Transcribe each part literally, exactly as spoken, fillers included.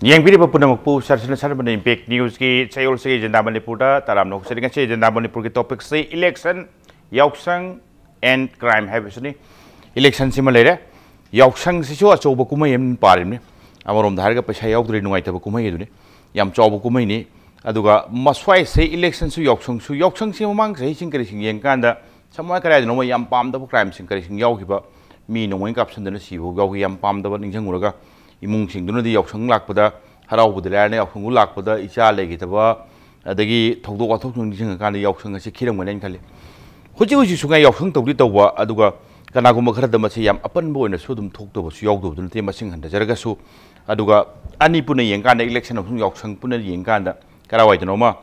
ꯌꯦꯡꯕꯤꯔꯤꯕ ꯄꯨꯝꯅꯃꯛꯄꯨ ꯁꯔꯁꯤꯅ ꯁꯔꯕꯅ impact ꯅ꯭ꯌꯨꯁꯀꯤ ꯆꯌꯣꯜꯁꯤꯒꯤ agenda ꯃꯅꯤꯄꯨꯔꯗ ꯇꯔꯥꯝꯅ ꯑꯣꯛꯆꯔꯤ꯫ ꯉꯁꯤ ꯑꯦꯖꯦꯟꯗꯥ ꯃꯅꯤꯄꯨꯔꯒꯤ ꯇꯣꯄꯤꯛꯁꯤ ꯏꯂꯦꯛꯁꯟ, ꯌꯥꯎꯁꯪ ꯑꯦꯟ ꯀ꯭ꯔꯥꯏꯝ ꯍꯥꯏꯕꯁꯤꯅꯤ꯫ ꯏꯂꯦꯛꯁꯟꯁꯤꯃ ꯂꯩꯔꯦ, ꯌꯥꯎꯁꯪꯁꯤꯁꯨ ꯑꯆꯧꯕ ꯀꯨꯝꯍꯩ ꯑꯃ ꯄꯥꯔꯤꯕꯅꯤ꯫ ꯑꯃꯔꯣꯝꯗ ꯍꯥꯏꯔꯒ ꯄꯩꯁꯥ ꯌꯥꯎꯗ꯭ꯔꯗꯤ ꯅꯨꯡꯉꯥꯏꯇꯕ ꯀꯨꯝꯍꯩ ꯑꯗꯨꯅꯤ, ꯌꯥꯝ ꯆꯥꯎꯕ ꯀꯨꯝꯍꯩꯅꯤ꯫ ꯑꯗꯨꯒ ꯃꯁ꯭ꯋꯥꯏꯁꯦ ꯏꯂꯦꯛꯁꯟꯁꯨ ꯌꯥꯎꯁꯪꯁꯨ, ꯌꯥꯎꯁꯪꯁꯤ ꯃꯃꯥꯡ ꯆꯍꯤꯁꯤꯡ ꯀꯔꯤꯁꯤꯡ ꯌꯦꯡꯀꯥꯟꯗ ꯁꯝꯅ ꯀꯗꯥꯏꯗꯅꯣꯃ ꯌꯥꯝ ꯄꯥꯝꯗꯕ ꯀ꯭ꯔꯥꯏꯝꯁꯤꯡ ꯀꯔꯤꯁꯤꯡ ꯌꯥꯎꯈꯤꯕ, ꯃꯤ ꯅꯣꯡꯃꯩ ꯀꯥꯞꯁꯤꯟꯗꯅ ꯁꯤꯕ ꯐꯥꯎ ꯌꯥꯎꯈꯤ꯫ ꯌꯥꯝ ꯄꯥꯝꯗꯕ ꯅꯤꯡꯁꯤꯡꯉꯨꯔꯒ ꯏꯃꯨꯡꯁꯤꯡꯗꯨꯅꯗꯤ ꯌꯥꯎꯁꯪ ꯂꯥꯛꯄꯗ, ꯍꯔꯥꯎꯕꯗ ꯂꯥꯏꯔꯅ ꯌꯥꯎꯁꯪꯕꯨ ꯂꯥꯛꯄꯗ ꯏꯆꯥ ꯂꯩꯈꯤꯗꯕ, ꯑꯗꯒꯤ ꯊꯧꯗꯣꯛ ꯋꯥꯊꯣꯛꯁꯤꯡ ꯅꯤꯡꯁꯤꯡꯉꯀꯥꯟꯗ ꯌꯥꯎꯁꯪ ꯑꯁꯤ ꯈꯤꯔꯝꯒꯅꯤ ꯍꯥꯏꯅ ꯈꯜꯂꯤ꯫ ꯍꯧꯖꯤꯛ ꯍꯧꯖꯤꯛꯁꯨ ꯉꯥꯏ ꯌꯥꯎꯁꯪ ꯇꯧꯗꯤ ꯇꯧꯕ, ꯑꯗꯨꯒ ꯀꯅꯥꯒꯨꯝꯕ ꯈꯔꯗ ꯃꯁꯤ ꯌꯥꯝ ꯑꯄꯟꯕ ꯑꯣꯏꯅꯁꯨ ꯑꯗꯨꯝ ꯊꯣꯛꯇꯕꯁꯨ ꯌꯥꯎꯗꯕꯗꯨ ꯅꯠꯇꯦ, ꯃꯁꯤꯡ ꯍꯟꯊꯖꯔꯒꯁꯨ꯫ ꯑꯗꯨꯒ ꯑꯅꯤ ꯄꯨꯟꯅ ꯌꯦꯡꯀꯥꯟꯗ, ꯏꯂꯦꯛꯁꯟ ꯑꯃꯁꯨꯡ ꯌꯥꯎꯁꯪ ꯄꯨꯟꯅ ꯌꯦꯡꯀꯥꯟꯗ, ꯀꯔꯥꯏꯋꯥꯏꯗꯅꯣꯃ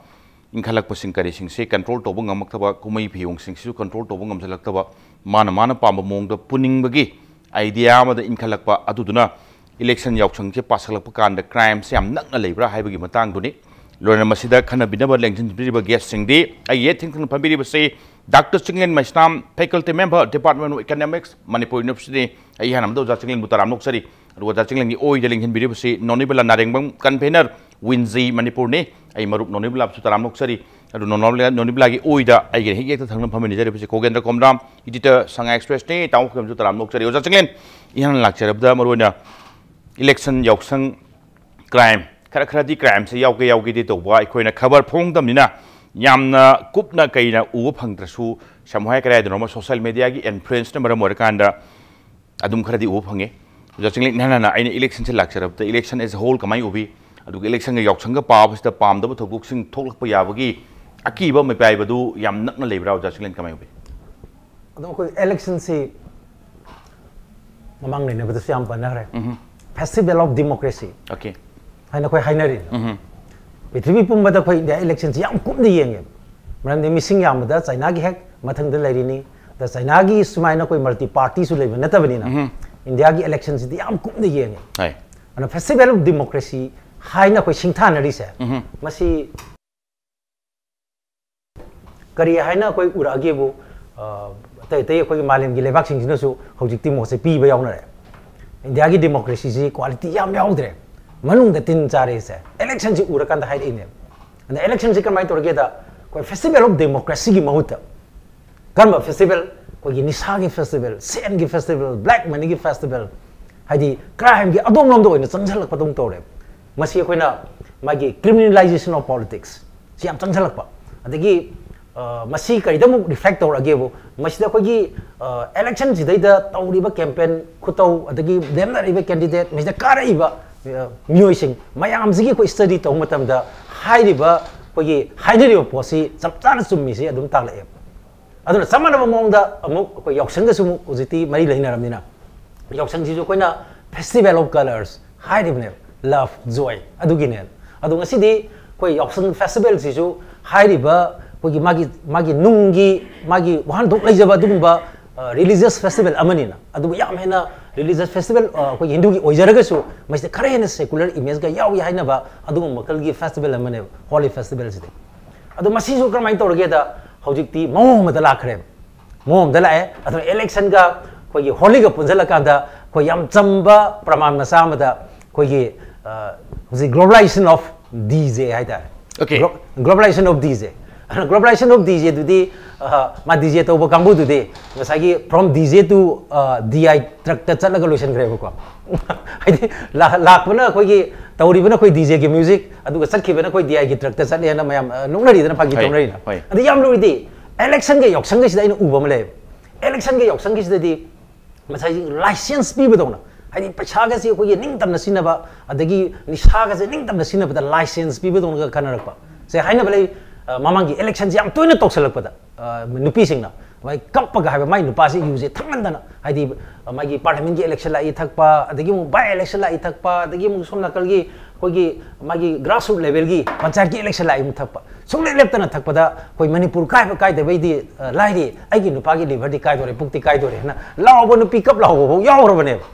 ꯏꯟꯈꯠꯂꯛꯄꯁꯤꯡ ꯀꯔꯤꯁꯤꯡꯁꯦ ꯀꯟꯇ꯭ꯔꯣꯜ ꯇꯧꯕ ꯉꯝꯃꯛꯇꯕ, ꯀꯨꯝꯍꯩ ꯐꯤꯌꯣꯡꯁꯤꯡꯁꯤꯁꯨ ꯀꯟꯇ꯭ꯔꯣꯜ ꯇꯧꯕ ꯉꯝꯁꯤꯜꯂꯛꯇꯕ, ꯃꯥꯅ ꯃꯥꯅ ꯄꯥꯝꯕ ꯃꯑꯣꯡꯗ ꯄꯨꯅꯤꯡꯕꯒꯤ ꯑꯥꯏꯗꯤꯌꯥ ꯑꯃꯗ ꯏꯟꯈꯠꯂꯛꯄ, ꯑꯗꯨꯗꯨꯅ ꯏꯂꯦꯛꯁꯟ ꯌꯥꯎꯁꯪꯁꯦ ꯄꯥꯁꯜꯂꯛꯄ ꯀꯥꯟꯗ ꯀ꯭ꯔꯥꯏꯝꯁꯦ ꯌꯥꯝ ꯅꯛꯅ ꯂꯩꯕ꯭ꯔꯥ ꯍꯥꯏꯕꯒꯤ ꯃꯇꯥꯡꯗꯨꯅꯤ꯫ ꯂꯣꯏꯅꯅ ꯃꯁꯤꯗ ꯈꯟꯅꯕꯤꯅꯕ ꯂꯦꯡꯁꯤꯟꯕꯤꯔꯤꯕ ꯒꯦꯁꯁꯤꯡꯗꯤ ꯑꯩꯒꯤ ꯌꯦꯠ ꯊꯪꯅ ꯐꯝꯕꯤꯔꯤꯕꯁꯤ doctor Chinglen Meisnam, faculty member, Department of Economics, Manipur university. ꯑꯩ ꯏꯍꯥꯟ ꯑꯃꯗ ꯑꯣꯖꯥ ꯆꯤꯡꯂꯦꯟꯕꯨ ꯇꯔꯥꯝꯅ ꯑꯣꯛꯆꯔꯤ꯫ ꯑꯗꯨꯒ ꯑꯣꯖꯥ ꯆꯤꯡꯂꯦꯟꯒꯤ ꯑꯣꯏꯗ ꯂꯦꯡꯁꯤꯟꯕꯤꯔꯤꯕꯁꯤ ꯅꯣꯅꯤꯕꯂꯥ ꯅꯥꯔꯦꯡꯕꯝ, convener, ꯋꯤꯟꯖꯤ ꯃꯅꯤꯄꯨꯔꯅꯤ꯫ ꯑꯩ ꯃꯔꯨꯞ ꯅꯣꯅꯤꯕꯂꯥꯕꯨꯁꯨ ꯇꯔꯥꯝꯅ ꯑꯣꯛꯆꯔꯤ꯫ ꯑꯗꯨ ꯅꯣꯅꯤꯕꯂꯥ, ꯅꯣꯅꯤꯕꯂꯥꯒꯤ ꯑꯣꯏꯗ ꯑꯩꯒꯤ ꯍꯦꯛ ꯌꯦꯛꯇ ꯊꯪꯅ ꯐꯝꯃꯤꯟꯅꯖꯔꯤꯕꯁꯤ ꯈꯣꯒꯦꯟꯗ꯭ꯔ ꯀꯣꯝꯔꯥꯝ, editor, ꯁꯉꯥꯏ ꯑꯦꯛꯁꯄ꯭ꯔꯦꯁꯅꯤ꯫ ꯇꯥꯃꯣ ꯈꯣꯏꯕꯝꯁꯨ ꯇꯔꯥꯝꯅ ꯑꯣꯛꯆꯔꯤ꯫ ꯑꯣꯖꯥ ꯆꯤꯡꯂꯦꯟ, ꯏꯍꯥꯟ ꯍꯥꯟꯅ ꯂꯥꯛꯆꯔꯕꯗ ꯃꯔꯨꯑꯣꯏꯅ ꯏꯂꯦꯛꯁꯟ, ꯌꯥꯎꯁꯪ, ꯀ꯭ꯔꯥꯏꯝ, ꯈꯔ ꯈꯔꯗꯤ ꯀ꯭ꯔꯥꯏꯝꯁꯦ ꯌꯥꯎꯒꯦ ꯌꯥꯎꯒꯦꯗꯤ ꯇꯧꯕ, ꯑꯩꯈꯣꯏꯅ ꯈꯕꯔ ꯐꯣꯡꯗꯕꯅꯤꯅ ꯌꯥꯝꯅ ꯀꯨꯞꯅ ꯀꯩꯅ ꯎꯕ ꯐꯪꯗ꯭ꯔꯁꯨ, ꯁꯝꯅ ꯍꯥꯏ ꯀꯗꯥꯏꯗꯅꯣꯃ social mediaꯒꯤ influenceꯅ ꯃꯔꯝ ꯑꯣꯏꯔꯀꯥꯟꯗ ꯑꯗꯨꯝ ꯈꯔꯗꯤ ꯎꯕ ꯐꯪꯉꯦ꯫ ꯑꯣꯖꯥ ꯆꯤꯡꯂꯦꯟ, ꯏꯍꯥꯟ ꯍꯥꯟꯅ ꯑꯩꯅ ꯏꯂꯦꯛꯁꯟꯁꯦ ꯂꯥꯛꯆꯔꯕꯗ, ꯏꯂꯦꯛꯁꯟ as a whole ꯀꯃꯥꯏꯅ ꯎꯕꯤ? ꯑꯗꯨꯒ ꯏꯂꯦꯛꯁꯟꯒ ꯌꯥꯎꯁꯪꯒ ꯄꯥꯕꯁꯤꯗ ꯄꯥꯝꯗꯕ ꯊꯧꯗꯣꯛꯁꯤꯡ ꯊꯣꯛꯂꯛꯄ ꯌꯥꯕꯒꯤ ꯑꯀꯤꯕ ꯃꯤꯄꯥꯏꯕꯗꯨ ꯌꯥꯝ ꯅꯛꯅ ꯂꯩꯕ꯭ꯔꯥ, ꯑꯣꯖꯥ ꯆꯤꯡꯂꯦꯟ, ꯀꯃꯥꯏꯅ ꯎꯕꯤ? ꯑꯗꯨꯝ ꯑꯩꯈꯣꯏ ꯏꯂꯦꯛꯁꯟꯁꯤ ꯃꯃꯥꯡ ꯅꯩꯅꯕꯗꯁꯨ ꯌꯥꯝ ꯄꯟꯅꯈ꯭ꯔꯦ꯫ ꯎꯝ꯫ Festival of Democracy Okay. ꯍꯥꯏꯅ ꯑꯩꯈꯣꯏ ꯍꯥꯏꯅꯔꯤꯅꯤ꯫ ꯎꯝ꯫ ꯄ꯭ꯔꯤꯊꯤꯕꯤ ꯄꯨꯝꯕꯗ ꯑꯩꯈꯣꯏ ꯏꯟꯗꯤꯌꯥ ꯏꯂꯦꯛꯁꯟꯁꯤ ꯌꯥꯝ ꯀꯨꯞꯅ ꯌꯦꯡꯉꯦ꯫ ꯃꯔꯝꯗꯤ ꯃꯤꯁꯤꯡ ꯌꯥꯝꯕꯗ ꯆꯥꯏꯅꯥꯒꯤ ꯍꯦꯛ ꯃꯊꯪꯗ ꯂꯩꯔꯤꯅꯤ꯫ ꯑꯗ ꯆꯥꯏꯅꯥꯒꯤ ꯁꯨꯃꯥꯏꯅ ꯑꯩꯈꯣꯏ multi partyꯁꯨ ꯂꯩꯕ ꯅꯠꯇꯕꯅꯤꯅ ꯎꯝ꯫ ꯏꯟꯗꯤꯌꯥꯒꯤ ꯏꯂꯦꯛꯁꯟꯁꯤꯗꯤ ꯌꯥꯝ ꯀꯨꯞꯅ ꯌꯦꯡꯉꯦ꯫ ꯍꯣꯏ꯫ ꯑꯗꯨꯅ Festival of Democracy ꯍꯥꯏꯅ ꯑꯩꯈꯣꯏ ꯁꯤꯡꯊꯥꯅꯔꯤꯁꯦ, ꯎꯝ꯫ ꯃꯁꯤ ꯀꯔꯤ ꯍꯥꯏꯅ ꯑꯩꯈꯣꯏ ꯎꯔꯛꯑꯒꯦꯕꯨ, ꯑ, ꯑꯇꯩ ꯑꯇꯩ ꯑꯩꯈꯣꯏꯒꯤ ꯃꯥꯂꯦꯝꯒꯤ ꯂꯩꯕꯥꯛꯁꯤꯡꯁꯤꯅꯁꯨ ꯍꯧꯖꯤꯛꯇꯤ ꯃꯣꯠꯁꯦ ꯄꯤꯕ ꯌꯥꯎꯅꯔꯦ꯫ ꯏꯟꯗꯤꯌꯥꯒꯤ democracyꯁꯤ quality ꯌꯥꯝ ꯌꯥꯎꯗ꯭ꯔꯦ꯫ ꯃꯅꯨꯡꯗ ꯇꯤꯟ ꯆꯥꯔꯤꯁꯦ ꯏꯂꯦꯛꯁꯟꯁꯤ ꯎꯔꯀꯥꯟꯗ ꯍꯥꯏꯔꯛꯏꯅꯦꯕ꯫ ꯑꯗ ꯏꯂꯦꯛꯁꯟꯁꯤ ꯀꯃꯥꯏꯅ ꯇꯧꯔꯒꯦꯗ, ꯑꯩꯈꯣꯏ ꯐꯦꯁꯇꯤꯚꯦꯜ ꯑꯣꯐ ꯗꯦꯃꯣꯀ꯭ꯔꯦꯁꯤꯒꯤ ꯃꯍꯨꯠꯇ ꯀꯔꯝꯕ ꯐꯦꯁꯇꯤꯚꯦꯜ? ꯑꯩꯈꯣꯏꯒꯤ ꯅꯤꯁꯥꯒꯤ ꯐꯦꯁꯇꯤꯚꯦꯜ, ꯁꯦꯟꯒꯤ ꯐꯦꯁꯇꯤꯚꯦꯜ, ꯕ꯭ꯂꯦꯛ ꯃꯅꯤꯒꯤ ꯐꯦꯁꯇꯤꯚꯦꯜ, ꯍꯥꯏꯗꯤ ꯀ꯭ꯔꯥꯏꯝꯒꯤ ꯑꯗꯣꯝꯂꯣꯝꯗ ꯑꯣꯏꯅ ꯆꯪꯁꯤꯜꯂꯛꯄꯗꯧꯅ ꯇꯧꯔꯦꯕ꯫ ꯃꯁꯤ ꯑꯩꯈꯣꯏꯅ ꯃꯥꯒꯤ criminalization of politics ꯁꯤ ꯌꯥꯝ ꯆꯪꯁꯤꯜꯂꯛꯄ꯫ ꯑꯗꯒꯤ ꯑ, ꯃꯁꯤ ꯀꯔꯤꯗ ꯑꯃꯨꯛ ꯔꯤꯐ꯭ꯂꯦꯛ ꯇꯧꯔꯛꯑꯒꯦꯕꯨ, ꯃꯁꯤꯗ ꯑꯩꯈꯣꯏꯒꯤ ꯏꯂꯦꯛꯁꯟꯁꯤꯗꯩꯗ ꯇꯧꯔꯤꯕ ꯀꯦꯝꯄꯦꯟ ꯈꯨꯇꯧ, ꯑꯗꯒꯤ ꯂꯦꯝꯅꯔꯤꯕ ꯀꯦꯟꯗꯤꯗꯦꯠ, ꯃꯁꯤꯗ ꯀꯥꯔꯛꯏꯕ ꯑ, ꯃꯤꯑꯣꯏꯁꯤꯡ ꯃꯌꯥꯝꯁꯤꯒꯤ ꯑꯩꯈꯣꯏ ꯁ꯭ꯇꯗꯤ ꯇꯧꯕ ꯃꯇꯝꯗ, ꯍꯥꯏꯔꯤꯕ ꯑꯩꯈꯣꯏꯒꯤ ꯍꯥꯏꯅꯔꯤꯕ ꯄꯣꯠꯁꯤ ꯆꯞ ꯆꯥꯅ ꯆꯨꯝꯃꯤꯁꯤ ꯑꯗꯨꯝ ꯇꯥꯛꯂꯛꯑꯦꯕ꯫ ꯑꯗꯨꯅ ꯆꯞ ꯃꯥꯟꯅꯕ ꯃꯑꯣꯡꯗ ꯑꯃꯨꯛ ꯑꯩꯈꯣꯏ ꯌꯥꯎꯁꯪꯒꯁꯨ ꯑꯃꯨꯛ ꯍꯧꯖꯤꯛꯇꯤ ꯃꯔꯤ ꯂꯩꯅꯔꯕꯅꯤꯅ, ꯌꯥꯎꯁꯪꯁꯤꯁꯨ ꯑꯩꯈꯣꯏꯅ festival of colours ꯍꯥꯏꯔꯤꯕꯅꯦꯕ, love, joy ꯑꯗꯨꯒꯤꯅꯦ꯫ ꯑꯗꯣ ꯉꯁꯤꯗꯤ ꯑꯩꯈꯣꯏ ꯌꯥꯎꯁꯪ ꯐꯦꯁꯇꯤꯚꯦꯜꯁꯤꯁꯨ ꯍꯥꯏꯔꯤꯕ ꯑꯩꯈꯣꯏꯒꯤ ꯃꯥꯒꯤ, ꯃꯥꯒꯤ ꯅꯨꯡꯒꯤ, ꯃꯥꯒꯤ ꯋꯥꯍꯟꯊꯣꯛ ꯂꯩꯖꯕ ꯑꯗꯨꯒꯨꯝꯕ ꯔꯤꯂꯤꯖꯤꯌꯁ ꯐꯦꯁꯇꯤꯚꯦꯜ ꯑꯃꯅꯤꯅ꯫ ꯑꯗꯨꯕꯨ ꯌꯥꯝ ꯍꯦꯟꯅ ꯔꯤꯂꯤꯖꯤꯌꯁ ꯐꯦꯁꯇꯤꯚꯦꯜ ꯑꯩꯈꯣꯏꯒꯤ ꯍꯤꯟꯗꯨꯒꯤ ꯑꯣꯏꯖꯔꯒꯁꯨ, ꯃꯁꯤꯗ ꯈꯔ ꯍꯦꯟꯅ ꯁꯦꯀꯨꯂꯔ ꯏꯃꯦꯖꯀ ꯌꯥꯎꯏ ꯍꯥꯏꯅꯕ ꯑꯗꯨꯒꯨꯝꯕ ꯃꯈꯜꯒꯤ ꯐꯦꯁꯇꯤꯚꯦꯜ ꯑꯃꯅꯦꯕ ꯍꯣꯂꯤ ꯐꯦꯁꯇꯤꯚꯦꯜꯁꯤꯗꯤ꯫ ꯑꯗꯣ ꯃꯁꯤꯁꯨ ꯀꯔꯝꯍꯥꯏꯅ ꯇꯧꯔꯒꯦꯗ, ꯍꯧꯖꯤꯛꯇꯤ ꯃꯑꯣꯡ ꯑꯃꯗ ꯂꯥꯛꯈ꯭ꯔꯦꯕ꯫ ꯃꯑꯣꯡ ꯑꯃꯗ ꯂꯥꯛꯑꯦ꯫ ꯑꯗꯨꯅ ꯏꯂꯦꯛꯁꯟꯒ ꯑꯩꯈꯣꯏꯒꯤ ꯍꯣꯂꯤꯒ ꯄꯨꯟꯁꯤꯜꯂꯀꯥꯟꯗ, ꯑꯩꯈꯣꯏ ꯌꯥꯝ ꯆꯝꯕ ꯄ꯭ꯔꯃꯥꯟ ꯃꯆꯥ ꯑꯃꯗ, ꯑꯩꯈꯣꯏꯒꯤ ꯑ, ꯍꯧꯖꯤꯛ globalization of DJ ꯍꯥꯏꯇꯥꯔꯦ꯫ Okay. Glo- globalization of DJ꯫ ꯑꯗꯨꯅ globalization of DJ ꯗꯨꯗꯤ, ꯑ, ꯃꯥ DJ ꯇꯧꯕ ꯀꯥꯡꯕꯨꯗꯨꯗꯤ ꯉꯁꯥꯏꯒꯤ from DJ to, ꯑ, DI truck ꯇ ꯆꯠꯂꯒ ꯂꯣꯏꯁꯤꯟꯈ꯭ꯔꯦꯕꯀꯣ꯫ ꯍꯥꯏꯗꯤ ꯂꯥ- ꯂꯥꯛꯄꯅ ꯑꯩꯈꯣꯏꯒꯤ, ꯇꯧꯔꯤꯕꯅ ꯑꯩꯈꯣꯏ DJ ꯒꯤ music, ꯑꯗꯨꯒ ꯆꯠꯈꯤꯕꯅ ꯑꯩꯈꯣꯏ DI ꯒꯤ truck ꯇ ꯆꯠꯂꯦꯅ ꯃꯌꯥꯝ ꯑ, ꯅꯣꯛꯅꯔꯤꯗꯅ, ꯐꯥꯒꯤ ꯍꯣꯏ, ꯇꯧꯅꯔꯤꯅ꯫ ꯍꯣꯏ꯫ ꯑꯗꯨ ꯌꯥꯝ ꯂꯨꯔꯤꯗꯤ ꯏꯂꯦꯛꯁꯟꯒ ꯌꯥꯎꯁꯪꯒꯁꯤꯗ ꯑꯩꯅ ꯎꯕ ꯑꯃ ꯂꯩꯌꯦꯕ꯫ ꯏꯂꯦꯛꯁꯟꯒ ꯌꯥꯎꯁꯪꯒꯤꯁꯤꯗꯗꯤ ꯉꯁꯥꯏꯒꯤ ꯂꯥꯏꯁꯦꯟꯁ ꯄꯤꯕꯗꯧꯅ, ꯍꯥꯏꯗꯤ ꯄꯩꯁꯥꯒꯁꯤ ꯑꯩꯈꯣꯏꯒꯤ ꯅꯤꯡꯇꯝꯅ ꯁꯤꯖꯤꯟꯅꯕ, ꯑꯗꯒꯤ ꯅꯤꯁꯥꯒꯁꯦ ꯅꯤꯡꯇꯝꯅ ꯁꯤꯖꯤꯟꯅꯕꯗ ꯂꯥꯏꯁꯦꯟꯁ ꯄꯤꯕꯗꯧꯅꯒ ꯈꯟꯅꯔꯛꯄ꯫ ꯁꯦ, ꯍꯥꯏꯅꯕ ꯂꯩ, ꯑ, ꯃꯃꯥꯡꯒꯤ ꯏꯂꯦꯛꯁꯟꯁꯦ ꯌꯥꯝ ꯇꯣꯏꯅ ꯇꯧꯁꯜꯂꯛꯄꯗ, ꯑ, ꯅꯨꯄꯤꯁꯤꯡꯅ ꯃꯥꯏ ꯀꯞꯄꯒ ꯍꯥꯏꯕ, ꯃꯥꯏ ꯅꯨꯄꯥꯁꯤ ꯌꯨꯁꯦ ꯊꯛꯃꯟꯗꯅ, ꯍꯥꯏꯗꯤ, ꯑ, ꯃꯥꯒꯤ ꯄꯥꯔꯂꯤꯌꯥꯃꯦꯟꯒꯤ ꯏꯂꯦꯛꯁꯟ ꯂꯥꯛꯏ ꯊꯛꯄ, ꯑꯗꯒꯤ ꯑꯃꯨꯛ ꯕꯥꯏ ꯏꯂꯦꯛꯁꯟ ꯂꯥꯛꯏ ꯊꯛꯄ, ꯑꯗꯒꯤ ꯑꯃꯨꯛ ꯁꯣꯝ ꯅꯥꯀꯜꯒꯤ ꯑꯩꯈꯣꯏꯒꯤ ꯃꯥꯒꯤ grassroot level ꯒꯤ ꯄꯟꯆꯥꯌꯠꯀꯤ ꯏꯂꯦꯛꯁꯟ ꯂꯥꯛꯏ ꯑꯃꯨꯛ ꯊꯛꯄ꯫ ꯁꯨꯡꯂꯦꯞ ꯂꯦꯞꯇꯅ ꯊꯛꯄꯗ ꯑꯩꯈꯣꯏ ꯃꯅꯤꯄꯨꯔ ꯀꯥꯏꯕ ꯀꯥꯏꯗꯕꯩꯗꯤ, ꯑ, ꯂꯥꯏꯔꯤ, ꯑꯩꯒꯤ ꯅꯨꯄꯥꯒꯤ ꯂꯤꯚꯔꯗꯤ ꯀꯥꯏꯗꯣꯔꯦ, ꯄꯨꯛꯇꯤ ꯀꯥꯏꯗꯣꯔꯦ ꯍꯥꯏꯅ ꯂꯥꯎꯕ, ꯅꯨꯄꯤ ꯀꯞ ꯂꯥꯎꯕ ꯐꯥꯎ ꯌꯥꯎꯔꯕꯅꯦꯕ꯫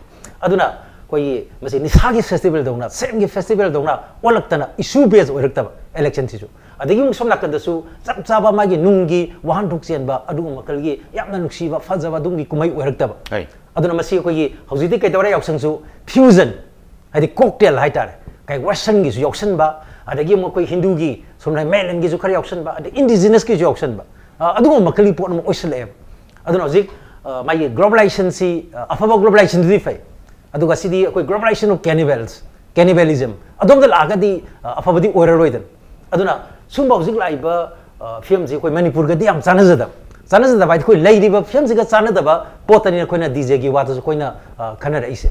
ꯑꯗꯨꯅ ꯑꯩꯈꯣꯏꯒꯤ ꯃꯁꯤ ꯅꯤꯁꯥꯒꯤ ꯐꯦꯁꯇꯤꯚꯦꯜꯗꯧꯅ, ꯁꯦꯟꯒꯤ ꯐꯦꯁꯇꯤꯚꯦꯜꯗꯧꯅ ꯑꯣꯜꯂꯛꯇꯅ ꯏꯁꯨ ꯕꯦꯁ ꯑꯣꯏꯔꯛꯇꯕ ꯏꯂꯦꯛꯁꯟꯁꯤꯁꯨ꯫ ꯑꯗꯒꯤ ꯑꯃꯨꯛ ꯁꯣꯝ ꯅꯥꯀꯟꯗꯁꯨ ꯆꯞ ꯆꯥꯕ ꯃꯥꯒꯤ ꯅꯨꯡꯒꯤ ꯋꯥꯍꯟꯊꯣꯛ ꯆꯦꯟꯕ ꯑꯗꯨꯒꯨꯝꯕ ꯃꯈꯜꯒꯤ ꯌꯥꯝꯅ ꯅꯨꯡꯁꯤꯕ ꯐꯖꯕ ꯑꯗꯨꯒꯨꯝꯕꯒꯤ ꯀꯨꯝꯍꯩ ꯑꯣꯏꯔꯛꯇꯕ꯫ ꯍꯣꯏ꯫ ꯑꯗꯨꯅ ꯃꯁꯤ ꯑꯩꯈꯣꯏꯒꯤ ꯍꯧꯖꯤꯛꯇꯤ ꯀꯩꯗꯧꯔꯦ, ꯌꯥꯎꯁꯪꯁꯨ ꯐ꯭ꯌꯨꯖꯟ, ꯍꯥꯏꯗꯤ ꯀꯣꯛꯇꯦꯜ ꯍꯥꯏꯇꯥꯔꯦ꯫ ꯀꯩ ꯋꯦꯁꯇꯔꯟꯒꯤꯁꯨ ꯌꯥꯎꯁꯟꯕ, ꯑꯗꯒꯤ ꯑꯃꯨꯛ ꯑꯩꯈꯣꯏ ꯍꯤꯟꯗꯨꯒꯤ, ꯁꯣꯝꯗ ꯃꯦꯟꯂꯦꯟꯒꯤꯁꯨ ꯈꯔ ꯌꯥꯎꯁꯟꯕ, ꯑꯗꯩ ꯏꯟꯗꯤꯖꯤꯅꯁꯀꯤꯁꯨ ꯌꯥꯎꯁꯟꯕ, ꯑ, ꯑꯗꯨꯒꯨꯝꯕ ꯃꯈꯜꯒꯤ ꯄꯣꯠ ꯑꯃ ꯑꯣꯏꯁꯜꯂꯛꯑꯦꯕ꯫ ꯑꯗꯨꯅ ꯍꯧꯖꯤꯛ, ꯑ, ꯃꯥꯒꯤ ꯒ꯭ꯂꯣꯕꯦꯂꯥꯏꯖꯦꯁꯟꯁꯤ, ꯑ, ꯑꯐꯕ ꯒ꯭ꯂꯣꯕꯦꯂꯥꯏꯖꯦꯁꯟꯗꯨꯗꯤ ꯐꯩ꯫ ꯑꯗꯨꯒ ꯁꯤꯗꯤ ꯑꯩꯈꯣꯏ ꯒ꯭ꯂꯣꯕꯦꯂꯥꯏꯖꯦꯁꯟ ꯑꯣꯐ ꯀꯦꯅꯤꯕꯦꯜꯁ, ꯀꯦꯅꯤꯕꯦꯂꯤꯖꯝ ꯑꯗꯣꯝꯗ ꯂꯥꯛꯑꯒꯗꯤ, ꯑ, ꯑꯐꯕꯗꯤ ꯑꯣꯏꯔꯔꯣꯏꯗꯅ꯫ ꯑꯗꯨꯅ ꯁꯨꯝꯕ ꯍꯧꯖꯤꯛ ꯂꯥꯛꯏꯕ, ꯑ, ꯐꯤꯂꯝꯁꯤ ꯑꯩꯈꯣꯏ ꯃꯅꯤꯄꯨꯔꯒꯗꯤ ꯌꯥꯝ ꯆꯥꯟꯅꯖꯗꯕ, ꯆꯥꯟꯅꯖꯗꯕ ꯍꯥꯏꯗꯤ ꯑꯩꯈꯣꯏ ꯂꯩꯔꯤꯕ ꯐꯤꯂꯝꯁꯤꯒ ꯆꯥꯟꯅꯗꯕ ꯄꯣꯠꯇꯅꯤꯅ ꯑꯩꯈꯣꯏꯅ ꯗꯤ ꯖꯦꯒꯤ ꯋꯥꯗꯁꯨ ꯑꯩꯈꯣꯏꯅ, ꯑ, ꯈꯟꯅꯔꯛꯏꯁꯦ꯫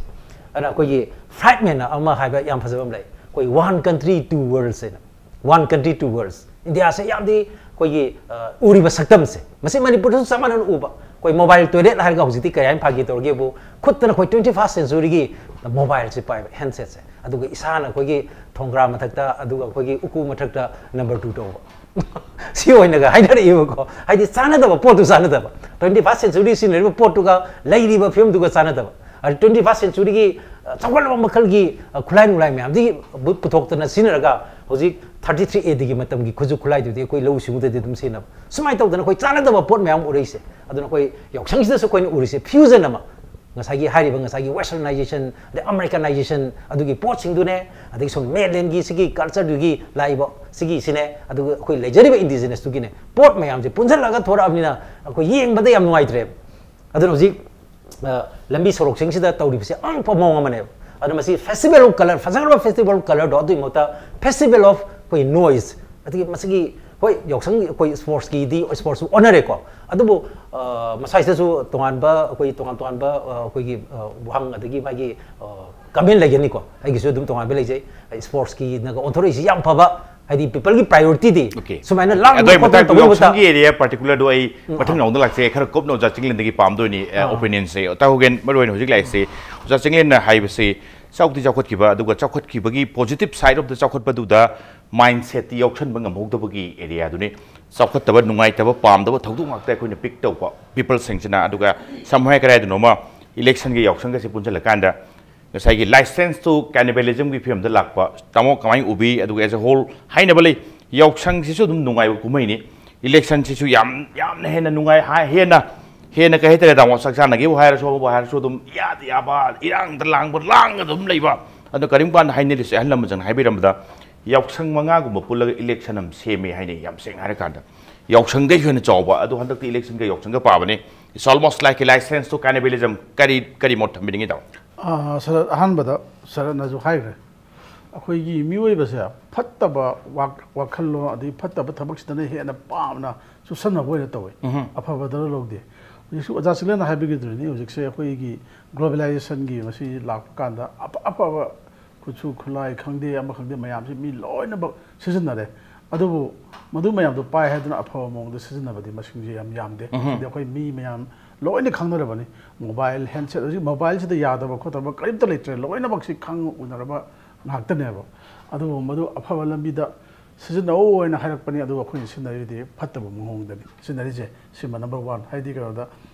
ꯑꯗꯨꯅ ꯑꯩꯈꯣꯏꯒꯤ ꯐ꯭ꯔꯦꯒꯃꯦꯟ ꯑꯃ ꯍꯥꯏꯕ ꯌꯥꯝ ꯐꯖꯕ ꯑꯃ ꯂꯩ, ꯑꯩꯈꯣꯏ One Country Two Worlds ꯍꯥꯏꯅ꯫ One Country Two Worlds꯫ ꯏꯟꯗꯤꯌꯥꯁꯦ ꯌꯥꯝꯗꯤ ꯑꯩꯈꯣꯏꯒꯤ, ꯑ, ꯎꯔꯤꯕ ꯁꯛꯇꯝꯁꯦ, ꯃꯁꯤ ꯃꯅꯤꯄꯨꯔꯗꯁꯨ ꯆꯞ ꯃꯥꯟꯅꯅ ꯎꯕ꯫ ꯑꯩꯈꯣꯏ ꯃꯣꯕꯥꯏꯜ ꯇꯣꯏꯂꯦꯠ ꯍꯥꯏꯔꯒ ꯍꯧꯖꯤꯛꯇꯤ ꯀꯔꯤ ꯍꯥꯏꯅ ꯐꯥꯒꯤ ꯇꯧꯔꯒꯦꯕꯨ, ꯈꯨꯠꯇꯅ ꯑꯩꯈꯣꯏ ꯇ꯭ꯋꯦꯟꯇꯤ ꯐꯥꯔꯁ ꯁꯦꯟꯆꯨꯔꯤꯒꯤ ꯃꯣꯕꯥꯏꯜꯁꯦ ꯄꯥꯏꯕ, ꯍꯦꯟꯁꯦꯠꯁꯦ, ꯑꯗꯨꯒ ꯏꯁꯥꯅ ꯑꯩꯈꯣꯏꯒꯤ ꯊꯣꯡꯒ꯭ꯔꯥ ꯃꯊꯛꯇ, ꯑꯗꯨꯒ ꯑꯩꯈꯣꯏꯒꯤ ꯎꯀꯨ ꯃꯊꯛꯇ ꯅꯝꯕꯔ ꯇꯨ ꯇꯧꯕ꯫ ꯁꯤ ꯑꯣꯏꯅꯒ ꯍꯥꯏꯅꯔꯛꯑꯦꯕꯀꯣ꯫ ꯍꯥꯏꯗꯤ ꯆꯥꯟꯅꯗꯕ ꯄꯣꯠꯇꯨ ꯆꯥꯟꯅꯗꯕ, ꯇ꯭ꯋꯦꯟꯇꯤ ꯐꯥꯔꯁ ꯁꯦꯟꯆꯨꯔꯤ ꯁꯤꯖꯤꯟꯅꯔꯤꯕ ꯄꯣꯠꯇꯨꯒ ꯂꯩꯔꯤꯕ ꯐꯤꯕꯝꯗꯨꯒ ꯆꯥꯟꯅꯗꯕ꯫ ꯑꯗ ꯇ꯭ꯋꯦꯟꯇꯤ ꯐꯥꯔꯁ ꯁꯦꯟꯆꯨꯔꯤꯒꯤ, ꯑ, ꯆꯥꯎꯈꯠꯂꯕ ꯃꯈꯜꯒꯤ, ꯑ, ꯈꯨꯠꯂꯥꯏ ꯅꯨꯡꯂꯥꯏ ꯃꯌꯥꯝꯗꯒꯤ ꯕꯨ-, ꯄꯨꯊꯣꯛꯇꯅ ꯁꯤꯖꯤꯟꯅꯔꯒ ꯍꯧꯖꯤꯛ ꯊꯥꯔꯇꯤ ꯊ꯭ꯔꯤ ꯑꯦ ꯗꯤꯒꯤ ꯃꯇꯝꯒꯤ ꯈꯨꯠꯁꯨ ꯈꯨꯠꯂꯥꯏꯗꯨꯗꯤ ꯑꯩꯈꯣꯏ ꯂꯧꯎ ꯁꯤꯡꯎꯗꯗꯤ ꯑꯗꯨꯝ ꯁꯤꯖꯤꯟꯅꯕ꯫ ꯁꯨꯃꯥꯏꯅ ꯇꯧꯗꯅ ꯑꯩꯈꯣꯏ ꯆꯥꯟꯅꯗꯕ ꯄꯣꯠ ꯃꯌꯥꯝ ꯎꯔꯛꯏꯁꯦ꯫ ꯑꯗꯨꯅ ꯑꯩꯈꯣꯏ ꯌꯥꯎꯁꯪꯁꯤꯗꯁꯨ ꯑꯩꯈꯣꯏꯅ ꯎꯔꯤꯁꯦ ꯐ꯭ꯌꯨꯖꯟ ꯑꯃ, ꯉꯁꯥꯏꯒꯤ ꯍꯥꯏꯔꯤꯕ ꯉꯁꯥꯏꯒꯤ ꯋꯦꯁꯇꯔꯅꯥꯏꯖꯦꯁꯟ, ꯑꯗꯩ ꯑꯃꯦꯔꯤꯀꯅꯥꯏꯖꯦꯁꯟ, ꯑꯗꯨꯒꯤ ꯄꯣꯠꯁꯤꯡꯗꯨꯅꯦ, ꯑꯗꯒꯤ ꯁꯨꯝ ꯃꯦꯟꯂꯦꯟꯒꯤ ꯁꯤꯒꯤ ꯀꯜꯆꯔꯗꯨꯒꯤ ꯂꯥꯛꯏꯕ ꯁꯤꯒꯤꯁꯤꯅꯦ, ꯑꯗꯨꯒ ꯑꯩꯈꯣꯏ ꯂꯩꯖꯔꯤꯕ ꯏꯟꯗꯤꯖꯤꯅꯁꯇꯨꯒꯤꯅꯦ, ꯄꯣꯠ ꯃꯌꯥꯝꯁꯦ ꯄꯨꯟꯁꯤꯜꯂꯒ ꯊꯣꯔꯛꯑꯕꯅꯤꯅ ꯑꯩꯈꯣꯏ ꯌꯦꯡꯕꯗ ꯌꯥꯝ ꯅꯨꯡꯉꯥꯏꯇ꯭ꯔꯦꯕ꯫ ꯑꯗꯨꯅ ꯍꯧꯖꯤꯛ, ꯑ, ꯂꯝꯕꯤ ꯁꯣꯔꯣꯛꯁꯤꯡꯁꯤꯗ ꯇꯧꯔꯤꯕꯁꯦ ꯑꯉꯛꯄ ꯃꯑꯣꯡ ꯑꯃꯅꯦꯕ꯫ ꯑꯗꯨꯅ ꯃꯁꯤ ꯐꯦꯁꯇꯤꯚꯦꯜ ꯑꯣꯐ ꯀꯂꯔ, ꯐꯖꯈ꯭ꯔꯕ ꯐꯦꯁꯇꯤꯚꯦꯜ ꯑꯣꯐ ꯀꯂꯔꯗꯣ ꯑꯗꯨꯒꯤ ꯃꯍꯨꯠꯇ ꯐꯦꯁꯇꯤꯚꯦꯜ ꯑꯣꯐ ꯑꯩꯈꯣꯏ ꯅꯣꯏꯁ, ꯑꯗꯒꯤ ꯃꯁꯤꯒꯤ, ꯍꯣꯏ, ꯌꯥꯎꯁꯪ ꯑꯩꯈꯣꯏ ꯁ꯭ꯄꯣꯔꯠꯁꯀꯤꯗꯤ ꯁ꯭ꯄꯣꯔꯠꯁꯁꯨ ꯑꯣꯟꯅꯔꯦꯀꯣ, ꯑꯗꯨꯕꯨ, ꯑ, ꯃꯁꯥꯁꯤꯗꯁꯨ ꯇꯣꯉꯥꯟꯕ, ꯑꯩꯈꯣꯏ ꯇꯣꯉꯥꯟ ꯇꯣꯉꯥꯟꯕ, ꯑ, ꯑꯩꯈꯣꯏꯒꯤ, ꯑ, ꯋꯥꯍꯪ ꯑꯗꯒꯤ ꯃꯥꯒꯤ, ꯑ, ꯀꯃꯦꯟ ꯂꯩꯒꯅꯤꯀꯣ꯫ ꯑꯩꯒꯤꯁꯨ ꯑꯗꯨꯝ ꯇꯣꯉꯥꯟꯕ ꯂꯩꯖꯩ꯫ ꯑꯩ ꯁ꯭ꯄꯣꯔꯠꯁꯀꯤꯅꯒ ꯑꯣꯟꯊꯣꯔꯛꯏꯁꯤ ꯌꯥꯝ ꯐꯕ, ꯍꯥꯏꯗꯤ ꯄꯤꯄꯜꯒꯤ ꯄ꯭ꯔꯥꯏꯌꯣꯔꯤꯇꯤꯗꯤ, okay, ꯁꯨꯃꯥꯏꯅ ꯂꯥꯡꯕ ꯑꯗꯨ ꯑꯩ ꯈꯣꯠꯄ ꯃꯇꯥꯡꯗ ꯇꯧꯕ ꯃꯇꯝ ꯌꯥꯎꯁꯪꯒꯤ ꯑꯦꯔꯤꯌꯥ ꯄꯥꯔꯇꯤꯀꯨꯂꯔꯗꯣ ꯑꯩ ꯎꯝ, ꯃꯊꯪ ꯑꯥ꯫ ꯅꯥꯎꯗ ꯂꯥꯛꯆꯩ꯫ ꯈꯔ ꯀꯨꯞꯅ ꯑꯣꯖꯥ ꯆꯤꯡꯂꯦꯟꯗꯒꯤ ꯄꯥꯝꯗꯣꯏꯅꯤ, ꯑ, ꯑꯥ꯫ ꯑꯣꯄꯤꯅꯤꯌꯟꯁꯦ꯫ ꯇꯥꯍꯧꯒꯦꯟ, ꯃꯔꯨ ꯑꯣꯏꯅ ꯍꯧꯖꯤꯛ ꯂꯥꯛꯏꯁꯦ ꯑꯣꯖꯥ ꯆꯤꯡꯂꯦꯟꯅ ꯍꯥꯏꯕꯁꯤ ꯆꯥꯎꯗꯤ ꯆꯥꯎꯈꯠꯈꯤꯕ, ꯑꯗꯨꯒ ꯆꯥꯎꯈꯠꯈꯤꯕꯒꯤ positive side of the ꯆꯥꯎꯈꯠꯄꯗꯨꯗ ꯃꯥꯏꯟꯁꯦꯠꯇꯤ ꯌꯥꯎꯁꯟꯕ ꯉꯝꯍꯧꯗꯕꯒꯤ ꯑꯦꯔꯤꯌꯥꯗꯨꯅꯤ꯫ ꯆꯥꯎꯈꯠꯇꯕ, ꯅꯨꯡꯉꯥꯏꯇꯕ, ꯄꯥꯝꯗꯕ ꯊꯧꯗꯣꯛ ꯉꯥꯛꯇ ꯑꯩꯈꯣꯏꯅ ꯄꯤꯛ ꯇꯧꯕ ꯄꯤꯄꯜꯁꯤꯡꯁꯤꯅ꯫ ꯑꯗꯨꯒ ꯁꯝꯅ ꯍꯥꯏ ꯀꯗꯥꯏꯗꯅꯣꯃ ꯏꯂꯦꯛꯁꯟꯒ ꯌꯥꯎꯁꯪꯒꯁꯦ ꯄꯨꯟꯁꯤꯜꯂꯀꯥꯟꯗ ꯉꯁꯥꯏꯒꯤ license to cannibalismꯒꯤ ꯐꯤꯕꯝꯗ ꯂꯥꯛꯄ꯫ ꯇꯥꯃꯣ ꯀꯃꯥꯏꯅ ꯎꯕꯤ? ꯑꯗꯨꯒ as a whole ꯍꯥꯏꯅꯕ ꯂꯩ, ꯌꯥꯎꯁꯪꯁꯤꯁꯨ ꯑꯗꯨꯝ ꯅꯨꯡꯉꯥꯏꯕ ꯀꯨꯝꯍꯩꯅꯤ, ꯏꯂꯦꯛꯁꯟꯁꯤꯁꯨ ꯌꯥꯝ, ꯌꯥꯝꯅ ꯍꯦꯟꯅ ꯅꯨꯡꯉꯥꯏ, ꯍꯥ-, ꯍꯦꯟꯅ, ꯍꯦꯟꯅ ꯀꯩ ꯍꯥꯏꯇꯥꯔꯦ, ꯇꯥꯃꯣ, ꯆꯥꯛ ꯆꯥꯅꯒꯦꯕꯨ ꯍꯥꯏꯔꯁꯨ, ꯑꯃꯕꯨ ꯍꯥꯏꯔꯁꯨ ꯑꯗꯨꯝ ꯏꯌꯥꯗ ꯌꯥꯕ, ꯏꯔꯥꯡꯗ ꯂꯥꯡꯕ, ꯂꯥꯡꯉꯒ ꯑꯗꯨꯝ ꯂꯩꯕ꯫ ꯑꯗꯣ ꯀꯔꯤꯒꯨꯝꯕ ꯀꯥꯟꯗ ꯍꯥꯏꯅꯔꯤꯁꯦ, ꯑꯍꯜ ꯂꯃꯟꯁꯤꯡꯅ ꯍꯥꯏꯕꯤꯔꯝꯕꯗ ꯌꯥꯎꯁꯪ ꯃꯉꯥꯒꯨꯝꯕ ꯄꯨꯜꯂꯒ ꯏꯂꯦꯛꯁꯟ ꯑꯃ ꯁꯦꯝꯃꯦ ꯍꯥꯏꯅꯩ꯫ ꯌꯥꯝ ꯁꯦꯡꯅ ꯍꯥꯏꯔꯀꯥꯟꯗ ꯌꯥꯎꯁꯪꯗꯩ ꯍꯦꯟꯅ ꯆꯥꯎꯕ ꯑꯗꯨ ꯍꯟꯗꯛꯇꯤ ꯏꯂꯦꯛꯁꯟꯒ ꯌꯥꯎꯁꯪꯒ ꯄꯥꯕꯅꯦ꯫ It's almost like a license to cannibalism. ꯀꯔꯤ ꯀꯔꯤ ꯃꯣꯠ ꯊꯝꯕꯤꯅꯤꯡꯉꯤ ꯇꯥꯃꯣ? ꯑꯥ, ꯁꯔꯠ, ꯑꯍꯥꯟꯕꯗ ꯁꯔꯠꯅꯁꯨ ꯍꯥꯏꯈ꯭ꯔꯦ, ꯑꯩꯈꯣꯏꯒꯤ ꯃꯤꯑꯣꯏꯕꯁꯦ ꯐꯠꯇꯕ ꯋꯥꯛ- ꯋꯥꯈꯜꯂꯣꯟ ꯑꯗꯩ ꯐꯠꯇꯕ ꯊꯕꯛꯁꯤꯗꯅ ꯍꯦꯟꯅ ꯄꯥꯝꯅ ꯆꯨꯁꯟꯅꯕ ꯑꯣꯏꯅ ꯇꯧꯋꯦ꯫ ꯑꯐꯕꯗꯅ ꯂꯧꯗꯦ꯫ ꯍꯧꯖꯤꯛꯁꯨ ꯑꯣꯖꯥ ꯆꯤꯂꯦꯟꯅ ꯍꯥꯏꯕꯤꯒꯗꯨꯅꯤ, ꯍꯧꯖꯤꯛꯁꯦ ꯑꯩꯈꯣꯏꯒꯤ ꯒ꯭ꯂꯣꯕꯦꯂꯥꯏꯖꯦꯁꯟꯒꯤ ꯃꯁꯤ ꯂꯥꯛꯄ ꯀꯥꯟꯗ ꯑꯐ- ꯑꯐꯕ ꯈꯨꯠꯁꯨ ꯈꯨꯠꯂꯥꯏ ꯈꯪꯗꯦ, ꯑꯃ ꯈꯪꯗꯦ, ꯃꯌꯥꯝꯁꯤ ꯃꯤ ꯂꯣꯏꯅꯃꯛ ꯁꯤꯖꯤꯟꯅꯔꯦ꯫ ꯑꯗꯨꯕꯨ ꯃꯗꯨ ꯃꯌꯥꯝꯗꯣ ꯄꯥꯏ ꯍꯥꯏꯗꯨꯅ ꯑꯐꯕ ꯃꯑꯣꯡꯗ ꯁꯤꯖꯤꯟꯅꯕꯗꯤ ꯃꯁꯤꯡꯁꯦ ꯌꯥꯝ ꯌꯥꯝꯗꯦ꯫ ꯍꯥꯏꯗꯤ ꯑꯩꯈꯣꯏ ꯃꯤ ꯃꯌꯥꯝ ꯂꯣꯏꯅ ꯈꯪꯅꯔꯕꯅꯤ꯫ ꯃꯣꯕꯥꯏꯜ ꯍꯦꯟꯁꯦꯠ, ꯍꯧꯖꯤꯛ ꯃꯣꯕꯥꯏꯜꯁꯤꯗ ꯌꯥꯗꯕ ꯈꯣꯠꯇꯕ ꯀꯔꯤꯝꯇ ꯂꯩꯇ꯭ꯔꯦ, ꯂꯣꯏꯅꯃꯛꯁꯤ ꯈꯪ ꯎꯅꯔꯕ ꯉꯥꯛꯇꯅꯦꯕ꯫ ꯑꯗꯨꯕꯨ ꯃꯗꯨ ꯑꯐꯕ ꯂꯝꯕꯤꯗ ꯁꯤꯖꯤꯟꯅꯧ ꯍꯥꯏꯅ ꯍꯥꯏꯔꯛꯄꯅꯤ, ꯑꯗꯨꯒ ꯑꯩꯈꯣꯏꯅ ꯁꯤꯖꯤꯟꯅꯔꯤꯗꯤ ꯐꯠꯇꯕ ꯃꯑꯣꯡꯗꯅꯤ ꯁꯤꯖꯤꯟꯅꯔꯤꯁꯦ꯫ ꯁꯤꯃ ꯅꯝꯕꯔ ꯋꯥꯟ꯫ ꯍꯥꯏꯗꯤ ꯀꯩꯅꯣꯗ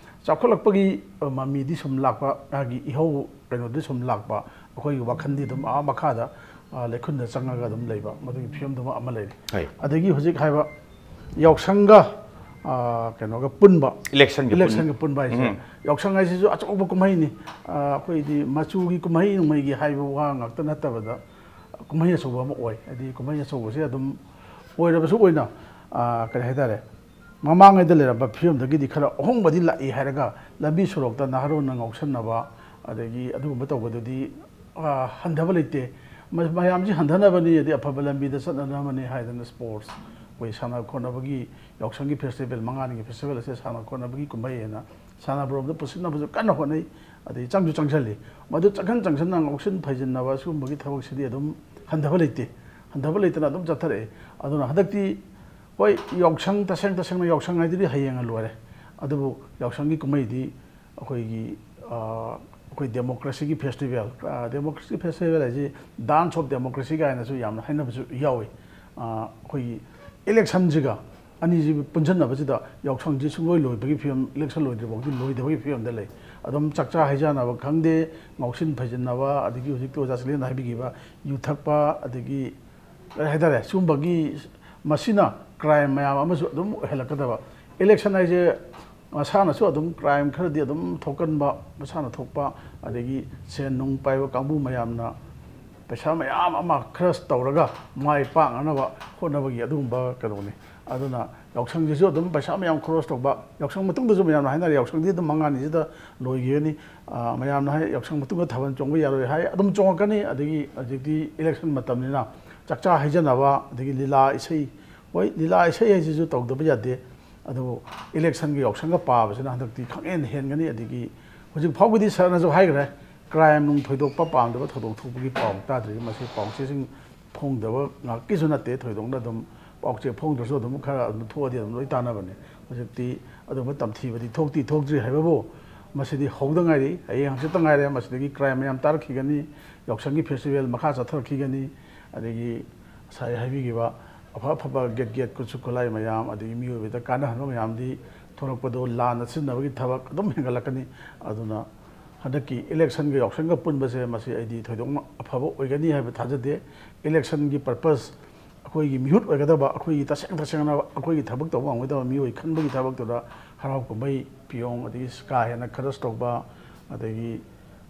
ꯆꯥꯎꯈꯠꯂꯛꯄꯒꯤ ꯃꯃꯤꯗꯤ ꯁꯨꯝ ꯂꯥꯛꯄ, ꯃꯥꯒꯤ ꯏꯍꯧ ꯀꯩꯅꯣꯗꯤ ꯁꯨꯝ ꯂꯥꯛꯄ, ꯑꯩꯈꯣꯏꯒꯤ ꯋꯥꯈꯜꯗꯤ ꯑꯗꯨꯝ ꯑꯥ ꯃꯈꯥꯗ, ꯑꯥ, ꯂꯩꯈꯨꯜꯗ ꯆꯪꯉꯒ ꯑꯗꯨꯝ ꯂꯩꯕ, ꯃꯗꯨꯒꯤ ꯐꯤꯕꯝꯗꯨꯃ ꯑꯃ ꯂꯩꯔꯤ꯫ ꯍꯣꯏ꯫ ꯑꯗꯒꯤ ꯍꯧꯖꯤꯛ ꯍꯥꯏꯕ ꯌꯥꯎꯁꯪꯒ, ꯑꯥ, ꯀꯩꯅꯣꯒ ꯄꯨꯟꯕ, ꯏꯂꯦꯛꯁꯟꯒ ꯄꯨꯟ- ꯏꯂꯦꯛꯁꯟꯒ ꯄꯨꯟꯕ ꯍꯥꯏꯁꯦ, ꯌꯥꯎꯁꯪ ꯍꯥꯏꯁꯤꯁꯨ ꯑꯆꯧꯕ ꯀꯨꯝꯍꯩꯅꯤ꯫ ꯑꯥ, ꯑꯩꯈꯣꯏꯗꯤ ꯃꯆꯨꯒꯤ ꯀꯨꯝꯍꯩ ꯅꯨꯡꯃꯩꯒꯤ ꯍꯥꯏꯕ ꯋꯥ ꯉꯥꯛꯇ ꯅꯠꯇꯕꯗ ꯀꯨꯝꯍꯩ ꯑꯆꯧꯕ ꯑꯃ ꯑꯣꯏ꯫ ꯍꯥꯏꯗꯤ ꯀꯨꯝꯍꯩ ꯑꯆꯧꯕꯁꯦ ꯑꯗꯨꯝ ꯑꯣꯏꯔꯕꯁꯨ ꯑꯣꯏꯅ, ꯑꯥ, ꯀꯔꯤ ꯍꯥꯏꯇꯥꯔꯦ, ꯃꯃꯥꯡꯉꯩꯗ ꯂꯩꯔꯝꯕ ꯐꯤꯕꯝꯗꯒꯤꯗꯤ ꯈꯔ ꯑꯍꯣꯡꯕꯗꯤ ꯂꯥꯛꯏ ꯍꯥꯏꯔꯒ ꯂꯝꯕꯤ ꯁꯣꯔꯣꯛꯇ ꯅꯍꯥꯔꯣꯟꯅ ꯉꯥꯎꯁꯟꯅꯕ ꯑꯗꯒꯤ ꯑꯗꯨꯒꯨꯝꯕ ꯇꯧꯕꯗꯨꯗꯤ, ꯑꯥ, ꯍꯟꯊꯕ ꯂꯩꯇꯦ꯫ ꯃ- ꯃꯌꯥꯝꯁꯤ ꯍꯟꯊꯅꯕꯅꯤ, ꯑꯗꯩ ꯑꯐꯕ ꯂꯝꯕꯤꯗ ꯆꯠꯅꯅꯕꯅꯤ ꯍꯥꯏꯗꯅ ꯁ꯭ꯄꯣꯔꯠꯁ, ꯑꯩꯈꯣꯏ ꯁꯥꯟꯅ ꯈꯣꯠꯅꯕꯒꯤ ꯌꯥꯎꯁꯪꯒꯤ ꯐꯦꯁꯇꯤꯚꯦꯜ, ꯃꯉꯥꯅꯤꯒꯤ ꯐꯦꯁꯇꯤꯚꯦꯜ ꯑꯁꯦ ꯁꯥꯟꯅ ꯈꯣꯠꯅꯕꯒꯤ ꯀꯨꯝꯍꯩ ꯍꯥꯏꯅ ꯁꯥꯟꯅꯕꯔꯣꯝꯗ ꯄꯨꯁꯤꯟꯅꯕꯁꯨ ꯀꯟꯅ ꯍꯣꯠꯅꯩ꯫ ꯑꯗꯩ ꯆꯪꯁꯨ ꯆꯪꯁꯜꯂꯤ꯫ ꯃꯗꯨ ꯆꯪꯁꯟ ꯆꯪꯁꯟꯅ ꯉꯥꯎꯁꯤꯟ ꯐꯩꯖꯤꯟꯅꯕ ꯁꯤꯒꯨꯝꯕꯒꯤ ꯊꯕꯛꯁꯤꯗꯤ ꯑꯗꯨꯝ ꯍꯟꯊꯕ ꯂꯩꯇꯦ꯫ ꯍꯟꯊꯕ ꯂꯩꯇꯅ ꯑꯗꯨꯝ ꯆꯠꯊꯔꯛꯑꯦ꯫ ꯑꯗꯨꯅ ꯍꯟꯗꯛꯇꯤ ꯍꯣꯏ, ꯌꯥꯎꯁꯪ, ꯇꯁꯦꯡ ꯇꯁꯦꯡꯅ ꯌꯥꯎꯁꯪ ꯍꯥꯏꯗꯨꯗꯤ ꯍꯌꯦꯡꯅ ꯂꯣꯏꯔꯦ꯫ ꯑꯗꯨꯕꯨ ꯌꯥꯎꯁꯪꯒꯤ ꯀꯨꯝꯍꯩꯗꯤ ꯑꯩꯈꯣꯏꯒꯤ, ꯑ, ꯑꯩꯈꯣꯏ ꯗꯦꯃꯣꯀ꯭ꯔꯦꯁꯤꯒꯤ ꯐꯦꯁꯇꯤꯚꯦꯜ, ꯑ, ꯗꯦꯃꯣꯀ꯭ꯔꯦꯁꯤꯒꯤ ꯐꯦꯁꯇꯤꯚꯦꯜ ꯍꯥꯏꯁꯤ dance of democracy ꯀꯥꯏꯅꯁꯨ ꯌꯥꯝꯅ ꯍꯥꯏꯅꯕꯁꯨ ꯌꯥꯎꯏ꯫ ꯑ, ꯑꯩꯈꯣꯏꯒꯤ ꯏꯂꯦꯛꯁꯟꯁꯤꯒ ꯑꯅꯤꯁꯤ ꯄꯨꯟꯁꯤꯟꯅꯕꯁꯤꯗ ꯌꯥꯎꯁꯪꯁꯤ ꯁꯨꯡꯂꯣꯏ ꯂꯣꯏꯕꯒꯤ ꯐꯤꯕꯝ, ꯏꯂꯦꯛꯁꯟ ꯂꯣꯏꯗ꯭ꯔꯤ ꯐꯥꯎꯗꯤ ꯂꯣꯏꯗꯕꯒꯤ ꯐꯤꯕꯝꯗ ꯂꯩ꯫ ꯑꯗꯨꯝ ꯆꯥꯛꯆꯥ ꯍꯩꯖꯥꯟꯅꯕ ꯈꯪꯗꯦ, ꯉꯥꯎꯁꯤꯟ ꯐꯩꯖꯤꯟꯅꯕ, ꯑꯗꯒꯤ ꯍꯧꯖꯤꯛꯇꯤ ꯑꯣꯖꯥ ꯆꯤꯂꯦꯟꯅ ꯍꯥꯏꯕꯤꯈꯤꯕ ꯌꯨ ꯊꯛꯄ, ꯑꯗꯒꯤ ꯀꯔꯤ ꯍꯥꯏꯇꯥꯔꯦ, ꯁꯤꯒꯨꯝꯕꯒꯤ ꯃꯁꯤꯅ ꯀ꯭ꯔꯥꯏꯝ ꯃꯌꯥꯝ ꯑꯃꯁꯨ ꯑꯗꯨꯝ ꯑꯣꯏꯍꯜꯂꯛꯀꯗꯕ꯫ ꯏꯂꯦꯛꯁꯟ ꯍꯥꯏꯁꯦ ꯃꯁꯥꯅꯁꯨ ꯑꯗꯨꯝ ꯀ꯭ꯔꯥꯏꯝ ꯈꯔꯗꯤ ꯑꯗꯨꯝ ꯊꯣꯛꯀꯟꯕ, ꯃꯁꯥꯅ ꯊꯣꯛꯄ, ꯑꯗꯒꯤ ꯁꯦꯟ ꯅꯨꯡ ꯄꯥꯏꯕ ꯀꯥꯡꯕꯨ ꯃꯌꯥꯝꯅ ꯄꯩꯁꯥ ꯃꯌꯥꯝ ꯑꯃ ꯈꯔꯁ ꯇꯧꯔꯒ ꯃꯥꯏ ꯄꯥꯛꯅꯅꯕ ꯍꯣꯠꯅꯕꯒꯤ ꯑꯗꯨꯒꯨꯝꯕ ꯀꯩꯅꯣꯅꯤ꯫ ꯑꯗꯨꯅ ꯌꯥꯎꯁꯪꯁꯤꯁꯨ ꯑꯗꯨꯝ ꯄꯩꯁꯥ ꯃꯌꯥꯝ ꯈꯣꯔꯁ ꯇꯧꯕ, ꯌꯥꯎꯁꯪ ꯃꯇꯨꯡꯗꯁꯨ ꯃꯌꯥꯝꯅ ꯍꯥꯏꯅꯔꯦ, ꯌꯥꯎꯁꯪꯗꯤ ꯑꯗꯨꯝ ꯃꯉꯥꯅꯤꯁꯤꯗ ꯂꯣꯏꯈꯤꯒꯅꯤ꯫ ꯑ, ꯃꯌꯥꯝꯅ ꯍꯥꯏ, ꯌꯥꯎꯁꯪ ꯃꯇꯨꯡꯗ ꯊꯥꯕꯜ ꯆꯣꯡꯕ ꯌꯥꯔꯣꯏ ꯍꯥꯏ, ꯑꯗꯨꯝ ꯆꯣꯡꯉꯛꯀꯅꯤ꯫ ꯑꯗꯒꯤ ꯍꯧꯖꯤꯛꯇꯤ ꯏꯂꯦꯛꯁꯟ ꯃꯇꯝꯅꯤꯅ ꯆꯥꯛꯆꯥ ꯍꯩꯖꯅꯕ, ꯑꯗꯒꯤ ꯂꯤꯂꯥ ꯏꯁꯩ, ꯍꯣꯏ, ꯂꯤꯂꯥ ꯏꯁꯩ ꯍꯥꯏꯁꯤꯁꯨ ꯇꯧꯗꯕ ꯌꯥꯗꯦ꯫ ꯑꯗꯨꯕꯨ ꯏꯂꯦꯛꯁꯟꯒ ꯌꯥꯎꯁꯪꯒ ꯄꯥꯕꯁꯤꯅ ꯍꯟꯗꯛꯇꯤ ꯈꯪꯍꯦꯟ ꯍꯦꯟꯒꯅꯤ꯫ ꯑꯗꯒꯤ ꯍꯧꯖꯤꯛ ꯐꯥꯎꯒꯤꯗꯤ ꯁꯥꯔꯅꯁꯨ ꯍꯥꯏꯈ꯭ꯔꯦ, ꯀ꯭ꯔꯥꯏꯝ ꯅꯨꯡ ꯊꯣꯏꯗꯣꯛꯄ ꯄꯥꯝꯗꯕ ꯊꯧꯗꯣꯛ ꯊꯣꯛꯄꯒꯤ ꯄꯥꯎ ꯇꯥꯗ꯭ꯔꯤ꯫ ꯃꯁꯤ ꯄꯥꯎꯆꯦꯁꯤꯡ ꯐꯣꯡꯗꯕ ꯉꯥꯛꯀꯤꯁꯨ ꯅꯠꯇꯦ, ꯊꯣꯏꯗꯣꯛꯅ ꯑꯗꯨꯝ ꯄꯥꯎꯆꯦ ꯐꯣꯡꯗ꯭ꯔꯁꯨ ꯑꯗꯨꯝ ꯈꯔ ꯑꯗꯨꯝ ꯊꯣꯛꯑꯗꯤ ꯑꯗꯨꯝ ꯂꯣꯏ ꯇꯥꯟꯅꯕꯅꯦ꯫ ꯍꯧꯖꯤꯛꯇꯤ ꯑꯗꯨꯝꯕ ꯇꯝꯊꯤꯕꯗꯤ ꯊꯣꯛꯇꯤ ꯊꯣꯛꯇ꯭ꯔꯤ ꯍꯥꯏꯕꯕꯨ, ꯃꯁꯤꯗꯤ ꯍꯧꯗ ꯉꯥꯏꯔꯤ, ꯍꯌꯦꯡ ꯍꯪꯆꯤꯠꯇ ꯉꯥꯏꯔꯦ꯫ ꯃꯁꯤꯗꯒꯤ ꯀ꯭ꯔꯥꯏꯝ ꯃꯌꯥꯝ ꯇꯥꯔꯛꯈꯤꯒꯅꯤ, ꯌꯥꯎꯁꯪꯒꯤ ꯐꯦꯁꯇꯤꯚꯦꯜ ꯃꯈꯥ ꯆꯠꯊꯔꯛꯈꯤꯒꯅꯤ꯫ ꯑꯗꯒꯤ ꯉꯁꯥꯏ ꯍꯥꯏꯕꯤꯈꯤꯕ ꯑꯐ ꯑꯐꯕ ꯒꯦꯠ ꯒꯦꯠ ꯈꯨꯠꯁꯨ ꯈꯨꯠꯂꯥꯏ ꯃꯌꯥꯝ, ꯑꯗꯒꯤ ꯃꯤꯑꯣꯏꯕꯗ ꯀꯥꯟꯅꯍꯟꯕ ꯃꯌꯥꯝꯗꯤ ꯊꯣꯛꯂꯛꯄꯗꯣ ꯂꯥꯟꯅ ꯁꯤꯖꯤꯟꯅꯕꯒꯤ ꯊꯕꯛ ꯑꯗꯨꯝ ꯍꯦꯟꯒꯠꯂꯛꯀꯅꯤ꯫ ꯑꯗꯨꯅ ꯍꯟꯗꯛꯀꯤ ꯏꯂꯦꯛꯁꯟꯒ ꯌꯥꯎꯁꯪꯒ ꯄꯨꯟꯕꯁꯦ, ꯃꯁꯤ ꯑꯩꯗꯤ ꯊꯣꯏꯗꯣꯛꯅ ꯑꯐꯕ ꯑꯣꯏꯒꯅꯤ ꯍꯥꯏꯕ ꯊꯥꯖꯗꯦ꯫ ꯏꯂꯦꯛꯁꯟꯒꯤ ꯄꯔꯄꯁ, ꯑꯩꯈꯣꯏꯒꯤ ꯃꯤꯍꯨꯠ ꯑꯣꯏꯒꯗꯕ, ꯑꯩꯈꯣꯏꯒꯤ ꯇꯁꯦꯡ ꯇꯁꯦꯡꯅ ꯑꯩꯈꯣꯏꯒꯤ ꯊꯕꯛ ꯇꯧꯕ ꯉꯝꯒꯗꯕ ꯃꯤꯑꯣꯏ ꯈꯟꯕꯒꯤ ꯊꯕꯛꯇꯨꯗ ꯍꯔꯥꯎ ꯀꯨꯝꯍꯩ ꯐꯤꯌꯣꯡ, ꯑꯗꯒꯤ ꯀꯥ ꯍꯦꯟꯅ ꯈꯔꯁ ꯇꯧꯕ, ꯑꯗꯒꯤ,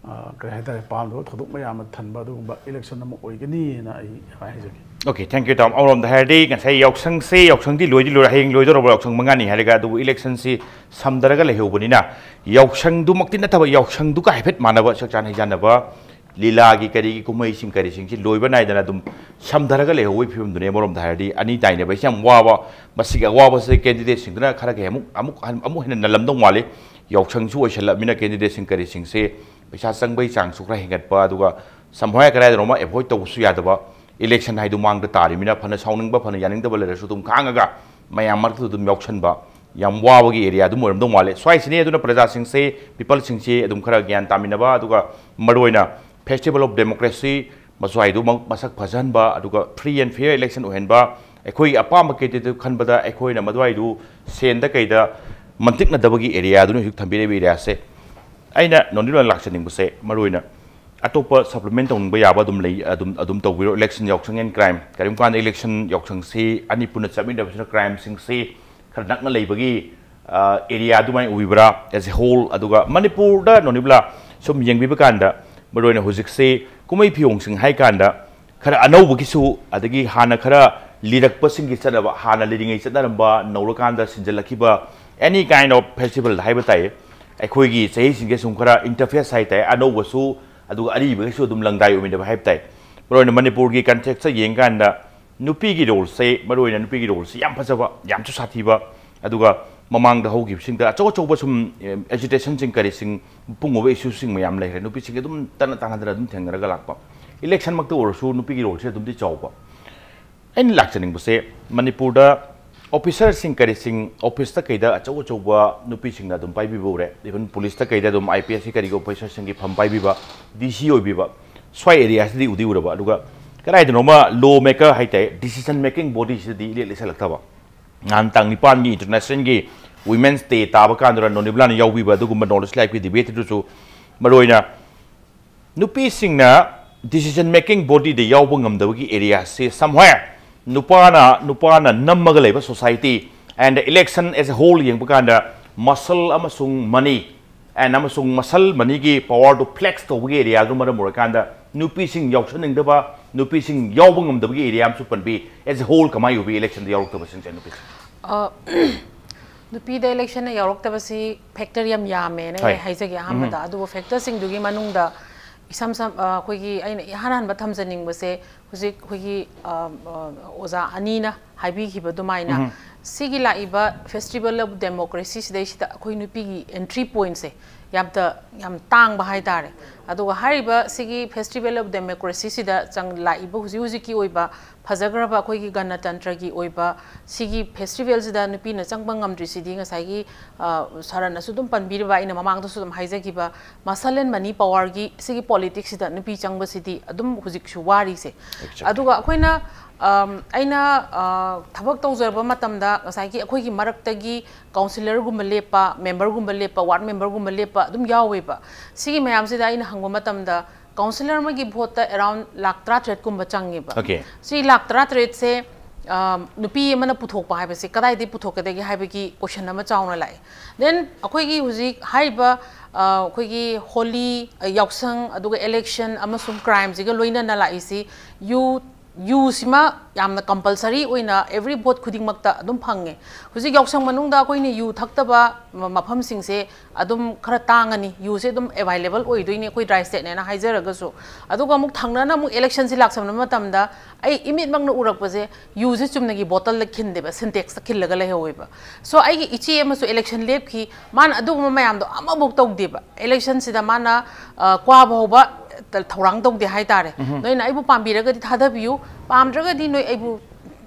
ꯑ, ꯀꯔꯤ ꯍꯥꯏꯇꯥꯔꯦ, ꯄꯥꯝꯗꯕ ꯊꯧꯗꯣꯛ ꯃꯌꯥꯝ ꯑꯃ ꯊꯟꯕ ꯑꯗꯨꯒꯨꯝꯕ ꯏꯂꯦꯛꯁꯟ ꯑꯃ ꯑꯣꯏꯒꯅꯤꯅ ꯑꯩ ꯑꯗꯨꯃꯥꯏꯅ ꯍꯥꯏꯖꯒꯦ꯫ Okay, thank you, ꯇꯥꯃꯣ꯫ ꯑꯃꯔꯣꯝꯗ ꯍꯥꯏꯔꯗꯤ ꯉꯁꯥꯏ ꯌꯥꯎꯁꯪꯁꯦ, ꯌꯥꯎꯁꯪꯗꯤ ꯂꯣꯏꯗꯤ ꯂꯣꯏꯔꯦ, ꯍꯌꯦꯡ ꯂꯣꯏꯗꯧꯔꯕ ꯌꯥꯎꯁꯪ ꯃꯉꯥꯅꯤ ꯍꯥꯏꯔꯒ, ꯑꯗꯨꯕꯨ ꯏꯂꯦꯛꯁꯟꯁꯤ ꯁꯝꯊꯔꯒ ꯂꯩꯍꯧꯕꯅꯤꯅ, ꯌꯥꯎꯁꯪꯗꯨꯃꯛꯇꯤ ꯅꯠꯇꯕ, ꯌꯥꯎꯁꯪꯗꯨꯒ ꯍꯥꯏꯐꯦꯠ ꯃꯥꯟꯅꯕ ꯆꯥꯛꯆꯥ ꯍꯩꯖꯥꯟꯅꯕ, ꯂꯤꯂꯥꯒꯤ ꯀꯔꯤꯒꯤ ꯀꯨꯝꯍꯩꯁꯤꯡ ꯀꯔꯤꯁꯤꯡꯁꯤ ꯂꯣꯏꯕ ꯅꯥꯏꯗꯅ ꯑꯗꯨꯝ ꯁꯝꯊꯔꯒ ꯂꯩꯍꯧꯕꯒꯤ ꯐꯤꯕꯝꯗꯨꯅꯤ꯫ ꯑꯃꯔꯣꯝꯗ ꯍꯥꯏꯔꯗꯤ ꯑꯅꯤ ꯇꯥꯏꯅꯕꯁꯤ ꯌꯥꯝ ꯋꯥꯕ, ꯃꯁꯤꯒꯤ ꯑꯋꯥꯕꯁꯤ ꯀꯦꯟꯗꯤꯗꯦꯠꯁꯤꯡꯗꯨꯅ ꯈꯔ ꯀꯩ ꯑꯃꯨꯛ, ꯑꯃꯨꯛ ꯍꯟ-, ꯑꯃꯨꯛ ꯍꯦꯟꯅ ꯅꯜꯂꯝꯗꯧ ꯃꯥꯜꯂꯤ꯫ ꯌꯥꯎꯁꯪꯁꯨ ꯑꯣꯏꯁꯜꯂꯛꯃꯤꯅ ꯀꯦꯟꯗꯤꯗꯦꯠꯁꯤꯡ ꯀꯔꯤꯁꯤꯡꯁꯦ ꯄꯩꯁꯥ ꯆꯪꯕꯒꯤ ꯆꯥꯡꯁꯨ ꯈꯔ ꯍꯦꯟꯒꯠꯄ, ꯑꯗꯨꯒ ꯁꯝꯍꯥꯏ ꯀꯗꯥꯏꯗꯅꯣꯃ ꯑꯦꯚꯣꯏꯗ ꯇꯧꯕꯁꯨ ꯌꯥꯗꯕ, ꯏꯂꯦꯛꯁꯟ ꯍꯥꯏꯗꯨ ꯃꯥꯡꯗ ꯇꯥꯔꯤꯃꯤꯅ ꯐꯅ ꯁꯥꯎꯅꯤꯡꯕ, ꯐꯅ ꯌꯥꯅꯤꯡꯗꯕ ꯂꯩꯔꯁꯨ ꯑꯗꯨꯝ ꯈꯥꯡꯉꯒ ꯃꯌꯥꯝ ꯃꯔꯛꯇꯨꯗ ꯑꯗꯨꯝ ꯌꯥꯎꯁꯟꯕ, ꯌꯥꯝ ꯋꯥꯕꯒꯤ ꯑꯦꯔꯤꯌꯥ ꯑꯗꯨꯝ ꯑꯣꯏꯔꯝꯗꯧ ꯃꯥꯜꯂꯦ꯫ ꯁ꯭ꯋꯥꯏꯁꯤꯅꯤ ꯑꯗꯨꯅ ꯄ꯭ꯔꯖꯥꯁꯤꯡꯁꯦ, ꯄꯤꯄꯜꯁꯤꯡꯁꯦ ꯑꯗꯨꯝ ꯈꯔ ꯒ꯭ꯌꯥꯟ ꯇꯥꯃꯤꯟꯅꯕ, ꯑꯗꯨꯒ ꯃꯔꯨꯑꯣꯏꯅ Festival of Democracy, ꯃꯁ꯭ꯋꯥꯏꯗꯨꯃꯛ ꯃꯁꯛ ꯐꯖꯍꯟꯕ, ꯑꯗꯨꯒ free and fair election ꯑꯣꯏꯍꯟꯕ, ꯑꯩꯈꯣꯏꯒꯤ ꯑꯄꯥꯝꯕ ꯀꯦꯟꯗꯤꯗꯦꯠ ꯈꯟꯕꯗ ꯑꯩꯈꯣꯏꯅ ꯃꯗꯨꯋꯥꯏꯗꯨ ꯁꯦꯟꯗ ꯀꯩꯗ ꯃꯟꯇꯤꯛꯅꯗꯕꯒꯤ ꯑꯦꯔꯤꯌꯥꯗꯨꯅ ꯍꯧꯖꯤꯛ ꯊꯝꯕꯤꯔꯤꯕ ꯑꯦꯔꯤꯌꯥꯁꯦ꯫ ꯑꯩꯅ ꯅꯣꯟꯗꯤꯂꯣꯟ ꯂꯥꯛꯆꯅꯤꯡꯕꯁꯦ, ꯃꯔꯨꯑꯣꯏꯅ ꯑꯇꯣꯞꯄ ꯁꯄ꯭ꯂꯤꯃꯦꯟ ꯇꯧꯅꯤꯡꯕ ꯌꯥꯕ ꯑꯗꯨꯝ ꯂꯩ, ꯑꯗꯨꯝ, ꯑꯗꯨꯝ ꯇꯧꯕꯤꯔꯣ꯫ Election, ꯌꯥꯎꯁꯪ and crime, ꯀꯔꯤꯒꯨꯝꯕ ꯀꯥꯟꯗ ꯏꯂꯦꯛꯁꯟ ꯌꯥꯎꯁꯪꯁꯤ ꯑꯅꯤ ꯄꯨꯟꯅ ꯆꯠꯃꯤꯟꯅꯕꯁꯤꯅ ꯀ꯭ꯔꯥꯏꯝꯁꯤꯡꯁꯤ ꯈꯔ ꯅꯛꯅ ꯂꯩꯕꯒꯤ, ꯑ, ꯑꯦꯔꯤꯌꯥ ꯑꯗꯨꯃꯥꯏꯅ ꯑꯣꯏꯕ꯭ꯔꯥ, as a whole? ꯑꯗꯨꯒ ꯃꯅꯤꯄꯨꯔꯗ ꯅꯣꯅꯤꯕꯂꯥ ꯁꯨꯝ ꯌꯦꯡꯕꯤꯕ ꯀꯥꯟꯗ, ꯃꯔꯨꯑꯣꯏꯅ ꯍꯧꯖꯤꯛꯁꯤ ꯀꯨꯝꯍꯩ ꯐꯤꯌꯣꯡꯁꯤꯡ ꯍꯥꯏ ꯀꯥꯟꯗ ꯈꯔ ꯑꯅꯧꯕꯒꯤꯁꯨ, ꯑꯗꯒꯤ ꯍꯥꯟꯅ ꯈꯔ ꯂꯤꯔꯛꯄꯁꯤꯡꯒꯤ ꯆꯠꯅꯕ, ꯍꯥꯟꯅ ꯂꯤꯔꯤꯉꯩ ꯆꯠꯅꯔꯝꯕ, ꯅꯧꯔꯀꯥꯟꯗ ꯁꯤꯟꯖꯜꯂꯛꯈꯤꯕ, any kind of festival ꯍꯥꯏꯕ ꯇꯥꯏ, ꯑꯩꯈꯣꯏꯒꯤ ꯆꯍꯤꯁꯤꯡꯁꯦ ꯁꯨꯝ ꯈꯔ interface ꯍꯥꯏ ꯇꯥꯏ, ꯑꯅꯧꯕꯁꯨ ꯑꯗꯨꯒ ꯑꯔꯤꯕꯒꯤꯁꯨ ꯑꯗꯨꯝ ꯂꯪꯗꯥꯏ ꯑꯣꯏꯃꯤꯟꯅꯕ ꯍꯥꯏꯕ ꯇꯥꯏ꯫ ꯃꯔꯨꯑꯣꯏꯅ ꯃꯅꯤꯄꯨꯔꯒꯤ context ꯌꯦꯡꯀꯥꯟꯗ ꯅꯨꯄꯤꯒꯤ roleꯁꯦ, ꯃꯔꯨꯑꯣꯏꯅ ꯅꯨꯄꯤꯒꯤ roleꯁꯦ ꯌꯥꯝ ꯐꯖꯕ, ꯌꯥꯝꯁꯨ ꯁꯥꯊꯤꯕ, ꯑꯗꯨꯒ ꯃꯃꯥꯡꯗ ꯍꯧꯈꯤꯕꯁꯤꯡꯗ ꯑꯆꯧ ꯑꯆꯧꯕ ꯁꯨꯝ, ꯑꯦ, agitationꯁꯤꯡ ꯀꯔꯤꯁꯤꯡ, ꯄꯨꯡꯉꯨꯕ issueꯁꯤꯡ ꯃꯌꯥꯝ ꯂꯩꯈ꯭ꯔꯦ꯫ ꯅꯨꯄꯤꯁꯤꯡ ꯑꯗꯨꯝ ꯇꯠꯅ ꯇꯥꯅꯗꯅ ꯑꯗꯨꯝ ꯊꯦꯡꯅꯔꯒ ꯂꯥꯛꯄ꯫ Electionꯃꯛꯇ ꯑꯣꯏꯔꯁꯨ ꯅꯨꯄꯤꯒꯤ roleꯁꯦ ꯑꯗꯨꯝꯗꯤ ꯆꯥꯎꯕ꯫ ꯑꯩꯅ ꯂꯥꯛꯆꯅꯤꯡꯕꯁꯦ, ꯃꯅꯤꯄꯨꯔꯗ officerꯁꯤꯡ ꯀꯔꯤꯁꯤꯡ, officeꯇ ꯀꯩꯗ ꯑꯆꯧ ꯑꯆꯧꯕ ꯅꯨꯄꯤꯁꯤꯡꯅ ꯑꯗꯨꯝ ꯄꯥꯏꯕꯤꯕ ꯎꯔꯦ꯫ Even policeꯇ ꯀꯩꯗ ꯑꯗꯨꯝ IPSꯀꯤ ꯀꯔꯤꯒꯤ officerꯁꯤꯡꯒꯤ ꯐꯝ ꯄꯥꯏꯕꯤꯕ, DC ꯑꯣꯏꯕꯤꯕ, ꯁ꯭ꯋꯥꯏ areaꯁꯤꯗꯤ ꯎꯗꯤ ꯎꯔꯕ꯫ ꯑꯗꯨꯒ ꯀꯗꯥꯏꯗꯅꯣꯃ law maker ꯍꯥꯏ ꯇꯥꯏ, decision making bodyꯁꯤꯗꯗꯤ ꯏꯂꯦꯛ ꯂꯩꯁꯜꯂꯛꯇꯕ꯫ ꯅꯍꯥꯟ ꯇꯥꯡ ꯅꯤꯄꯥꯟꯒꯤ Internationalꯒꯤ Women's Day ꯇꯥꯕ ꯀꯥꯟꯗꯨꯗ ꯅꯣꯅꯤꯕꯂꯥꯅ ꯌꯥꯎꯕꯤꯕ ꯑꯗꯨꯒꯨꯝꯕ knowledge lifeꯀꯤ debateꯇꯨꯁꯨ ꯃꯔꯨꯑꯣꯏꯅ ꯅꯨꯄꯤꯁꯤꯡꯅ decision making bodyꯗ ꯌꯥꯎꯕ ꯉꯝꯗꯕꯒꯤ areaꯁꯤ somewhere ꯅꯨꯄꯥꯅ, ꯅꯨꯄꯥꯅ ꯅꯝꯃꯒ ꯂꯩꯕ society and election as a whole ꯌꯦꯡꯕ ꯀꯥꯟꯗ muscle ꯑꯃꯁꯨꯡ money and ꯑꯃꯁꯨꯡ muscle moneyꯒꯤ powerꯗꯨ flex ꯇꯧꯕꯒꯤ areaꯗꯨ ꯃꯔꯝ ꯑꯣꯏꯔꯀꯥꯟꯗ ꯅꯨꯄꯤꯁꯤꯡ ꯌꯥꯎꯁꯟꯅꯤꯡꯗꯕ, ꯅꯨꯄꯤꯁꯤꯡ ꯌꯥꯎꯕ ꯉꯝꯗꯕꯒꯤ area ꯑꯃꯁꯨ ꯄꯟꯕꯤ꯫ As a whole ꯀꯃꯥꯏ ꯎꯕꯤ electionꯗ ꯌꯥꯎꯔꯛꯇꯕꯁꯤꯡꯁꯦ ꯅꯨꯄꯤꯁꯤꯡ? ꯑ, ꯅꯨꯄꯤꯗ electionꯗ ꯌꯥꯎꯔꯛꯇꯕꯁꯤ factor ꯌꯥꯝ ꯌꯥꯝꯃꯦꯅ ꯍꯣꯏ꯫ ꯑꯩ ꯍꯥꯏꯖꯒꯦ ꯑꯍꯥꯟꯕꯗ꯫ ꯎꯝ꯫ ꯑꯗꯨꯕꯨ factorꯁꯤꯡꯗꯨꯒꯤ ꯃꯅꯨꯡꯗ ꯏꯁꯝ ꯁꯝ-, ꯑ, ꯑꯩꯈꯣꯏꯒꯤ ꯑꯩꯅ ꯏꯍꯥꯟ ꯍꯥꯟꯕ ꯊꯝꯖꯅꯤꯡꯕꯁꯦ ꯍꯧꯖꯤꯛ ꯑꯩꯈꯣꯏꯒꯤ, ꯑ, ꯑ, ꯑꯣꯖꯥ ꯑꯅꯤꯅ ꯍꯥꯏꯕꯤꯈꯤꯕ ꯑꯗꯨꯃꯥꯏꯅ ꯎꯝ꯫ ꯁꯤꯒꯤ ꯂꯥꯛꯏꯕ Festival of Democracy ꯁꯤꯗꯩꯁꯤꯗ ꯑꯩꯈꯣꯏ ꯅꯨꯄꯤꯒꯤ entry pointꯁꯦ ꯌꯥꯝꯇ, ꯌꯥꯝ ꯇꯥꯡꯕ ꯍꯥꯏꯇꯥꯔꯦ꯫ ꯑꯗꯨꯒ ꯍꯥꯏꯔꯤꯕ ꯁꯤꯒꯤ Festival of Democracy ꯁꯤꯗ ꯆꯪ-, ꯂꯥꯛꯏꯕ ꯍꯧꯖꯤꯛ ꯍꯧꯖꯤꯛꯀꯤ ꯑꯣꯏꯕ ꯐꯖꯈ꯭ꯔꯕ ꯑꯩꯈꯣꯏꯒꯤ ꯒꯅꯇꯟꯇ꯭ꯔꯒꯤ ꯑꯣꯏꯕ ꯁꯤꯒꯤ festivalꯁꯤꯗ ꯅꯨꯄꯤꯅ ꯆꯪꯕ ꯉꯝꯗ꯭ꯔꯤꯁꯤꯗꯤ ꯉꯁꯥꯏꯒꯤ, ꯑ, ꯁꯥꯔꯅꯁꯨ ꯑꯗꯨꯝ ꯄꯟꯕꯤꯔꯤꯕ, ꯑꯩꯅ ꯃꯃꯥꯡꯗꯁꯨ ꯑꯗꯨꯝ ꯍꯥꯏꯖꯈꯤꯕ, muscle and money powerꯒꯤ ꯁꯤꯒꯤ politicsꯁꯤꯗ ꯅꯨꯄꯤ ꯆꯪꯕꯁꯤꯗꯤ ꯑꯗꯨꯝ ꯍꯧꯖꯤꯛꯁꯨ ꯋꯥꯔꯤꯁꯦ꯫ Exactly. ꯑꯗꯨꯒ ꯑꯩꯈꯣꯏꯅ, ꯑꯝ, ꯑꯩꯅ, ꯑ, ꯊꯕꯛ ꯇꯧꯖꯔꯕ ꯃꯇꯝꯗ ꯉꯁꯥꯏꯒꯤ ꯑꯩꯈꯣꯏꯒꯤ ꯃꯔꯛꯇꯒꯤ councillorꯒꯨꯝꯕ ꯂꯦꯞꯄ, memberꯒꯨꯝꯕ ꯂꯦꯞꯄ, ward memberꯒꯨꯝꯕ ꯂꯦꯞꯄ ꯑꯗꯨꯝ ꯌꯥꯎꯋꯦꯕ꯫ ꯁꯤꯒꯤ ꯃꯌꯥꯝꯁꯤꯗ ꯑꯩꯅ ꯍꯪꯕ ꯃꯇꯝꯗ councillor ꯑꯃꯒꯤ voteꯇ around ꯂꯥꯈ ꯇꯔꯥꯇꯔꯦꯠꯀꯨꯝꯕ ꯆꯪꯉꯦꯕ꯫ Okay. ꯁꯤ ꯂꯥꯈ ꯇꯔꯥꯇꯔꯦꯠꯁꯦ ꯑ, ꯅꯨꯄꯤ ꯑꯃꯅ ꯄꯨꯊꯣꯛꯄ ꯍꯥꯏꯕꯁꯦ ꯀꯗꯥꯏꯗꯒꯤ ꯄꯨꯊꯣꯛꯀꯗꯒꯦ ꯍꯥꯏꯕꯒꯤ ꯀꯣꯏꯁꯟ ꯑꯃ ꯆꯥꯎꯅ ꯂꯥꯛꯑꯦ꯫ ꯗꯦꯟ ꯑꯩꯈꯣꯏꯒꯤ ꯍꯧꯖꯤꯛ ꯍꯥꯏꯔꯤꯕ, ꯑ, ꯑꯩꯈꯣꯏꯒꯤ ꯍꯣꯂꯤ, ꯑ, ꯌꯥꯎꯁꯪ, ꯑꯗꯨꯒ ꯏꯂꯦꯛꯁꯟ ꯑꯃꯁꯨꯡ ꯀ꯭ꯔꯥꯏꯝꯁꯤꯒ ꯂꯣꯏꯅꯅ ꯂꯥꯛꯏꯁꯤ ꯌꯨ, ꯌꯨꯁꯤꯃ ꯌꯥꯝꯅ ꯀꯝꯄꯜꯁꯔꯤ ꯑꯣꯏꯅ ꯑꯦꯕ꯭ꯔꯤ ꯚꯣꯠ ꯈꯨꯗꯤꯡꯃꯛꯇ ꯑꯗꯨꯝ ꯐꯪꯉꯦ꯫ ꯍꯧꯖꯤꯛ ꯌꯥꯎꯁꯪ ꯃꯅꯨꯡꯗ ꯑꯩꯈꯣꯏꯅ ꯌꯨ ꯊꯛꯇꯕ ꯃ-, ꯃꯐꯝꯁꯤꯡꯁꯦ ꯑꯗꯨꯝ ꯈꯔ ꯇꯥꯡꯉꯅꯤ, ꯌꯨꯁꯦ ꯑꯗꯨꯝ ꯑꯦꯕꯥꯏꯂꯦꯕꯜ ꯑꯣꯏꯗꯣꯏꯅꯤ ꯑꯩꯈꯣꯏ ꯗ꯭ꯔꯥꯏ ꯁ꯭ꯇꯦꯠꯅꯦꯅ ꯍꯥꯏꯖꯔꯒꯁꯨ꯫ ꯑꯗꯨꯒ ꯑꯃꯨꯛ ꯊꯪꯅꯅ ꯑꯃꯨꯛ ꯏꯂꯦꯛꯁꯟꯁꯤ ꯂꯥꯛꯁꯟꯕ ꯃꯇꯝꯗ ꯑꯩ ꯏꯃꯤꯠꯃꯛꯅ ꯎꯔꯛꯄꯁꯦ, ꯌꯨꯁꯦ ꯆꯨꯝꯅꯒꯤ ꯕꯣꯇꯜꯗ ꯈꯤꯟꯗꯦꯕ, ꯁꯤꯟꯇꯦꯛꯁꯇ ꯈꯤꯜꯂꯒ ꯂꯩꯍꯧꯋꯦꯕ꯫ ꯁꯣ ꯑꯩꯒꯤ ꯏꯆꯦ ꯑꯃꯁꯨ ꯏꯂꯦꯛꯁꯟ ꯂꯦꯞꯈꯤ, ꯃꯥꯅ ꯑꯗꯨꯒꯨꯝꯕ ꯃꯌꯥꯝꯗꯣ ꯑꯃꯐꯧ ꯇꯧꯗꯦꯕ꯫ ꯏꯂꯦꯛꯁꯟꯁꯤꯗ ꯃꯥꯅ, ꯑ, ꯀ꯭ꯋꯥ ꯐꯥꯎꯕ ꯊꯧꯔꯥꯡ ꯇꯧꯗꯦ ꯍꯥꯏꯇꯥꯔꯦ꯫ ꯅꯣꯏꯅ ꯑꯩꯕꯨ ꯄꯥꯝꯕꯤꯔꯒꯗꯤ ꯊꯥꯗꯕꯤꯌꯨ, ꯄꯥꯝꯗ꯭ꯔꯒꯗꯤ ꯅꯣꯏ ꯑꯩꯕꯨ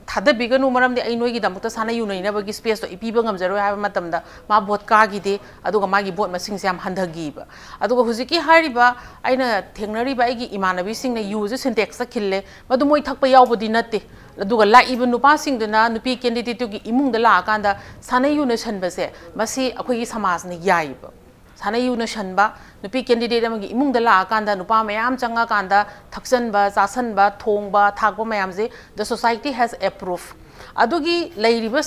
ꯊꯥꯗꯕꯤꯒꯅꯨ, ꯃꯔꯝꯗꯤ ꯑꯩ ꯅꯣꯏꯒꯤꯗꯃꯛꯇ ꯁꯥꯟꯅ ꯌꯨ ꯅꯩꯅꯕꯒꯤ ꯁ꯭ꯄꯦꯁꯇꯣ ꯑꯩ ꯄꯤꯕ ꯉꯝꯖꯔꯣꯏ ꯍꯥꯏꯕ ꯃꯇꯝꯗ ꯃꯥ ꯚꯣꯠ ꯀꯥꯈꯤꯗꯦ, ꯑꯗꯨꯒ ꯃꯥꯒꯤ ꯚꯣꯠ ꯃꯁꯤꯡꯁꯦ ꯌꯥꯝ ꯍꯟꯊꯈꯤꯕ꯫ ꯑꯗꯨꯒ ꯍꯧꯖꯤꯛꯀꯤ ꯍꯥꯏꯔꯤꯕ ꯑꯩꯅ ꯊꯦꯡꯅꯔꯤꯕ ꯑꯩꯒꯤ ꯏꯃꯥꯟꯅꯕꯤꯁꯤꯡꯅ ꯌꯨꯁꯦ ꯁꯤꯟꯇꯦꯛꯁꯇ ꯈꯤꯜꯂꯦ, ꯃꯗꯨ ꯃꯣꯏ ꯊꯛꯄ ꯌꯥꯎꯕꯗꯤ ꯅꯠꯇꯦ꯫ ꯑꯗꯨꯒ ꯂꯥꯛꯏꯕ ꯅꯨꯄꯥꯁꯤꯡꯗꯨꯅ ꯅꯨꯄꯤ ꯀꯦꯟꯗꯤꯗꯦꯠꯇꯨꯒꯤ ꯏꯃꯨꯡꯗ ꯂꯥꯛꯑꯀꯥꯟꯗ ꯁꯥꯟꯅ ꯌꯨ ꯅꯩꯁꯟꯕꯁꯦ, ꯃꯁꯤ ꯑꯩꯈꯣꯏꯒꯤ ꯁꯃꯥꯖꯅ ꯌꯥꯏꯌꯦꯕ꯫ ꯁꯥꯟꯅ ꯌꯨ ꯅꯩꯁꯟꯕ, ꯅꯨꯄꯤ ꯀꯦꯟꯗꯤꯗꯦꯠ ꯑꯃꯒꯤ ꯏꯃꯨꯡꯗ ꯂꯥꯛꯑꯀꯥꯟꯗ ꯅꯨꯄꯥ ꯃꯌꯥꯝ ꯆꯪꯉꯀꯥꯟꯗ ꯊꯛꯆꯟꯕ, ꯆꯥꯁꯟꯕ, ꯊꯣꯡꯕ, ꯊꯥꯛꯄ ꯃꯌꯥꯝꯁꯦ, the society has approved꯫ ꯑꯗꯨꯒꯤ ꯂꯩꯔꯤꯕ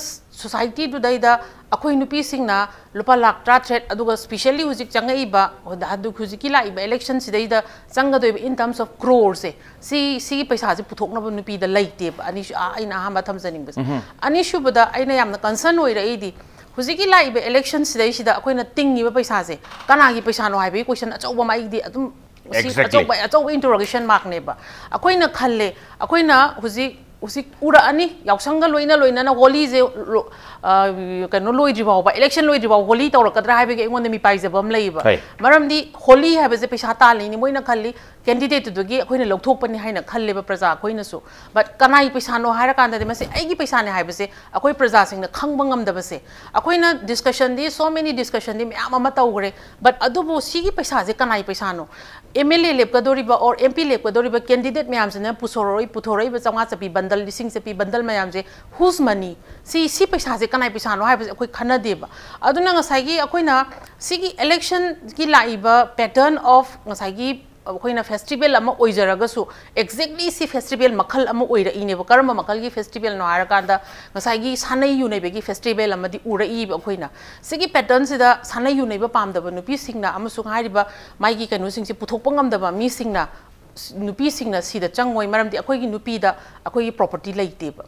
ꯁꯣꯁꯥꯏꯇꯤꯗꯨꯗꯩꯗ ꯑꯩꯈꯣꯏ ꯅꯨꯄꯤꯁꯤꯡꯅ ꯂꯨꯄꯥ ꯂꯥꯛ ꯇꯔꯥꯇꯔꯦꯠ, ꯑꯗꯨꯒ ꯁ꯭ꯄꯤꯁꯦꯜꯂꯤ ꯍꯧꯖꯤꯛ ꯆꯪꯉꯛꯏꯕ, ꯍꯧꯖꯤꯛꯀꯤ ꯂꯥꯛꯏꯕ ꯏꯂꯦꯛꯁꯟꯁꯤꯗꯩꯗ ꯆꯪꯒꯗꯣꯏꯕ in terms of crore ꯁꯦ, ꯁꯤ, ꯁꯤꯒꯤ ꯄꯩꯁꯥꯁꯦ ꯄꯨꯊꯣꯛꯅꯕ ꯅꯨꯄꯤꯗ ꯂꯩꯇꯦꯕ꯫ ꯑꯅꯤꯁꯨ-, ꯑꯥ, ꯑꯩꯅ ꯑꯍꯥꯟꯕ ꯊꯝꯖꯅꯤꯡꯕꯁꯦ꯫ ꯑꯅꯤꯁꯨꯕꯗ ꯑꯩꯅ ꯌꯥꯝꯅ ꯀꯟꯁꯔꯟ ꯑꯣꯏꯔꯛꯏꯗꯤ, ꯍꯧꯖꯤꯛꯀꯤ ꯂꯥꯛꯏꯕ ꯏꯂꯦꯛꯁꯟꯁꯤꯗꯩꯁꯤꯗ ꯑꯩꯈꯣꯏꯅ ꯇꯤꯡꯉꯤꯕ ꯄꯩꯁꯥꯁꯦ ꯀꯅꯥꯒꯤ ꯄꯩꯁꯥꯅꯣ ꯍꯥꯏꯕꯒꯤ ꯀꯣꯏꯁꯟ ꯑꯆꯧꯕ ꯑꯃ ꯑꯩꯒꯤꯗꯤ ꯑꯗꯨꯝ ꯁꯤ Exactly. ꯑꯆꯧꯕ, ꯑꯆꯧꯕ ꯏꯟꯇꯔꯣꯒꯦꯁꯟ ꯃꯥꯔꯛꯅꯦꯕ꯫ ꯑꯩꯈꯣꯏꯅ ꯈꯜꯂꯦ, ꯑꯩꯈꯣꯏꯅ ꯍꯧꯖꯤꯛ, ꯍꯧꯖꯤꯛ ꯎꯔꯛꯑꯅꯤ, ꯌꯥꯎꯁꯪꯒ ꯂꯣꯏꯅ ꯂꯣꯏꯅꯅ ꯍꯣꯂꯤꯁꯦ ꯂꯣ-, ꯑ, ꯀꯩꯅꯣ ꯂꯣꯏꯗ꯭ꯔꯤ ꯐꯥꯎꯕ, ꯏꯂꯦꯛꯁꯟ ꯂꯣꯏꯗ꯭ꯔꯤ ꯐꯥꯎꯕ ꯍꯣꯂꯤ ꯇꯧꯔꯛꯀꯗ꯭ꯔꯥ ꯍꯥꯏꯕꯒꯤ ꯑꯩꯉꯣꯟꯗ ꯃꯤꯄꯥꯏꯖꯕ ꯑꯃ ꯂꯩꯌꯦꯕ꯫ ꯍꯣꯏ꯫ ꯃꯔꯝꯗꯤ ꯍꯣꯂꯤ ꯍꯥꯏꯕꯁꯦ ꯄꯩꯁꯥ ꯇꯥꯜꯂꯤꯅꯤ, ꯃꯣꯏꯅ ꯈꯜꯂꯤ ꯀꯦꯟꯗꯤꯗꯦꯠꯇꯨꯗꯒꯤ ꯑꯩꯈꯣꯏꯅ ꯂꯧꯊꯣꯛꯄꯅꯤ ꯍꯥꯏꯅ ꯈꯜꯂꯦꯕ ꯄ꯭ꯔꯖꯥ ꯑꯩꯈꯣꯏꯅꯁꯨ꯫ But ꯀꯅꯥꯏ ꯄꯩꯁꯥꯅꯣ ꯍꯥꯏꯔꯀꯥꯟꯗꯗꯤ ꯃꯁꯤ ꯑꯩꯒꯤ ꯄꯩꯁꯥꯅꯦ ꯍꯥꯏꯕꯁꯦ ꯑꯩꯈꯣꯏ ꯄ꯭ꯔꯖꯥꯁꯤꯡꯅ ꯈꯪꯕ ꯉꯝꯗꯕꯁꯦ꯫ ꯑꯩꯈꯣꯏꯅ ꯗꯤꯁꯀꯁꯟꯗꯤ, so many ꯗꯤꯁꯀꯁꯟꯗꯤ ꯃꯌꯥꯝ ꯑꯃ ꯇꯧꯈ꯭ꯔꯦ, but ꯑꯗꯨꯕꯨ ꯁꯤꯒꯤ ꯄꯩꯁꯥꯁꯦ ꯀꯅꯥꯏ ꯄꯩꯁꯥꯅꯣ? ꯑꯦꯝ ꯑꯦꯜ ꯑꯦ ꯂꯦꯞꯀꯗꯧꯔꯤꯕ or ꯑꯦꯝ ꯄꯤ ꯂꯦꯞꯀꯗꯧꯔꯤꯕ ꯀꯦꯟꯗꯤꯗꯦꯠ ꯃꯌꯥꯝꯁꯤꯅ ꯄꯨꯊꯣꯔꯛꯏ-, ꯄꯨꯊꯣꯔꯛꯏꯕ ꯆꯥꯝꯃꯉꯥ ꯆꯠꯄꯤ ꯕꯟꯗꯜ, ꯂꯤꯁꯤꯡ ꯆꯠꯄꯤ ꯕꯟꯗꯜ ꯃꯌꯥꯝꯁꯦ, whose money? ꯁꯤ, ꯁꯤ ꯄꯩꯁꯥꯁꯦ ꯀꯅꯥꯏ ꯄꯩꯁꯥꯅꯣ ꯍꯥꯏꯕꯁꯦ ꯑꯩꯈꯣꯏ ꯈꯟꯅꯗꯦꯕ꯫ ꯑꯗꯨꯅ ꯉꯁꯥꯏꯒꯤ ꯑꯩꯈꯣꯏꯅ ꯁꯤꯒꯤ ꯏꯂꯦꯛꯁꯟꯒꯤ ꯂꯥꯛꯏꯕ pattern of ꯉꯁꯥꯏꯒꯤ ꯑꯩꯈꯣꯏꯅ ꯐꯦꯁꯇꯤꯚꯦꯜ ꯑꯃ ꯑꯣꯏꯖꯔꯒꯁꯨ, ꯑꯦꯛꯖꯦꯛꯂꯤ ꯁꯤ ꯐꯦꯁꯇꯤꯚꯦꯜ ꯃꯈꯜ ꯑꯃ ꯑꯣꯏꯔꯛꯏꯅꯦꯕ꯫ ꯀꯔꯝꯕ ꯃꯈꯜꯒꯤ ꯐꯦꯁꯇꯤꯚꯦꯜꯅꯣ ꯍꯥꯏꯔꯀꯥꯟꯗ, ꯉꯁꯥꯏꯒꯤ ꯁꯥꯟꯅꯩ ꯌꯨꯅꯩꯕꯒꯤ ꯐꯦꯁꯇꯤꯚꯦꯜ ꯑꯃꯗꯤ ꯎꯔꯛꯏꯕ ꯑꯩꯈꯣꯏꯅ꯫ ꯁꯤꯒꯤ ꯄꯦꯇꯔꯟꯁꯤꯗ ꯁꯥꯟꯅꯩ ꯌꯨꯅꯩꯕ ꯄꯥꯝꯗꯕ ꯅꯨꯄꯤꯁꯤꯡꯅ ꯑꯃꯁꯨꯡ ꯍꯥꯏꯔꯤꯕ ꯃꯥꯒꯤ ꯀꯩꯅꯣꯁꯤꯡꯁꯦ ꯄꯨꯊꯣꯛꯄ ꯉꯝꯗꯕ ꯃꯤꯁꯤꯡꯅ, ꯅꯨꯄꯤꯁꯤꯡꯅ ꯁꯤꯗ ꯆꯪꯉꯣꯏ, ꯃꯔꯝꯗꯤ ꯑꯩꯈꯣꯏꯒꯤ ꯅꯨꯄꯤꯗ ꯑꯩꯈꯣꯏꯒꯤ ꯄ꯭ꯔꯣꯄꯔꯇꯤ ꯂꯩꯇꯦꯕ꯫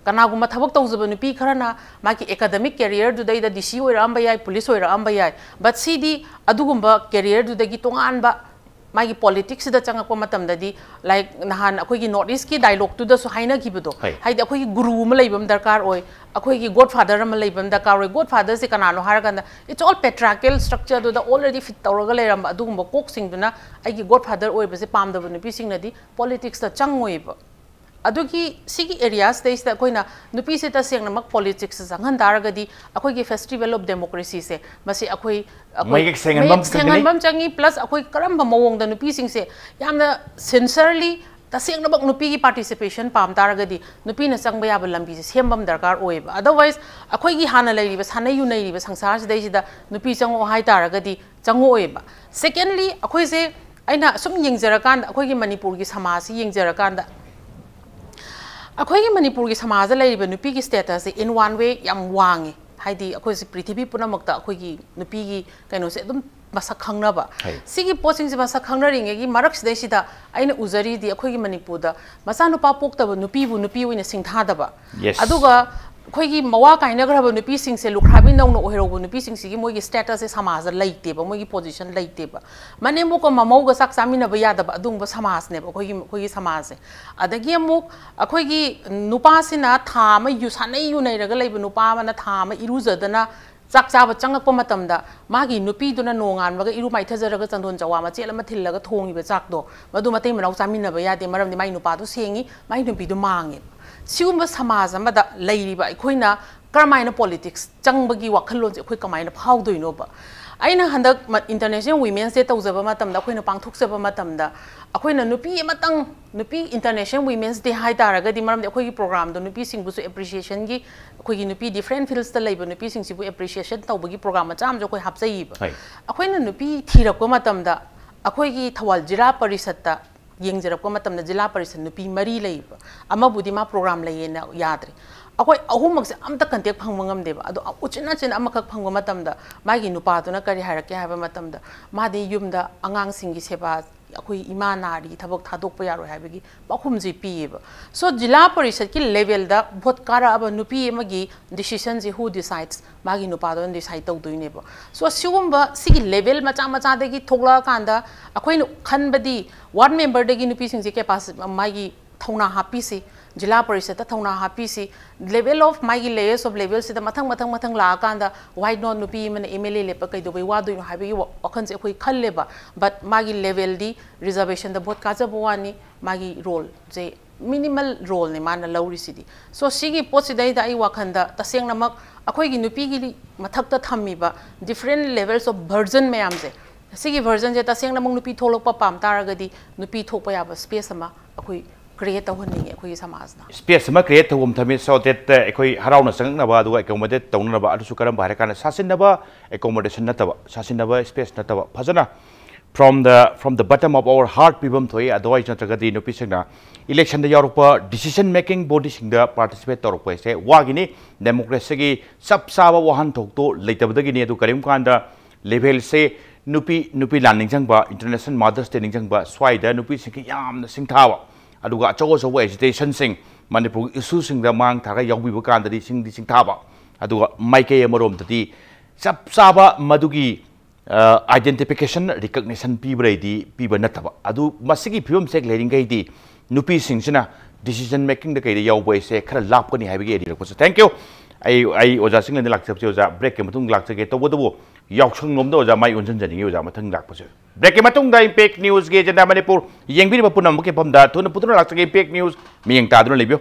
ꯀꯅꯥꯒꯨꯝꯕ ꯊꯕꯛ ꯇꯧꯖꯕ ꯅꯨꯄꯤ ꯈꯔꯅ ꯃꯥꯒꯤ ꯑꯦꯀꯥꯗꯃꯤꯛ ꯀꯦꯔꯤꯌꯔꯗꯨꯗꯩꯗ ꯗꯤ ꯁꯤ ꯑꯣꯏꯔꯛꯑꯝꯕ ꯌꯥꯏ, ꯄꯨꯂꯤꯁ ꯑꯣꯏꯔꯛꯑꯝꯕ ꯌꯥꯏ, ꯕꯠ ꯁꯤꯗꯤ ꯑꯗꯨꯒꯨꯝꯕ ꯀꯦꯔꯤꯌꯔꯗꯨꯗꯒꯤ ꯇꯣꯉꯥꯟꯕ ꯃꯥꯒꯤ ꯄꯣꯂꯤꯇꯤꯛꯁꯁꯤꯗ ꯆꯪꯉꯛꯄ ꯃꯇꯝꯗꯗꯤ, ꯂꯥꯏꯛ ꯅꯍꯥꯟ ꯑꯩꯈꯣꯏꯒꯤ ꯅꯣꯔꯠ ꯏꯁꯀꯤ ꯗꯥꯏꯂꯣꯛꯇꯨꯗꯁꯨ ꯍꯥꯏꯅꯈꯤꯕꯗꯣ, ꯍꯣꯏ꯫ ꯍꯥꯏꯗꯤ ꯑꯩꯈꯣꯏꯒꯤ ꯒꯨꯔꯨ ꯑꯃ ꯂꯩꯕ ꯑꯃ ꯗꯔꯀꯥꯔ ꯑꯣꯏ, ꯑꯩꯈꯣꯏꯒꯤ ꯒꯣꯗ ꯐꯥꯗꯔ ꯑꯃ ꯂꯩꯕ ꯑꯃ ꯗꯔꯀꯥꯔ ꯑꯣꯏ꯫ ꯒꯣꯗ ꯐꯥꯗꯔꯁꯦ ꯀꯅꯥꯅꯣ ꯍꯥꯏꯔꯀꯥꯟꯗ, it's all patriarchal structureꯗꯨꯗ already fit ꯇꯧꯔꯒ ꯂꯩꯔꯝꯕ ꯑꯗꯨꯒꯨꯝꯕ ꯀꯣꯛꯁꯤꯡꯗꯨꯅ ꯑꯩꯒꯤ ꯒꯣꯗ ꯐꯥꯗꯔ ꯑꯣꯏꯕꯁꯦ ꯄꯥꯝꯗꯕ ꯅꯨꯄꯤꯁꯤꯡꯅꯗꯤ ꯄꯣꯂꯤꯇꯤꯛꯁꯇ ꯆꯪꯉꯣꯏꯕ꯫ ꯑꯗꯨꯒꯤ ꯁꯤꯒꯤ ꯑꯦꯔꯤꯌꯥꯁꯤꯗꯩꯁꯤꯗ ꯑꯩꯈꯣꯏꯅ ꯅꯨꯄꯤꯁꯦ ꯇꯁꯦꯡꯅꯃꯛ ꯄꯣꯂꯤꯇꯤꯛꯁꯇ ꯆꯪꯍꯟ ꯇꯥꯔꯒꯗꯤ, ꯑꯩꯈꯣꯏꯒꯤ ꯐꯦꯁꯇꯤꯚꯦꯜ ꯑꯣꯐ ꯗꯦꯃꯣꯀ꯭ꯔꯦꯁꯤꯁꯦ ꯃꯁꯤ ꯑꯩꯈꯣꯏ, ꯑꯩꯈꯣꯏ ꯃꯌꯦꯛ ꯁꯦꯡꯍꯟꯕ ꯑꯃ ꯃꯌꯦꯛ ꯁꯦꯡꯍꯟꯕ ꯑꯃ ꯆꯪꯉꯤ, ꯄ꯭ꯂꯁ ꯑꯩꯈꯣꯏ ꯀꯔꯝꯕ ꯃꯑꯣꯡꯗ ꯅꯨꯄꯤꯁꯤꯡꯁꯦ ꯌꯥꯝꯅ ꯁꯤꯟꯁꯔꯂꯤ, ꯇꯁꯦꯡꯅꯃꯛ ꯅꯨꯄꯤꯒꯤ ꯄꯥꯔꯇꯤꯁꯤꯄꯦꯁꯟ ꯄꯥꯝ ꯇꯥꯔꯒꯗꯤ, ꯅꯨꯄꯤꯅ ꯆꯪꯕ ꯌꯥꯕ ꯂꯝꯕꯤꯁꯦ ꯁꯦꯝꯕ ꯑꯃ ꯗꯔꯀꯥꯔ ꯑꯣꯏꯌꯦꯕ꯫ ꯑꯗꯔꯋꯥꯏꯁ ꯑꯩꯈꯣꯏꯒꯤ ꯍꯥꯟꯅ ꯂꯩꯔꯤꯕ ꯁꯥꯟꯅ ꯌꯨꯅꯩꯔꯤꯕ ꯁꯪꯁꯥꯔꯁꯤꯗꯩꯁꯤꯗ ꯅꯨꯄꯤ ꯆꯪꯉꯛꯑꯣ ꯍꯥꯏ ꯇꯥꯔꯒꯗꯤ ꯆꯪꯉꯛꯑꯣꯏꯕ꯫ ꯁꯦꯀꯦꯟꯂꯤ, ꯑꯩꯈꯣꯏꯁꯦ, ꯑꯩꯅ ꯁꯨꯝ ꯌꯦꯡꯖꯔꯀꯥꯟꯗ, ꯑꯩꯈꯣꯏꯒꯤ ꯃꯅꯤꯄꯨꯔꯒꯤ ꯁꯃꯥꯖꯁꯤ ꯌꯦꯡꯖꯔꯀꯥꯟꯗ, ꯑꯩꯈꯣꯏꯒꯤ ꯃꯅꯤꯄꯨꯔꯒꯤ ꯁꯃꯥꯖꯗ ꯂꯩꯔꯤꯕ ꯅꯨꯄꯤꯒꯤ ꯁ꯭ꯇꯦꯇꯁꯁꯦ in one way ꯌꯥꯝ ꯋꯥꯡꯉꯤ꯫ ꯍꯥꯏꯗꯤ ꯑꯩꯈꯣꯏꯁꯦ ꯄ꯭ꯔꯤꯊꯤꯕꯤ ꯄꯨꯝꯅꯃꯛꯇ ꯑꯩꯈꯣꯏꯒꯤ ꯅꯨꯄꯤꯒꯤ ꯀꯩꯅꯣꯁꯦ ꯑꯗꯨꯝ ꯃꯁꯛ ꯈꯪꯅꯕ꯫ ꯍꯩ꯫ ꯁꯤꯒꯤ ꯄꯣꯠꯁꯤꯡꯁꯦ ꯃꯁꯛ ꯈꯪꯅꯔꯤꯉꯩꯒꯤ ꯃꯔꯛꯁꯤꯗꯩꯁꯤꯗ ꯑꯩꯅ ꯎꯖꯔꯤꯗꯤ, ꯑꯩꯈꯣꯏꯒꯤ ꯃꯅꯤꯄꯨꯔꯗ ꯃꯆꯥꯅꯨꯄꯥ ꯄꯣꯛꯇꯕ ꯅꯨꯄꯤꯕꯨ ꯅꯨꯄꯤ ꯑꯣꯏꯅ ꯁꯤꯡꯊꯥꯗꯕ꯫ Yes. ꯑꯗꯨꯒ ꯑꯩꯈꯣꯏꯒꯤ ꯃꯋꯥ ꯀꯥꯏꯅꯈ꯭ꯔꯕ ꯅꯨꯄꯤꯁꯤꯡꯁꯦ ꯂꯨꯈ꯭ꯔꯥꯕꯤ ꯅꯧꯅ ꯑꯣꯏꯍꯧꯕ ꯅꯨꯄꯤꯁꯤꯡꯁꯤꯒꯤ ꯃꯣꯏꯒꯤ ꯁ꯭ꯇꯦꯇꯁꯁꯦ ꯁꯃꯥꯖꯗ ꯂꯩꯇꯦꯕ, ꯃꯣꯏꯒꯤ ꯄꯣꯖꯤꯁꯟ ꯂꯩꯇꯦꯕ꯫ ꯃꯅꯦꯝꯕꯣꯛꯀ ꯃꯃꯧꯒ ꯆꯥꯛ ꯆꯥꯃꯤꯟꯅꯕ ꯌꯥꯗꯕ ꯑꯗꯨꯒꯨꯝꯕ ꯁꯃꯥꯖꯅꯦꯕ ꯑꯩꯈꯣꯏꯒꯤ, ꯑꯩꯈꯣꯏꯒꯤ ꯁꯃꯥꯖꯁꯦ꯫ ꯑꯗꯒꯤ ꯑꯃꯨꯛ ꯑꯩꯈꯣꯏꯒꯤ ꯅꯨꯄꯥꯁꯤꯅ ꯊꯥ ꯑꯃ ꯌꯨ-, ꯁꯥꯟꯅꯩ ꯌꯨꯅꯩꯔꯒ ꯂꯩꯕ ꯅꯨꯄꯥ ꯑꯃꯅ ꯊꯥ ꯑꯃ ꯏꯔꯨꯖꯗꯅ ꯆꯥꯛ ꯆꯥꯕ ꯆꯪꯉꯛꯄ ꯃꯇꯝꯗ, ꯃꯥꯒꯤ ꯅꯨꯄꯤꯗꯨꯅ ꯅꯣꯡꯉꯥꯟꯕꯒ ꯏꯔꯨ ꯃꯥꯏꯊꯖꯔꯒ ꯆꯟꯗꯣꯟ ꯆꯋꯥ ꯃꯆꯦꯠ ꯑꯃ ꯊꯤꯜꯂꯒ ꯊꯣꯡꯉꯤꯕ ꯆꯥꯛꯇꯣ, ꯃꯗꯨ ꯃꯇꯩ ꯃꯅꯥꯎ ꯆꯥꯃꯤꯟꯅꯕ ꯌꯥꯗꯦ, ꯃꯔꯝꯗꯤ ꯃꯥꯏ ꯅꯨꯄꯥꯗꯨ ꯁꯦꯡꯉꯤ, ꯃꯥꯏ ꯅꯨꯄꯤꯗꯨ ꯃꯥꯡꯉꯦ꯫ ꯁꯤꯒꯨꯝꯕ ꯁꯃꯥꯖ ꯑꯃꯗ ꯂꯩꯔꯤꯕ ꯑꯩꯈꯣꯏꯅ ꯀꯔꯝꯍꯥꯏꯅ ꯄꯣꯂꯤꯇꯤꯛꯁ ꯆꯪꯕꯒꯤ ꯋꯥꯈꯜꯂꯣꯟꯁꯦ ꯑꯩꯈꯣꯏ ꯀꯃꯥꯏꯅ ꯐꯥꯎꯗꯣꯏꯅꯣꯕ? ꯑꯩꯅ ꯍꯟꯗꯛ ꯃ-, International Women's Day ꯇꯧꯖꯕ ꯃꯇꯝꯗ, ꯑꯩꯈꯣꯏꯅ ꯄꯥꯡꯊꯣꯛꯆꯕ ꯃꯇꯝꯗ, ꯑꯩꯈꯣꯏꯅ ꯅꯨꯄꯤ ꯑꯃꯇꯪ, ꯅꯨꯄꯤ International Women's Day ꯍꯥꯏ ꯇꯥꯔꯒꯗꯤ, ꯃꯔꯝꯗꯤ ꯑꯩꯈꯣꯏꯒꯤ ꯄ꯭ꯔꯣꯒ꯭ꯔꯥꯝꯗꯣ ꯅꯨꯄꯤꯁꯤꯡꯕꯨꯁꯨ ꯑꯦꯄ꯭ꯔꯤꯁꯤꯌꯦꯁꯟꯒꯤ, ꯑꯩꯈꯣꯏꯒꯤ ꯅꯨꯄꯤ ꯗꯤꯐ꯭ꯔꯦꯟ ꯐꯤꯜꯁꯇ ꯂꯩꯕ ꯅꯨꯄꯤꯁꯤꯡꯁꯤꯕꯨ ꯑꯦꯄ꯭ꯔꯤꯁꯤꯌꯦꯁꯟ ꯇꯧꯕꯒꯤ ꯄ꯭ꯔꯣꯒ꯭ꯔꯥꯝ ꯃꯆꯥ ꯑꯃꯁꯨ ꯑꯩꯈꯣꯏ ꯍꯥꯞꯆꯩꯌꯦꯕ꯫ ꯍꯣꯏ꯫ ꯑꯩꯈꯣꯏꯅ ꯅꯨꯄꯤ ꯊꯤꯔꯛꯄ ꯃꯇꯝꯗ, ꯑꯩꯈꯣꯏꯒꯤ ꯊꯧꯕꯥꯜ ꯖꯤꯂꯥ ꯄꯔꯤꯁꯠꯇ ꯌꯦꯡꯖꯔꯛꯄ ꯃꯇꯝꯗ ꯖꯤꯂꯥ ꯄꯔꯤꯁꯠ ꯅꯨꯄꯤ ꯃꯔꯤ ꯂꯩꯌꯦꯕ꯫ ꯑꯃꯕꯨꯗꯤ ꯃꯥ ꯄ꯭ꯔꯣꯒ꯭ꯔꯥꯝ ꯂꯩꯌꯦꯅ ꯌꯥꯗ꯭ꯔꯦ꯫ ꯑꯩꯈꯣꯏ ꯑꯍꯨꯝꯃꯛꯁꯦ ꯑꯝꯇ ꯀꯟꯇꯦꯛ ꯐꯪꯕ ꯉꯝꯗꯦꯕ꯫ ꯑꯗꯣ ꯎꯆꯤꯟ ꯅꯥꯆꯤꯟ ꯑꯃꯈꯛ ꯐꯪꯕ ꯃꯇꯝꯗ ꯃꯥꯒꯤ ꯅꯨꯄꯥꯗꯨꯅ ꯀꯔꯤ ꯍꯥꯏꯔꯛꯀꯦ ꯍꯥꯏꯕ ꯃꯇꯝꯗ, ꯃꯥꯗꯤ ꯌꯨꯝꯗ ꯑꯉꯥꯡꯁꯤꯡꯒꯤ ꯁꯦꯕꯥ, ꯑꯩꯈꯣꯏ ꯏꯃꯥ ꯅꯥꯔꯤ, ꯊꯕꯛ ꯊꯥꯗꯣꯛꯄ ꯌꯥꯔꯣꯏ ꯍꯥꯏꯕꯒꯤ ꯄꯥꯎꯈꯨꯝꯁꯤ ꯄꯤꯌꯦꯕ꯫ So ꯖꯤꯂꯥ ꯄꯔꯤꯁꯠꯀꯤ ꯂꯦꯚꯦꯜꯗ ꯚꯣꯠ ꯀꯥꯔꯛꯑꯕ ꯅꯨꯄꯤ ꯑꯃꯒꯤ decision ꯁꯤ who decides? ꯃꯥꯒꯤ ꯅꯨꯄꯥꯗꯨꯅ decide ꯇꯧꯗꯣꯏꯅꯦꯕ꯫ So ꯁꯤꯒꯨꯝꯕ ꯁꯤꯒꯤ ꯂꯦꯚꯦꯜ ꯃꯆꯥ ꯃꯆꯥꯗꯒꯤ ꯊꯣꯛꯂꯛꯑꯀꯥꯟꯗ ꯑꯩꯈꯣꯏꯅ ꯈꯟꯕꯗꯤ ꯋꯥꯔꯗ ꯃꯦꯝꯕꯔꯗꯒꯤ ꯅꯨꯄꯤꯁꯤꯡꯁꯦ ꯀꯦꯄꯥꯁꯤ ꯃꯥꯒꯤ ꯊꯧꯅꯥ ꯍꯥꯞꯄꯤꯁꯤ, ꯖꯤꯂꯥ ꯄꯔꯤꯁꯠꯇ ꯊꯧꯅꯥ ꯍꯥꯞꯄꯤꯁꯤ, level of ꯃꯥꯒꯤ layers of level ꯁꯤꯗ ꯃꯊꯪ ꯃꯊꯪ ꯃꯊꯪ ꯂꯥꯛꯑꯀꯥꯟꯗ why not ꯅꯨꯄꯤ ꯑꯃꯅ M L A ꯂꯦꯞꯄ ꯀꯩꯗꯧꯕꯩ ꯋꯥꯗꯣꯏꯅꯣ ꯍꯥꯏꯕꯒꯤ ꯋꯥ- ꯋꯥꯈꯜꯁꯦ ꯑꯩꯈꯣꯏ ꯈꯜꯂꯦꯕ꯫ But ꯃꯥꯒꯤ ꯂꯦꯚꯦꯜꯗꯤ ꯔꯤꯖꯔꯕꯦꯁꯟꯗ ꯚꯣꯠ ꯀꯥꯖꯕ ꯋꯥꯅꯤ, ꯃꯥꯒꯤ ꯔꯣꯜꯁꯦ ꯃꯤꯅꯤꯃꯜ ꯔꯣꯜꯅꯦ ꯃꯥꯅ ꯂꯧꯔꯤꯁꯤꯗꯤ꯫ So ꯁꯤꯒꯤ ꯄꯣꯠꯁꯤꯗꯩꯗ ꯑꯩ ꯋꯥꯈꯜꯗ ꯇꯁꯦꯡꯅꯃꯛ ꯑꯩꯈꯣꯏꯒꯤ ꯅꯨꯄꯤꯒꯤ ꯃꯊꯛꯇ ꯊꯝꯃꯤꯕ different levels of burden ꯃꯌꯥꯝꯁꯦ, ꯁꯤꯒꯤ burden ꯁꯦ ꯇꯁꯦꯡꯅꯃꯛ ꯅꯨꯄꯤ ꯊꯣꯛꯂꯛꯄ ꯄꯥꯝ ꯇꯥꯔꯒꯗꯤ ꯅꯨꯄꯤ ꯊꯣꯛꯄ ꯌꯥꯕ space ꯑꯃ ꯑꯩꯈꯣꯏ create ꯇꯧꯍꯟꯅꯤꯡꯉꯦ ꯑꯩꯈꯣꯏꯒꯤ ꯁꯃꯥꯖꯅ꯫ Space ꯑꯃ create ꯇꯧꯕ ꯑꯃ ꯊꯝꯃꯤ, so that ꯑꯩꯈꯣꯏ ꯍꯔꯥꯎꯅ ꯆꯪꯉꯛꯅꯕ ꯑꯗꯨꯒ accommodate ꯇꯧꯅꯅꯕ꯫ ꯑꯗꯨꯁꯨ ꯀꯔꯝꯕ ꯍꯥꯏꯔ ꯀꯥꯟꯗ ꯁꯥꯁꯤꯟꯅꯕ accommodation ꯅꯠꯇꯕ, ꯁꯥꯁꯤꯟꯅꯕ space ꯅꯠꯇꯕ, ꯐꯖꯅ from the from the bottom of our heart ꯄꯤꯐꯝ ꯊꯣꯛꯏ꯫ Otherwise ꯅꯠꯇ꯭ꯔꯒꯗꯤ ꯅꯨꯄꯤꯁꯤꯡꯅ election ꯗ ꯌꯥꯎꯔꯛꯄ decision making body ꯁꯤꯡꯗ participate ꯇꯧꯔꯛꯄ ꯍꯥꯏꯁꯦ ꯋꯥꯒꯤꯅꯤ꯫ Democracy ꯒꯤ ꯆꯞ ꯆꯥꯕ ꯋꯥꯍꯟꯊꯣꯛꯇꯣ ꯂꯩꯇꯕꯗꯒꯤꯅꯤ꯫ ꯑꯗꯨ ꯀꯔꯤꯒꯨꯝꯕ ꯀꯥꯟꯗ ꯂꯦꯚꯦꯜꯁꯦ ꯅꯨꯄꯤ, ꯅꯨꯄꯤ ꯂꯥꯟ ꯅꯤꯡꯁꯤꯡꯕ, International Mother's Day ꯅꯤꯡꯁꯤꯡꯕ, ꯁ꯭ꯋꯥꯏꯗ ꯅꯨꯄꯤꯁꯤꯡꯒꯤ ꯌꯥꯝꯅ ꯁꯤꯡꯊꯥꯕ, ꯑꯗꯨꯒ ꯑꯆꯧ ꯑꯆꯧꯕ agitation ꯁꯤꯡ, ꯃꯅꯤꯄꯨꯔꯒꯤ issue ꯁꯤꯡꯗ ꯃꯥꯡ ꯊꯥꯔꯒ ꯌꯥꯎꯕꯤꯕ ꯀꯥꯟꯗꯗꯤ ꯁꯤꯡꯗꯤ ꯁꯤꯡꯊꯥꯕ, ꯑꯗꯨꯒ ꯃꯥꯏꯀꯩ ꯑꯃꯔꯣꯝꯗꯗꯤ ꯆꯞ ꯆꯥꯕ ꯃꯗꯨꯒꯤ identification, recognition ꯄꯤꯕ꯭ꯔꯩꯗꯤ ꯄꯤꯕ ꯅꯠꯇꯕ꯫ ꯑꯗꯨ ꯃꯁꯤꯒꯤ ꯐꯤꯕꯝꯁꯦ ꯍꯦꯛ ꯂꯩꯔꯤꯉꯩꯗꯤ ꯅꯨꯄꯤꯁꯤꯡꯁꯤꯅ decision making ꯗ ꯀꯩꯗ ꯌꯥꯎꯕ ꯍꯥꯏꯁꯦ ꯈꯔ ꯂꯥꯞꯀꯅꯤ ꯍꯥꯏꯕꯒꯤ ꯑꯩ ꯂꯥꯛꯄꯁꯦ꯫ Thank you꯫ ꯑꯩ, ꯑꯩ ꯑꯣꯖꯥ ꯆꯤꯡꯂꯦꯟꯗ ꯂꯥꯛꯆꯕꯁꯦ ꯑꯣꯖꯥ break ꯀꯤ ꯃꯇꯨꯡꯗ ꯂꯥꯛꯆꯒꯦ꯫ ꯇꯧꯕꯇꯕꯨ ꯌꯥꯎꯁꯪ ꯂꯣꯝꯗ ꯑꯣꯖꯥ ꯃꯥꯏ ꯑꯣꯟꯁꯤꯟꯖꯅꯤꯡꯉꯤ ꯑꯣꯖꯥ ꯃꯊꯪ ꯂꯥꯛꯄꯁꯦ꯫ Break ꯀꯤ ꯃꯇꯨꯡꯗ Impact News ꯒꯤ Agenda Manipur ꯌꯦꯡꯕꯤꯔꯤꯕ ꯄꯨꯝꯅꯃꯛꯀꯤ ꯃꯐꯝꯗ ꯊꯨꯅ ꯄꯨꯊꯨꯅ ꯂꯥꯛꯆꯒꯦ꯫ Impact News ꯃꯤꯠꯌꯦꯡ ꯇꯥꯗꯨꯅ ꯂꯩꯕꯤꯌꯨ꯫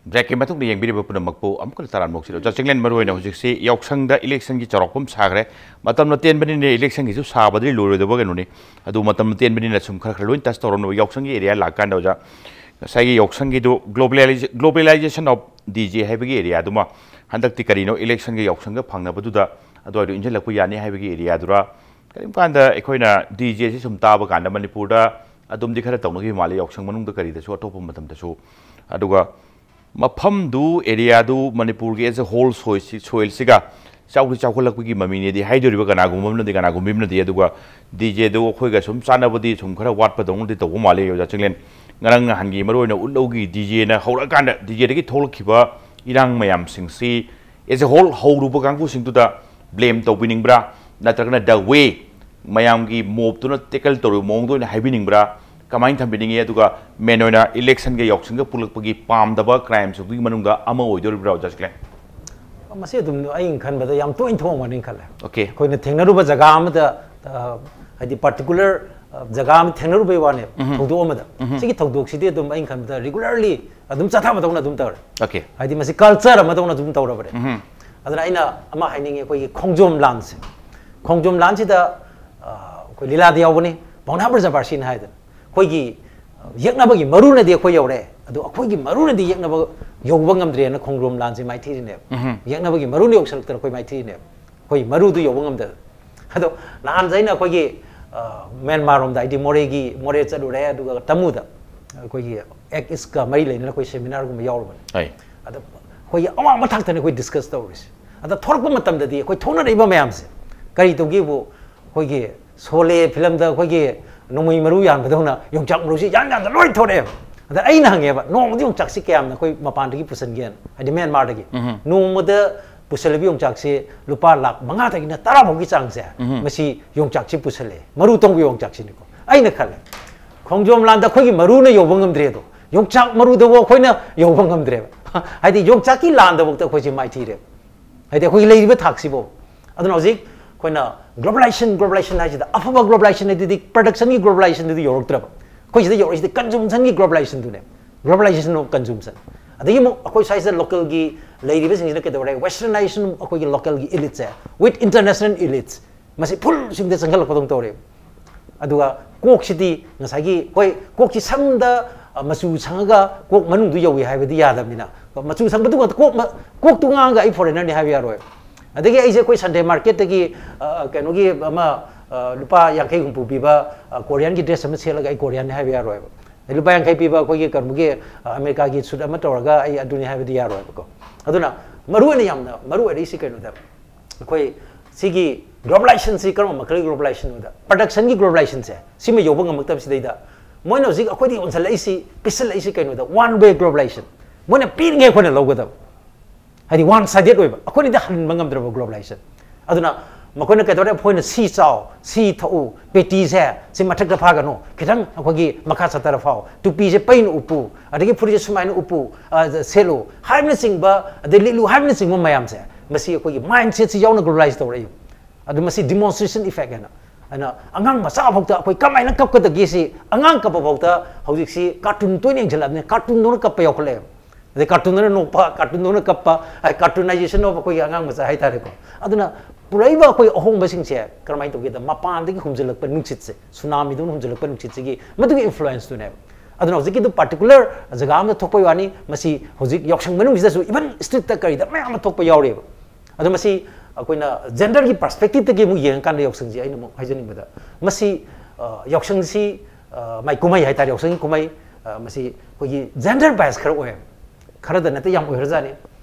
Break ꯀꯤ ꯃꯇꯨꯡꯗ ꯌꯦꯡꯕꯤꯔꯤꯕ ꯄꯨꯝꯅꯃꯛꯄꯨ ꯑꯃꯨꯛꯀ ꯇꯔꯥꯝꯅ ꯑꯣꯛꯁꯤꯜꯂꯤ꯫ ꯑꯣꯖꯥ ꯆꯤꯡꯂꯦꯟ, ꯃꯔꯨꯑꯣꯏꯅ ꯍꯧꯖꯤꯛꯁꯤ ꯌꯥꯎꯁꯪꯗ election ꯒꯤ ꯆꯥꯎꯔꯥꯛꯄ ꯑꯃ ꯁꯥꯈ꯭ꯔꯦ꯫ ꯃꯇꯝꯅ ꯇꯦꯟꯕꯅꯤꯅ election ꯒꯤꯁꯨ ꯁꯥꯕꯗꯤ ꯂꯣꯏꯔꯣꯏꯗꯕ ꯀꯩꯅꯣꯅꯤ꯫ ꯑꯗꯨ ꯃꯇꯝꯅ ꯇꯦꯟꯕꯅꯤꯅ ꯁꯨꯝ ꯈꯔ ꯈꯔ ꯂꯣꯏ touch ꯇꯧꯔꯝꯅꯕ꯫ ꯌꯥꯎꯁꯪꯒꯤ area ꯂꯥꯛꯀꯥꯟꯗ ꯑꯣꯖꯥ, ꯉꯁꯥꯏꯒꯤ ꯌꯥꯎꯁꯪꯒꯤꯗꯨ globalize-, globalization of D J ꯍꯥꯏꯕꯒꯤ area ꯗꯨꯃ ꯍꯟꯗꯛꯇꯤ ꯀꯔꯤꯅꯣ election ꯒ ꯌꯥꯎꯁꯪꯒ ꯐꯪꯅꯕꯗꯨꯗ ꯑꯗꯨꯋꯥꯏꯗꯣ ꯏꯟꯁꯤꯜꯂꯛꯄ ꯌꯥꯅꯤ ꯍꯥꯏꯕꯒꯤ area ꯗꯨꯔ ꯀꯔꯤꯒꯨꯝꯕ ꯀꯥꯟꯗ ꯑꯩꯈꯣꯏꯅ ꯗꯤ ꯖꯦꯁꯤ ꯁꯨꯝ ꯇꯥꯕ ꯀꯥꯟꯗ ꯃꯅꯤꯄꯨꯔꯗ ꯑꯗꯨꯝꯗꯤ ꯈꯔ ꯇꯧꯅꯈꯤꯕ ꯃꯥꯜꯂꯤ, ꯌꯥꯎꯁꯪ ꯃꯅꯨꯡꯗ ꯀꯔꯤꯗꯁꯨ, ꯑꯇꯣꯞꯄ ꯃꯇꯝꯗꯁꯨ꯫ ꯑꯗꯨꯒ ꯃꯐꯝꯗꯨ, ꯑꯦꯔꯤꯌꯥꯗꯨ ꯃꯅꯤꯄꯨꯔꯒꯤ as a whole ꯁꯣꯏꯁꯤ, ꯁꯣꯏꯜꯁꯤꯒ ꯆꯥꯎꯗꯤ ꯆꯥꯎꯈꯠꯂꯛꯄꯒꯤ ꯃꯃꯤꯅꯦꯗꯤ ꯍꯥꯏꯗꯣꯔꯤꯕ ꯀꯅꯥꯒꯨꯝꯕ ꯑꯃꯅꯗꯤ, ꯀꯅꯥꯒꯨꯝꯕ ꯑꯃꯅꯗꯤ꯫ ꯑꯗꯨꯒ ꯗꯤ ꯖꯦꯗꯨ ꯑꯩꯈꯣꯏꯒ ꯁꯨꯝ ꯆꯥꯟꯅꯕꯗꯤ ꯁꯨꯝ ꯈꯔ ꯋꯥꯠꯄꯗꯧꯅꯗꯤ ꯇꯧꯕ ꯃꯥꯜꯂꯤ, ꯑꯣꯖꯥ ꯆꯤꯡꯂꯦꯟ꯫ ꯉꯔꯥꯡ ꯅꯍꯥꯟꯒꯤ ꯃꯔꯨꯑꯣꯏꯅ ꯎꯠꯂꯧꯒꯤ ꯗꯤ ꯖꯦꯅ ꯍꯧꯔꯛꯑꯀꯥꯟꯗ ꯗꯤ ꯖꯦꯗꯒꯤ ꯊꯣꯛꯂꯛꯈꯤꯕ ꯏꯔꯥꯡ ꯃꯌꯥꯝꯁꯤꯡꯁꯤ as a whole ꯍꯧꯔꯨꯕ ꯀꯥꯡꯕꯨꯁꯤꯡꯗꯨꯗ blame ꯇꯧꯕꯤꯅꯤꯡꯕ꯭ꯔꯥ, ꯅꯠꯇ꯭ꯔꯒꯅ the way ꯃꯌꯥꯝꯒꯤ ꯃꯣꯞꯇꯨꯅ tackle ꯇꯧꯔꯤꯕ ꯃꯑꯣꯡꯗ ꯑꯣꯏꯅ ꯍꯥꯏꯕꯤꯅꯤꯡꯕ꯭ꯔꯥ, ꯀꯃꯥꯏꯅ ꯊꯝꯕꯤꯅꯤꯡꯉꯤ? ꯑꯗꯨꯒ main ꯑꯣꯏꯅ electionꯒ ꯌꯥꯎꯁꯪꯒ ꯄꯨꯜꯂꯛꯄꯒꯤ ꯄꯥꯝꯗꯕ crimeꯁꯤꯡꯗꯨꯒꯤ ꯃꯅꯨꯡꯗ ꯑꯃ ꯑꯣꯏꯗꯣꯔꯤꯕ꯭ꯔꯥ, ꯑꯣꯖꯥ ꯆꯤꯡꯂꯦꯟ? ꯃꯁꯤ ꯑꯗꯨꯝ ꯑꯩꯅ ꯈꯟꯕꯗ ꯌꯥꯝ ꯇꯣꯏꯅ ꯊꯣꯛꯑꯝꯒꯅꯤ ꯈꯜꯂꯦ꯫ Okay. ꯑꯩꯈꯣꯏꯅ ꯊꯦꯡꯅꯔꯨꯕ ꯖꯒꯥ ꯑꯃꯗ, ꯑ, ꯍꯥꯏꯗꯤ particular, ꯑ, ꯖꯒꯥ ꯑꯃ ꯊꯦꯡꯅꯔꯨꯕꯩ ꯋꯥꯅꯦ, ꯊꯧꯗꯣꯛ ꯑꯃꯗ꯫ ꯁꯤꯒꯤ ꯊꯧꯗꯣꯛꯁꯤꯗꯤ ꯑꯗꯨꯝ ꯑꯩꯅ ꯈꯟꯕꯗ regularly ꯑꯗꯨꯝ ꯆꯠꯊꯕꯗꯧꯅ ꯑꯗꯨꯝ ꯇꯧꯔꯦ꯫ Okay. ꯍꯥꯏꯗꯤ ꯃꯁꯤ culture ꯑꯃꯗꯧꯅ ꯑꯗꯨꯝ ꯇꯧꯔꯕꯅꯦ꯫ ꯑꯗꯨꯅ ꯑꯩꯅ ꯑꯃ ꯍꯥꯏꯅꯤꯡꯉꯤ, ꯑꯩꯈꯣꯏꯒꯤ ꯈꯣꯡꯖꯣꯝ ꯂꯥꯟꯁꯦ, ꯈꯣꯡꯖꯣꯝ ꯂꯥꯟꯁꯤꯗ, ꯑ, ꯑꯩꯈꯣꯏ ꯂꯤꯂꯥꯗ ꯌꯥꯎꯕꯅꯤ, ꯄꯥꯎꯅꯥ ꯕ꯭ꯔꯖꯕꯥꯁꯤꯅ ꯍꯥꯏꯗꯅ꯫ ꯑꯩꯈꯣꯏꯒꯤ, ꯑ, ꯌꯦꯛꯅꯕꯒꯤ ꯃꯔꯨꯅꯗꯤ ꯑꯩꯈꯣꯏ ꯌꯧꯔꯦ, ꯑꯗꯣ ꯑꯩꯈꯣꯏꯒꯤ ꯃꯔꯨꯅꯗꯤ ꯌꯦꯛꯅꯕ ꯌꯧꯕ ꯉꯝꯗ꯭ꯔꯦꯅ ꯈꯣꯡꯖꯣꯝ ꯂꯥꯟꯁꯦ ꯃꯥꯏꯊꯤꯔꯤꯅꯦꯕ꯫ ꯌꯦꯛꯅꯕꯒꯤ ꯃꯔꯨꯅ ꯌꯧꯁꯜꯂꯛꯇꯅ ꯑꯩꯈꯣꯏ ꯃꯥꯏꯊꯤꯔꯤꯅꯦꯕ꯫ ꯑꯩꯈꯣꯏ ꯃꯔꯨꯗꯨ ꯌꯧꯕ ꯉꯝꯗꯕ꯫ ꯑꯗꯣ ꯅꯍꯥꯟꯁꯦ ꯑꯩꯅ ꯑꯩꯈꯣꯏꯒꯤ, ꯑ, ꯃ꯭ꯌꯥꯟꯃꯥꯔ ꯔꯣꯝꯗ, ꯍꯥꯏꯗꯤ ꯃꯣꯔꯦꯒꯤ, ꯃꯣꯔꯦ ꯆꯠꯂꯨꯔꯦ, ꯑꯗꯨꯒ ꯇꯃꯨꯗ ꯑꯩꯈꯣꯏꯒꯤ Act Eastꯀ ꯃꯔꯤ ꯂꯩꯅꯅ ꯑꯩꯈꯣꯏ seminarꯒꯨꯝꯕ ꯌꯥꯎꯔꯨꯕꯅꯦ꯫ ꯑꯩ ꯑꯗ ꯑꯩꯈꯣꯏꯒꯤ ꯑꯋꯥꯡꯕ ꯊꯥꯛꯇꯅꯤ ꯑꯩꯈꯣꯏ discuss ꯇꯧꯔꯤꯁꯦ꯫ ꯑꯗ ꯊꯣꯔꯛꯄ ꯃꯇꯝꯗꯗꯤ ꯑꯩꯈꯣꯏ ꯊꯣꯛꯅꯔꯛꯏꯕ ꯃꯌꯥꯝꯁꯦ ꯀꯔꯤ ꯇꯧꯒꯦꯕꯨ, ꯑꯩꯈꯣꯏꯒꯤ ꯁꯣꯂꯦ ꯐꯤꯂꯝꯗ ꯑꯩꯈꯣꯏꯒꯤ ꯅꯣꯡꯃꯩ ꯃꯔꯨ ꯌꯥꯟꯕꯗꯧꯅ ꯌꯣꯡꯆꯥꯛ ꯃꯔꯨꯁꯤ ꯌꯥꯟ ꯌꯥꯟꯗ ꯂꯣꯏ ꯊꯣꯔꯛꯑꯦꯕ꯫ ꯑꯗ ꯑꯩꯅ ꯍꯪꯉꯦꯕ, "ꯅꯣꯡꯃꯗꯤ ꯌꯣꯡꯆꯥꯛꯁꯤ ꯀꯌꯥꯝꯅ ꯑꯩꯈꯣꯏ ꯃꯄꯥꯟꯗꯒꯤ ꯄꯨꯁꯟꯒꯦꯅ?" ꯍꯥꯏꯗꯤ ꯃ꯭ꯌꯥꯟꯃꯥꯔꯗꯒꯤ꯫ "ꯅꯣꯡꯃꯗ ꯄꯨꯁꯜꯂꯤꯕ ꯌꯣꯡꯆꯥꯛꯁꯤ ꯂꯨꯄꯥ ꯂꯥꯈ ꯃꯉꯥꯗꯒꯤꯅ ꯇꯔꯥ ꯐꯥꯎꯒꯤ ꯆꯥꯡꯁꯦ ꯃꯁꯤ ꯌꯣꯡꯆꯥꯛꯁꯤ ꯄꯨꯁꯜꯂꯦ, ꯃꯔꯨ ꯇꯣꯡꯕ ꯌꯣꯡꯆꯥꯛꯁꯤꯅꯤꯀꯣ꯫" ꯑꯩꯅ ꯈꯜꯂꯦ, ꯈꯣꯡꯖꯣꯝ ꯂꯥꯟꯗ ꯑꯩꯈꯣꯏꯒꯤ ꯃꯔꯨꯅ ꯌꯧꯕ ꯉꯝꯗ꯭ꯔꯦ ꯑꯗꯣ, ꯌꯣꯡꯆꯥꯛ ꯃꯔꯨꯗꯐꯥꯎ ꯑꯩꯈꯣꯏꯅ ꯌꯧꯕ ꯉꯝꯗ꯭ꯔꯦꯕ꯫ ꯍꯥꯏꯗꯤ ꯌꯣꯡꯆꯥꯛꯀꯤ ꯂꯥꯟꯗꯐꯥꯎꯗ ꯑꯩꯈꯣꯏꯁꯦ ꯃꯥꯏꯊꯤꯔꯦꯕ꯫ ꯍꯥꯏꯗꯤ ꯑꯩꯈꯣꯏꯒꯤ ꯂꯩꯔꯤꯕ ꯊꯥꯛꯁꯤꯕꯨ꯫ ꯑꯗꯨꯅ ꯍꯧꯖꯤꯛ ꯑꯩꯈꯣꯏꯅ globalization, globalization ꯍꯥꯏꯁꯤꯗ ꯑꯐꯕ globalization ꯑꯗꯨꯗꯤ productionꯒꯤ globalization ꯑꯗꯨꯗꯤ ꯌꯧꯔꯛꯇ꯭ꯔꯕ꯫ ꯑꯩꯈꯣꯏ ꯁꯤꯗ ꯌꯧꯔꯛꯏꯁꯤꯗꯤ consumptionꯒꯤ globalizationꯗꯨꯅꯦ, globalization of consumption꯫ ꯑꯗꯒꯤ ꯑꯃꯨꯛ ꯑꯩꯈꯣꯏ ꯁ꯭ꯋꯥꯏꯁꯤꯗ localꯒꯤ ꯂꯩꯔꯤꯕꯁꯤꯡꯁꯤꯅ ꯀꯩꯗꯧꯔꯦ, westernization ꯑꯩꯈꯣꯏꯒꯤ localꯒꯤ eliteꯁꯦ with international elites ꯃꯁꯤ full ꯁꯤꯡꯗ ꯆꯪꯁꯤꯜꯂꯛꯄꯗꯧꯅ ꯇꯧꯔꯦꯕ꯫ ꯑꯗꯨꯒ ꯀꯣꯛꯁꯤꯗꯤ ꯉꯁꯥꯏꯒꯤ, ꯍꯣꯏ, ꯀꯣꯛꯁꯤ ꯁꯝꯗ, ꯑ, ꯃꯆꯨ ꯁꯪꯉꯒ ꯀꯣꯛ ꯃꯅꯨꯡꯗꯨ ꯌꯧꯏ ꯍꯥꯏꯕꯗꯤ ꯌꯥꯗꯕꯅꯤꯅ, ꯃꯆꯨ ꯁꯪꯕꯗꯨ ꯉꯥꯛꯇ ꯀꯣꯛ ꯃ-, ꯀꯣꯛꯇꯨ ꯉꯥꯡꯉꯒ ꯑꯩ foreignerꯅꯤ ꯍꯥꯏꯕ ꯌꯥꯔꯣꯏ꯫ ꯑꯗꯒꯤ ꯑꯩꯁꯦ ꯑꯩꯈꯣꯏ Sunday marketꯇꯒꯤ, ꯑ, ꯀꯩꯅꯣꯒꯤ ꯑꯃ, ꯂꯨꯄꯥ ꯌꯥꯡꯈꯩ ꯍꯨꯝꯐꯨ ꯄꯤꯕ ꯀꯣꯔꯤꯌꯥꯟꯒꯤ ꯗ꯭ꯔꯦꯁ ꯑꯃ ꯁꯦꯠꯂꯒ ꯑꯩ ꯀꯣꯔꯤꯌꯥꯟꯅꯤ ꯍꯥꯏꯕ ꯌꯥꯔꯣꯏꯕ꯫ ꯂꯨꯄꯥ ꯌꯥꯡꯈꯩ ꯄꯤꯕ ꯑꯩꯈꯣꯏꯒꯤ ꯀꯩꯅꯣꯒꯤ ꯑꯃꯦꯔꯤꯀꯥꯒꯤ ꯁꯨꯠ ꯑꯃ ꯇꯧꯔꯒ ꯑꯩ ꯑꯗꯨꯅꯤ ꯍꯥꯏꯕꯗꯤ ꯌꯥꯔꯣꯏꯕꯀꯣ꯫ ꯑꯗꯨꯅ ꯃꯔꯨ ꯑꯣꯏꯅ ꯌꯥꯝꯅ ꯃꯔꯨ ꯑꯣꯏꯔꯛꯏꯁꯤ ꯀꯩꯅꯣꯗ, ꯑꯩꯈꯣꯏ ꯁꯤꯒꯤ ꯒ꯭ꯂꯣꯕꯂꯥꯏꯖꯦꯁꯟꯁꯤ ꯀꯔꯝꯕ ꯃꯈꯜꯒꯤ ꯒ꯭ꯂꯣꯕꯂꯥꯏꯖꯦꯁꯟꯅꯣꯗ, ꯄ꯭ꯔꯗꯛꯁꯟꯒꯤ ꯒ꯭ꯂꯣꯕꯂꯥꯏꯖꯦꯁꯟꯁꯦ ꯁꯤꯃ ꯌꯧꯕ ꯉꯝꯃꯛꯇꯕꯁꯤꯗꯩꯗ ꯃꯣꯏꯅ ꯍꯧꯖꯤꯛ ꯑꯩꯈꯣꯏꯗ ꯌꯣꯟꯁꯤꯜꯂꯛꯏꯁꯤ, ꯄꯤꯁꯤꯜꯂꯛꯏꯁꯤ ꯀꯩꯅꯣꯗ, ꯋꯥꯟ ꯋꯦ ꯒ꯭ꯂꯣꯕꯂꯥꯏꯖꯦꯁꯟ꯫ ꯃꯣꯏꯅ ꯄꯤꯔꯤꯉꯩ ꯑꯩꯈꯣꯏꯅ ꯂꯧꯒꯗꯕ, ꯍꯥꯏꯗꯤ ꯋꯥꯟ ꯁꯥꯏꯗꯦꯠ ꯑꯣꯏꯕ, ꯑꯩꯈꯣꯏꯅꯗꯤ ꯍꯟꯕ ꯉꯝꯗ꯭ꯔꯕ ꯒ꯭ꯂꯣꯕꯂꯥꯏꯖꯦꯁꯟ꯫ ꯑꯗꯨꯅ ꯃꯈꯣꯏꯅ ꯀꯩꯗꯧꯔꯦ, ꯑꯩꯈꯣꯏꯅ ꯁꯤ ꯆꯥꯎ, ꯁꯤ ꯊꯛꯎ, ꯄꯦꯇꯤꯁꯦ ꯁꯤ ꯃꯊꯛꯇ ꯐꯥꯒꯅꯨ, ꯈꯤꯇꯪ ꯑꯩꯈꯣꯏꯒꯤ ꯃꯈꯥ ꯆꯠꯊꯔ ꯐꯥꯎ, ꯇꯨꯄꯤꯁꯦ ꯄꯩꯅ ꯎꯞꯄꯨ, ꯑꯗꯒꯤ ꯐꯨꯔꯤꯠꯁꯦ ꯁꯨꯃꯥꯏꯅ ꯎꯞꯄꯨ, ꯁꯦꯠꯂꯨ ꯍꯥꯏꯕꯅꯆꯤꯡꯕ, ꯑꯗꯩ ꯂꯤꯠꯂꯨ ꯍꯥꯏꯕꯅꯆꯤꯡꯕ ꯃꯌꯥꯝꯁꯦ, ꯃꯁꯤ ꯑꯩꯈꯣꯏꯒꯤ ꯃꯥꯏꯟ ꯁꯦꯠꯁꯤ ꯌꯥꯎꯅ ꯒ꯭ꯂꯣꯕꯂꯥꯏꯁ ꯇꯧꯔꯛꯏ꯫ ꯑꯗꯨ ꯃꯁꯤ ꯗꯤꯃꯣꯟꯁꯇ꯭ꯔꯦꯁꯟ ꯏꯐꯦꯛ ꯍꯥꯏꯅ, ꯑꯗꯨꯅ ꯑꯉꯥꯡ ꯃꯆꯥ ꯐꯥꯎꯗ ꯑꯩꯈꯣꯏ ꯀꯃꯥꯏꯅ ꯀꯞꯀꯗꯒꯦ ꯁꯤ, ꯑꯉꯥꯡ ꯀꯞꯄ ꯐꯥꯎꯗ ꯍꯧꯖꯤꯛꯁꯤ ꯀꯥꯔꯇꯨꯟ ꯇꯣꯏꯅ ꯌꯦꯡꯁꯤꯜꯂꯛꯑꯕꯅꯤꯅ ꯀꯥꯔꯇꯨꯟꯗꯧꯅ ꯀꯞꯄ ꯌꯥꯎꯈꯠꯂꯛꯑꯦꯕ꯫ ꯑꯗꯩ ꯀꯥꯔꯇꯨꯟꯗꯧꯅ ꯅꯣꯛꯄ, ꯀꯥꯔꯇꯨꯟꯗꯧꯅ ꯀꯞꯄ, ꯀꯥꯔꯇꯨꯅꯥꯏꯖꯦꯁꯟ ꯑꯣꯐ ꯑꯩꯈꯣꯏꯒꯤ ꯑꯉꯥꯡ ꯃꯆꯥ ꯍꯥꯏꯇꯥꯔꯦꯀꯣ꯫ ꯑꯗꯨꯅ ꯄꯨꯔꯛꯏꯕ ꯑꯩꯈꯣꯏ ꯑꯍꯣꯡꯕꯁꯤꯡꯁꯦ ꯀꯔꯝꯍꯥꯏꯅ ꯇꯧꯒꯦꯗ, ꯃꯄꯥꯟꯗꯒꯤ ꯍꯨꯝꯖꯤꯜꯂꯛꯄ ꯅꯨꯡꯁꯤꯠꯁꯦ, ꯁꯨꯅꯥꯃꯤꯗꯧꯅ ꯍꯨꯝꯖꯤꯜꯂꯛꯄ ꯅꯨꯡꯁꯤꯠꯁꯤꯒꯤ ꯃꯗꯨꯒꯤ ꯏꯟꯐ꯭ꯂꯨꯌꯦꯟꯁꯇꯨꯅꯦꯕ꯫ ꯑꯗꯨꯅ ꯍꯧꯖꯤꯛꯀꯤꯗꯨ ꯄꯥꯔꯇꯤꯀꯨꯂꯔ ꯖꯒꯥ ꯑꯃꯗ ꯊꯣꯛꯄꯩ ꯋꯥꯅꯤ, ꯃꯁꯤ ꯍꯧꯖꯤꯛ ꯌꯥꯎꯁꯪ ꯃꯅꯨꯡꯁꯤꯗꯁꯨ ꯏꯚꯟ ꯁ꯭ꯇ꯭ꯔꯤꯠꯇ ꯀꯔꯤꯗ ꯃꯌꯥꯝ ꯑꯃ ꯊꯣꯛꯄ ꯌꯥꯎꯔꯤꯑꯕ꯫ ꯑꯗꯣ ꯃꯁꯤ ꯑꯩꯈꯣꯏꯅ ꯖꯦꯟꯗꯔꯒꯤ ꯄꯔꯁꯄꯦꯛꯇꯤꯞꯇꯒꯤ ꯑꯃꯨꯛ ꯌꯦꯡꯉꯀꯥꯟꯗ ꯌꯥꯎꯁꯪꯁꯤ ꯑꯩꯅ ꯑꯃꯨꯛ ꯍꯥꯏꯖꯅꯤꯡꯕꯗ, ꯃꯁꯤ ꯌꯥꯎꯁꯪꯁꯤ, ꯃꯥꯏ ꯀꯨꯝꯍꯩ ꯍꯥꯏꯇꯥꯔꯦ, ꯌꯥꯎꯁꯪꯒꯤ ꯀꯨꯝꯍꯩ, ꯃꯁꯤ ꯑꯩꯈꯣꯏꯒꯤ ꯖꯦꯟꯗꯔ ꯕꯥꯏꯁ ꯈꯔ ꯑꯣꯏꯌꯦꯕ꯫ ꯈꯔꯗ ꯅꯠꯇꯦ, ꯌꯥꯝ ꯑꯣꯏꯈ꯭ꯔꯖꯥꯠꯅꯤ꯫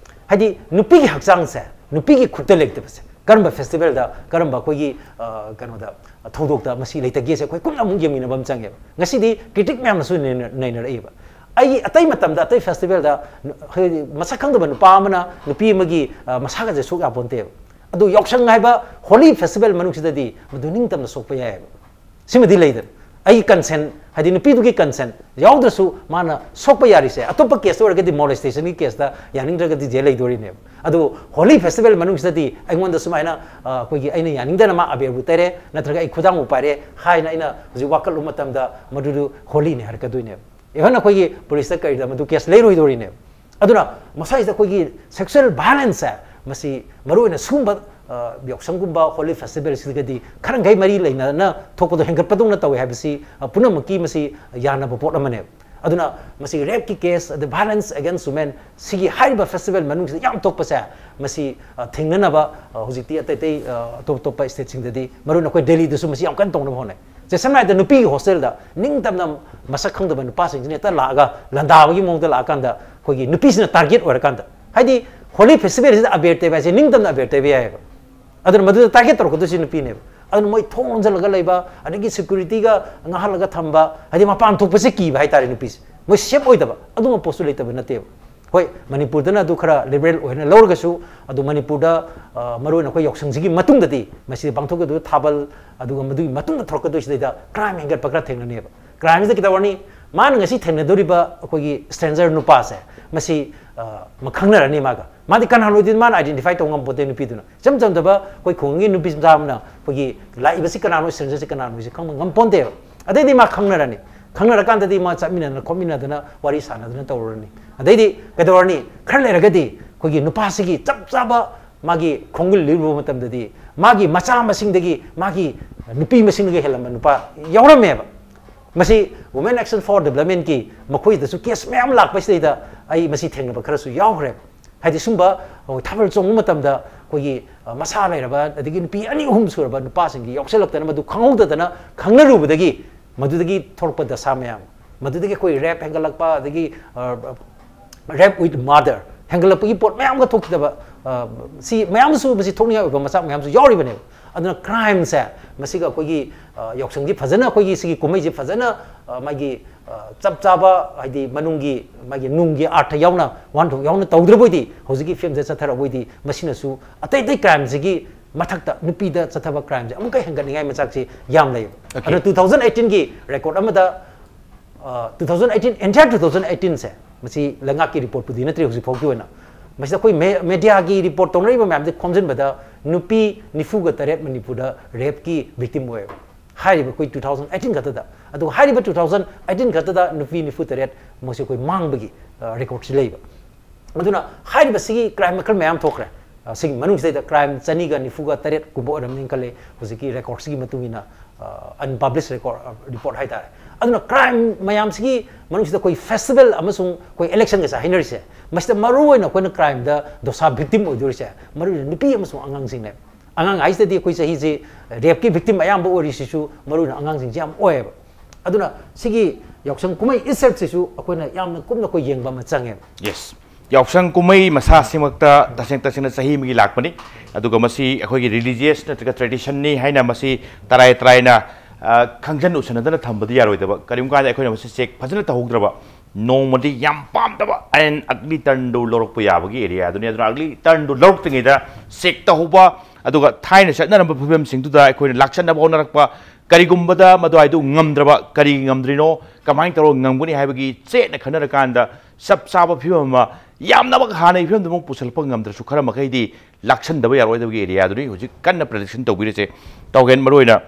ꯍꯥꯏꯗꯤ ꯅꯨꯄꯤꯒꯤ ꯍꯛꯆꯥꯡꯁꯦ ꯅꯨꯄꯤꯒꯤ ꯈꯨꯠꯇ ꯂꯩꯇꯕꯁꯦ, ꯀꯔꯝꯕ ꯐꯦꯁꯇꯤꯚꯦꯜꯗ, ꯀꯔꯝꯕ ꯑꯩꯈꯣꯏꯒꯤ ꯀꯩꯅꯣꯗ, ꯊꯧꯗꯣꯛꯇ ꯃꯁꯤ ꯂꯩꯇꯒꯦꯁꯦ ꯑꯩꯈꯣꯏ ꯀꯨꯞꯅ ꯑꯃꯨꯛ ꯌꯦꯡꯃꯤꯟꯅꯕ ꯑꯃ ꯆꯪꯉꯦꯕ꯫ ꯉꯁꯤꯗꯤ ꯀ꯭ꯔꯤꯇꯤꯛ ꯃꯌꯥꯝꯅꯁꯨ ꯅꯩꯅꯔꯛꯏꯕ꯫ ꯑꯩꯒꯤ ꯑꯇꯩ ꯃꯇꯝꯗ, ꯑꯇꯩ ꯐꯦꯁꯇꯤꯚꯦꯜꯗ ꯍꯥꯏꯗꯤ ꯃꯁꯛ ꯈꯪꯗꯕ ꯅꯨꯄꯥ ꯑꯃꯅ ꯅꯨꯄꯤ ꯑꯃꯒꯤ ꯃꯁꯥꯒꯁꯦ ꯁꯣꯛ ꯌꯥꯄꯣꯟꯇꯦꯕ꯫ ꯑꯗꯨ ꯌꯥꯎꯁꯪ ꯍꯥꯏꯕ ꯍꯣꯂꯤ ꯐꯦꯁꯇꯤꯚꯦꯜ ꯃꯅꯨꯡꯁꯤꯗꯗꯤ ꯃꯗꯨ ꯅꯤꯡꯇꯝꯅ ꯁꯣꯛꯄ ꯌꯥꯏꯑꯕ꯫ ꯁꯤꯃꯗꯤ ꯂꯩꯗꯅ, ꯑꯩꯒꯤ ꯀꯟꯁꯦꯟ, ꯍꯥꯏꯗꯤ ꯅꯨꯄꯤꯗꯨꯒꯤ ꯀꯟꯁꯦꯟ ꯌꯥꯎꯗ꯭ꯔꯁꯨ ꯃꯥꯅ ꯁꯣꯛꯄ ꯌꯥꯔꯤꯁꯦ꯫ ꯑꯇꯣꯞꯄ ꯀꯦꯁꯇ ꯑꯣꯏꯔꯒꯗꯤ, ꯃꯣꯂꯦꯁꯇꯦꯁꯟꯒꯤ ꯀꯦꯁꯇ ꯌꯥꯅꯤꯡꯗ꯭ꯔꯒꯗꯤ ꯖꯦꯜ ꯂꯩꯗꯣꯔꯤꯅꯦꯕ꯫ ꯑꯗꯨ ꯍꯣꯂꯤ ꯐꯦꯁꯇꯤꯚꯦꯜ ꯃꯅꯨꯡꯁꯤꯗꯗꯤ ꯑꯩꯉꯣꯟꯗ ꯁꯨꯃꯥꯏꯅ ꯑꯩꯈꯣꯏꯒꯤ, ꯑꯩꯅ ꯌꯥꯅꯤꯡꯗꯅ ꯃꯥ ꯑꯕꯦꯔꯕꯨ ꯇꯩꯔꯦ, ꯅꯠꯇ꯭ꯔꯒ ꯑꯩ ꯈꯨꯗꯥꯡꯕꯨ ꯄꯥꯏꯔꯦ ꯍꯥꯏꯅ ꯑꯩꯅ ꯍꯧꯖꯤꯛ ꯋꯥꯀꯠꯂꯨꯕ ꯃꯇꯝꯗ ꯃꯗꯨꯗꯨ ꯍꯣꯂꯤꯅꯦ ꯍꯥꯏꯔꯛꯀꯗꯣꯏꯅꯦꯕ꯫ ꯏꯚꯟ ꯑꯩꯈꯣꯏꯒꯤ ꯄꯨꯂꯤꯁꯇ ꯀꯔꯤꯗ ꯃꯗꯨ ꯀꯦꯁ ꯂꯩꯔꯣꯏꯗꯣꯔꯤꯅꯦꯕ꯫ ꯑꯗꯨꯅ ꯃꯁꯥꯁꯤꯗ ꯑꯩꯈꯣꯏꯒꯤ ꯁꯦꯛꯁꯨꯋꯦꯜ ꯚꯥꯏꯂꯦꯟꯁꯁꯦ, ꯃꯁꯤ ꯃꯔꯨꯑꯣꯏꯅ ꯁꯤꯒꯨꯝꯕ ꯌꯥꯎꯁꯪꯒꯨꯝꯕ ꯍꯣꯂꯤ ꯐꯦꯁꯇꯤꯚꯦꯜꯁꯤꯒꯗꯤ ꯈꯔ ꯃꯈꯩ ꯃꯔꯤ ꯂꯩꯅꯅ ꯊꯣꯛꯄꯗꯣ ꯍꯦꯟꯒꯠꯄꯗꯧꯅ ꯇꯧꯋꯦ ꯍꯥꯏꯕꯁꯤ ꯄꯨꯝꯅꯃꯛꯀꯤ ꯃꯁꯤ ꯌꯥꯅꯕ ꯄꯣꯠ ꯑꯃꯅꯦꯕ꯫ ꯑꯗꯨꯅ ꯃꯁꯤꯒꯤ rapeꯀꯤ case ꯑꯗꯩ violence against women ꯁꯤꯒꯤ ꯍꯥꯏꯔꯤꯕ festival ꯃꯅꯨꯡꯁꯤꯗ ꯌꯥꯝ ꯊꯣꯛꯄꯁꯦ, ꯃꯁꯤ ꯑ, ꯊꯦꯡꯅꯅꯕ ꯑ, ꯍꯧꯖꯤꯛꯇꯤ ꯑꯇꯩ ꯑꯇꯩ ꯑ, ꯑꯇꯣꯞ ꯑꯇꯣꯞꯄ stateꯁꯤꯡꯗꯗꯤ, ꯃꯔꯨ ꯑꯣꯏꯅ ꯑꯩꯈꯣꯏ ꯗꯦꯜꯂꯤꯗꯁꯨ ꯃꯁꯤ ꯌꯥꯝ ꯀꯟꯅ ꯇꯧꯅꯕ ꯍꯣꯠꯅꯩ꯫ ꯁꯦ, ꯁꯝꯅ ꯍꯥꯏꯔꯕꯗ ꯅꯨꯄꯤꯒꯤ hostelꯗ ꯅꯤꯡꯇꯝꯅ ꯃꯁꯛ ꯈꯪꯗꯕ ꯅꯨꯄꯥꯁꯤꯡꯁꯤꯅ ꯍꯦꯛꯇ ꯂꯥꯛꯑꯒ ꯂꯥꯟꯗꯥꯕꯒꯤ ꯃꯑꯣꯡꯗ ꯂꯥꯛꯑꯀꯥꯟꯗ ꯑꯩꯈꯣꯏꯒꯤ ꯅꯨꯄꯤꯁꯤꯅ target ꯑꯣꯏꯔꯀꯥꯟꯗ, ꯍꯥꯏꯗꯤ ꯍꯣꯂꯤ ꯐꯦꯁꯇꯤꯚꯦꯜꯁꯤꯗ ꯑꯕꯦꯔ ꯇꯩꯕ ꯍꯥꯏꯁꯦ ꯅꯤꯡꯇꯝꯅ ꯑꯕꯦꯔ ꯇꯩꯕ ꯌꯥꯏꯑꯕ꯫ ꯑꯗꯨꯅ ꯃꯗꯨꯗ target ꯇꯧꯔꯛꯀꯗꯣꯏꯁꯤ ꯅꯨꯄꯤꯅꯦꯕ꯫ ꯑꯗꯨꯅ ꯃꯣꯏ ꯊꯣꯡ ꯂꯣꯟꯁꯤꯜꯂꯒ ꯂꯩꯕ, ꯑꯗꯒꯤ securityꯒ ꯉꯥꯡꯍꯜꯂꯒ ꯊꯝꯕ, ꯍꯥꯏꯗꯤ ꯃꯄꯥꯟ ꯊꯣꯛꯄꯁꯦ ꯀꯤꯕ ꯍꯥꯏꯇꯥꯔꯦ ꯅꯨꯄꯤꯁꯦ꯫ ꯃꯣꯏ safe ꯑꯣꯏꯗꯕ ꯑꯗꯨꯒꯨꯝꯕ ꯄꯣꯠꯁꯨ ꯂꯩꯇꯕ ꯅꯠꯇꯦꯕ꯫ ꯍꯣꯏ, ꯃꯅꯤꯄꯨꯔꯗꯅ ꯑꯗꯨ ꯈꯔ liberal ꯑꯣꯏꯅ ꯂꯧꯔꯒꯁꯨ, ꯑꯗꯨ ꯃꯅꯤꯄꯨꯔꯗ ꯑ, ꯃꯔꯨꯑꯣꯏꯅ ꯑꯩꯈꯣꯏ ꯌꯥꯎꯁꯪꯁꯤꯒꯤ ꯃꯇꯨꯡꯗꯗꯤ ꯃꯁꯤꯗ ꯄꯥꯡꯊꯣꯛꯀꯗꯕ ꯊꯥꯕꯜ, ꯑꯗꯨꯒ ꯃꯗꯨꯒꯤ ꯃꯇꯨꯡꯗ ꯊꯣꯔꯛꯀꯗꯣꯏꯁꯤꯗꯩꯗ crime ꯍꯦꯟꯒꯠꯄ ꯈꯔ ꯊꯦꯡꯅꯅꯦꯕ꯫ Crimeꯁꯤꯗ ꯀꯩꯗꯧꯔꯅꯤ? ꯃꯥꯅ ꯉꯁꯤ ꯊꯦꯡꯅꯗꯣꯔꯤꯕ ꯑꯩꯈꯣꯏꯒꯤ stranger ꯅꯨꯄꯥꯁꯦ, ꯃꯁꯤ ꯑ, ꯃ-, ꯈꯪꯅꯔꯅꯤ ꯃꯥꯒ꯫ ꯃꯥꯗꯤ ꯀꯅꯥꯅꯣꯗꯤ ꯃꯥꯅ identify ꯇꯧ ꯉꯝꯄꯣꯠꯇꯦ ꯅꯨꯄꯤꯗꯨꯅ꯫ ꯏꯆꯝ ꯆꯝꯖꯕ ꯑꯩꯈꯣꯏ ꯈꯨꯡꯒꯪꯒꯤ ꯅꯨꯄꯤ ꯃꯆꯥ ꯑꯃꯅ ꯑꯩꯈꯣꯏꯒꯤ ꯂꯥꯛꯏꯕꯁꯤ ꯀꯅꯥꯅꯣ, strangerꯁꯤ ꯀꯅꯥꯅꯣꯁꯤ ꯈꯪꯕ ꯉꯝꯄꯣꯟꯇꯦꯕ꯫ ꯑꯗꯩꯗꯤ ꯃꯥ ꯈꯪꯅꯔꯅꯤ꯫ ꯈꯪꯅꯔꯀꯥꯟꯗꯗꯤ ꯃꯥ ꯆꯠꯃꯤꯟꯅꯗꯅ ꯈꯣꯠꯃꯤꯟꯅꯗꯅ ꯋꯥꯔꯤ ꯁꯥꯟꯅꯗꯅ ꯇꯧꯔꯨꯔꯅꯤ꯫ ꯑꯗꯩꯗꯤ ꯀꯩꯗꯧꯔꯅꯤ? ꯈꯔ ꯂꯩꯔꯒꯗꯤ ꯑꯩꯈꯣꯏꯒꯤ ꯅꯨꯄꯥꯁꯤꯒꯤ ꯆꯞ ꯆꯥꯕ ꯃꯥꯒꯤ ꯈꯣꯡꯒꯨꯜ ꯂꯤꯔꯨꯕ ꯃꯇꯝꯗꯗꯤ ꯃꯥꯒꯤ ꯃꯆꯥ ꯃꯁꯤꯡꯗꯒꯤ ꯃꯥꯒꯤ ꯅꯨꯄꯤ ꯃꯁꯤꯡꯅꯒ ꯍꯦꯜꯂꯝꯕ ꯅꯨꯄꯥ ꯌꯥꯎꯔꯝꯃꯦꯕ꯫ ꯃꯁꯤ Women Action for Developmentꯀꯤ ꯃꯈꯣꯏꯗꯁꯨ case ꯃꯌꯥꯝ ꯂꯥꯛꯄꯁꯤꯗꯩꯗ ꯑꯩ ꯃꯁꯤ ꯊꯦꯡꯅꯕ ꯈꯔꯁꯨ ꯌꯥꯎꯈ꯭ꯔꯦꯕ꯫ ꯍꯥꯏꯗꯤ ꯁꯨꯝꯕ, ꯑ, ꯊꯥꯕꯜ ꯆꯣꯡꯕ ꯃꯇꯝꯗ ꯑꯩꯈꯣꯏꯒꯤ, ꯑ, ꯃꯁꯥ ꯂꯩꯔꯕ, ꯑꯗꯒꯤ ꯅꯨꯄꯤ ꯑꯅꯤ ꯑꯍꯨꯝ ꯁꯨꯔꯕ ꯅꯨꯄꯥꯁꯤꯡꯒꯤ ꯌꯥꯎꯁꯜꯂꯛꯇꯅ ꯃꯗꯨ ꯈꯪꯍꯧꯗꯗꯅ ꯈꯪꯅꯔꯨꯕꯗꯒꯤ ꯃꯗꯨꯗꯒꯤ ꯊꯣꯛꯂꯛꯄ ꯗꯁꯥ ꯃꯌꯥꯝ, ꯃꯗꯨꯗꯒꯤ ꯑꯩꯈꯣꯏ rape ꯍꯦꯟꯒꯠꯂꯛꯄ, ꯑꯗꯒꯤ, ꯑ, rape with murder ꯍꯦꯟꯒꯠꯂꯛꯄꯒꯤ ꯄꯣꯠ ꯃꯌꯥꯝꯒ ꯊꯣꯛꯈꯤꯗꯕ, ꯑ, ꯁꯤ ꯃꯌꯥꯝꯁꯨ, ꯃꯁꯤ ꯊꯣꯛꯅꯤꯡꯉꯥꯏ ꯑꯣꯏꯕ ꯃꯆꯥꯛ ꯃꯌꯥꯝꯁꯨ ꯌꯥꯎꯔꯤꯕꯅꯦꯕ꯫ ꯑꯗꯨꯅ crimeꯁꯦ ꯃꯁꯤꯒ ꯑꯩꯈꯣꯏꯒꯤ, ꯑ, ꯌꯥꯎꯁꯪꯁꯤ ꯐꯖꯅ, ꯑꯩꯈꯣꯏꯒꯤ ꯁꯤꯒꯤ ꯀꯨꯝꯍꯩꯁꯤ ꯐꯖꯅ, ꯑ, ꯃꯥꯒꯤ, ꯑ, ꯆꯞ ꯆꯥꯕ, ꯍꯥꯏꯗꯤ ꯃꯅꯨꯡꯒꯤ ꯃꯥꯒꯤ ꯅꯨꯡꯒꯤ ꯑꯥꯔꯊ ꯌꯥꯎꯅ, ꯋꯥꯍꯟꯊꯣꯛ ꯌꯥꯎꯅ ꯇꯧꯗ꯭ꯔꯕꯣꯏꯗꯤ ꯍꯧꯖꯤꯛꯀꯤ ꯐꯤꯂꯝꯁꯦ ꯆꯠꯊꯔꯛꯑꯕꯣꯏꯗꯤ ꯃꯁꯤꯅꯁꯨ ꯑꯇꯩ ꯑꯇꯩ crimeꯁꯤꯒꯤ ꯃꯊꯛꯇ ꯅꯨꯄꯤꯗ ꯆꯠꯊꯕ crimeꯁꯦ ꯑꯃꯨꯛꯀ ꯍꯦꯟꯒꯠꯅꯤꯡꯉꯥꯏ ꯃꯆꯥꯛꯁꯤ ꯌꯥꯝ ꯂꯩꯌꯦꯕ꯫ Okay. ꯑꯗꯨꯅ two thousand eighteenꯒꯤ record ꯑꯃꯗ, ꯑ, two thousand eighteen, entire two thousand eighteenꯁꯦ, ꯃꯁꯤ ꯂꯩꯉꯥꯛꯀꯤ reportꯄꯨꯗꯤ ꯅꯠꯇ꯭ꯔꯤ ꯍꯧꯖꯤꯛ ꯐꯥꯎꯒꯤ ꯑꯣꯏꯅ, ꯃꯁꯤꯗ ꯑꯩꯈꯣꯏ me-, mediaꯒꯤ report ꯇꯧꯅꯔꯤꯕ ꯃꯌꯥꯝꯁꯦ ꯈꯣꯝꯖꯤꯟꯕꯗ ꯅꯨꯄꯤ ꯅꯤꯐꯨꯒ ꯇꯔꯦꯠ ꯃꯅꯤꯄꯨꯔꯗ rapeꯀꯤ victim ꯑꯣꯏꯌꯦꯕ꯫ ꯍꯥꯏꯔꯤꯕ ꯑꯩꯈꯣꯏ two thousand eighteen ꯈꯛꯇꯗ꯫ ꯑꯗꯨꯒ ꯍꯥꯏꯔꯤꯕ two thousand eighteen ꯈꯛꯇꯗ ꯅꯨꯄꯤ ꯅꯤꯐꯨ ꯇꯔꯦꯠ ꯃꯣꯏꯁꯦ ꯑꯩꯈꯣꯏ ꯃꯥꯡꯕꯒꯤ, ꯑ, recordꯁꯤ ꯂꯩꯕ꯫ ꯑꯗꯨꯅ ꯍꯥꯏꯔꯤꯕꯁꯤꯒꯤ crime ꯃꯈꯜ ꯃꯌꯥꯝ ꯊꯣꯛꯈ꯭ꯔꯦ꯫ ꯑ, ꯁꯤꯒꯤ ꯃꯅꯨꯡꯁꯤꯗꯩꯗ crime ꯆꯅꯤꯒ ꯅꯤꯐꯨꯒ ꯇꯔꯦꯠ ꯀꯨꯝꯕ ꯑꯣꯏꯔꯝꯅꯤ ꯈꯜꯂꯦ ꯍꯧꯖꯤꯛꯀꯤ recordꯁꯤꯒꯤ ꯃꯇꯨꯡ ꯏꯟꯅ, ꯑꯟꯄꯕ꯭ꯂꯤꯁ ꯔꯦꯀꯣꯔꯗ ꯔꯤꯄꯣꯔꯠ ꯍꯥꯏꯇꯥꯔꯦ꯫ ꯑꯗꯨꯅ ꯀ꯭ꯔꯥꯏꯝ ꯃꯌꯥꯝꯁꯤꯒꯤ ꯃꯅꯨꯡꯁꯤꯗ ꯑꯩꯈꯣꯏ ꯐꯦꯁꯇꯤꯚꯦꯜ ꯑꯃꯁꯨꯡ ꯑꯩꯈꯣꯏ ꯏꯂꯦꯛꯁꯟꯒꯁꯦ ꯍꯥꯏꯅꯔꯤꯁꯦ, ꯃꯁꯤꯗ ꯃꯔꯨ ꯑꯣꯏꯅ ꯑꯩꯈꯣꯏꯅ ꯀ꯭ꯔꯥꯏꯝꯗ ꯗꯣꯁꯥ ꯚꯤꯛꯇꯤꯝ ꯑꯣꯏꯗꯣꯔꯤꯁꯦ ꯃꯔꯨ ꯑꯣꯏꯅ ꯅꯨꯄꯤ ꯑꯃꯁꯨꯡ ꯑꯉꯥꯡꯁꯤꯡꯅꯦ꯫ ꯑꯉꯥꯡ ꯍꯥꯏꯁꯤꯗꯗꯤ ꯑꯩꯈꯣꯏ ꯆꯍꯤꯁꯤ ꯔꯦꯞꯀꯤ ꯚꯤꯛꯇꯤꯝ ꯑꯌꯥꯝꯕ ꯑꯣꯏꯔꯤꯁꯤꯁꯨ ꯃꯔꯨ ꯑꯣꯏꯅ ꯑꯉꯥꯡꯁꯤꯡꯁꯤ ꯌꯥꯝ ꯑꯣꯏꯌꯦꯕ꯫ ꯑꯗꯨꯅ ꯁꯤꯒꯤ ꯌꯥꯎꯁꯪ ꯀꯨꯝꯍꯩ ꯏꯠꯁꯦꯜꯐꯁꯤꯁꯨ ꯑꯩꯈꯣꯏꯅ ꯌꯥꯝꯅ ꯀꯨꯞꯅ ꯑꯩꯈꯣꯏ ꯌꯦꯡꯕ ꯑꯃ ꯆꯪꯉꯦꯕ꯫ ꯌꯦꯁ꯫ ꯌꯥꯎꯁꯪ ꯀꯨꯝꯍꯩ ꯃꯁꯥꯁꯤꯃꯛꯇ ꯇꯁꯦꯡ ꯇꯁꯦꯡꯅ ꯆꯍꯤ ꯑꯃꯒꯤ ꯂꯥꯛꯄꯅꯤ꯫ ꯑꯗꯨꯒ ꯃꯁꯤ ꯑꯩꯈꯣꯏꯒꯤ ꯔꯤꯂꯤꯖꯤꯌꯁ ꯅꯠꯇ꯭ꯔꯒ ꯇ꯭ꯔꯦꯗꯤꯁꯟꯅꯤ ꯍꯥꯏꯅ ꯃꯁꯤ ꯇꯔꯥꯏ ꯇꯔꯥꯏꯅ ꯈꯪꯖꯟ ꯎꯁꯟꯅꯗꯅ ꯊꯝꯕꯗꯤ ꯌꯥꯔꯣꯏꯗꯕ꯫ ꯀꯔꯤꯒꯨꯝꯕ ꯀꯥꯟꯗ ꯑꯩꯈꯣꯏꯅ ꯃꯁꯤ ꯆꯦꯛ ꯐꯖꯅ ꯇꯧꯍꯧꯗ꯭ꯔꯕ ꯅꯣꯡꯃꯗꯤ ꯌꯥꯝ ꯄꯥꯝꯗꯕ ꯑꯦꯟ ꯑꯒꯂꯤ ꯇꯔꯟꯗꯨ ꯂꯧꯔꯛꯄ ꯌꯥꯕꯒꯤ ꯑꯦꯔꯤꯌꯥ ꯑꯗꯨꯅꯤ꯫ ꯑꯗꯨꯅ ꯑꯒꯂꯤ ꯇꯔꯟꯗꯨ ꯂꯧꯔꯛꯇ꯭ꯔꯤꯉꯩꯗ ꯆꯦꯛ ꯇꯧꯍꯧꯕ, ꯑꯗꯨꯒ ꯊꯥꯏꯅ ꯆꯠꯅꯔꯝꯕ ꯐꯤꯕꯝꯁꯤꯡꯗꯨꯗ ꯑꯩꯈꯣꯏꯅ ꯂꯥꯛꯆꯟꯅꯕ ꯍꯣꯠꯅꯔꯛꯄ, ꯀꯔꯤꯒꯨꯝꯕꯗ ꯃꯗꯨꯋꯥꯏꯗꯨ ꯉꯝꯗ꯭ꯔꯕ, ꯀꯔꯤ ꯉꯝꯗ꯭ꯔꯤꯅꯣ, ꯀꯃꯥꯏꯅ ꯇꯧꯔꯒ ꯉꯝꯒꯅꯤ ꯍꯥꯏꯕꯒꯤ ꯆꯦꯠꯅ ꯈꯟꯅꯔꯀꯥꯟꯗ ꯆꯞ ꯆꯥꯕ ꯐꯤꯕꯝ ꯑꯃ ꯌꯥꯝꯅꯃꯛ ꯍꯥꯟꯅꯒꯤ ꯐꯤꯕꯝꯗꯨꯃꯛ ꯄꯨꯁꯜꯂꯛꯄ ꯉꯝꯗ꯭ꯔꯁꯨ ꯈꯔ ꯃꯈꯩꯗꯤ ꯂꯥꯛꯁꯟꯗꯕ ꯌꯥꯔꯣꯏꯗꯕꯒꯤ ꯑꯦꯔꯤꯌꯥꯗꯨꯅꯤ ꯍꯧꯖꯤꯛ ꯀꯟꯅ ꯄ꯭ꯔꯤꯗꯤꯛꯁꯟ ꯇꯧꯕꯤꯔꯤꯁꯦ꯫ ꯇꯧꯒꯦꯟ ꯃꯔꯨꯑꯣꯏꯅ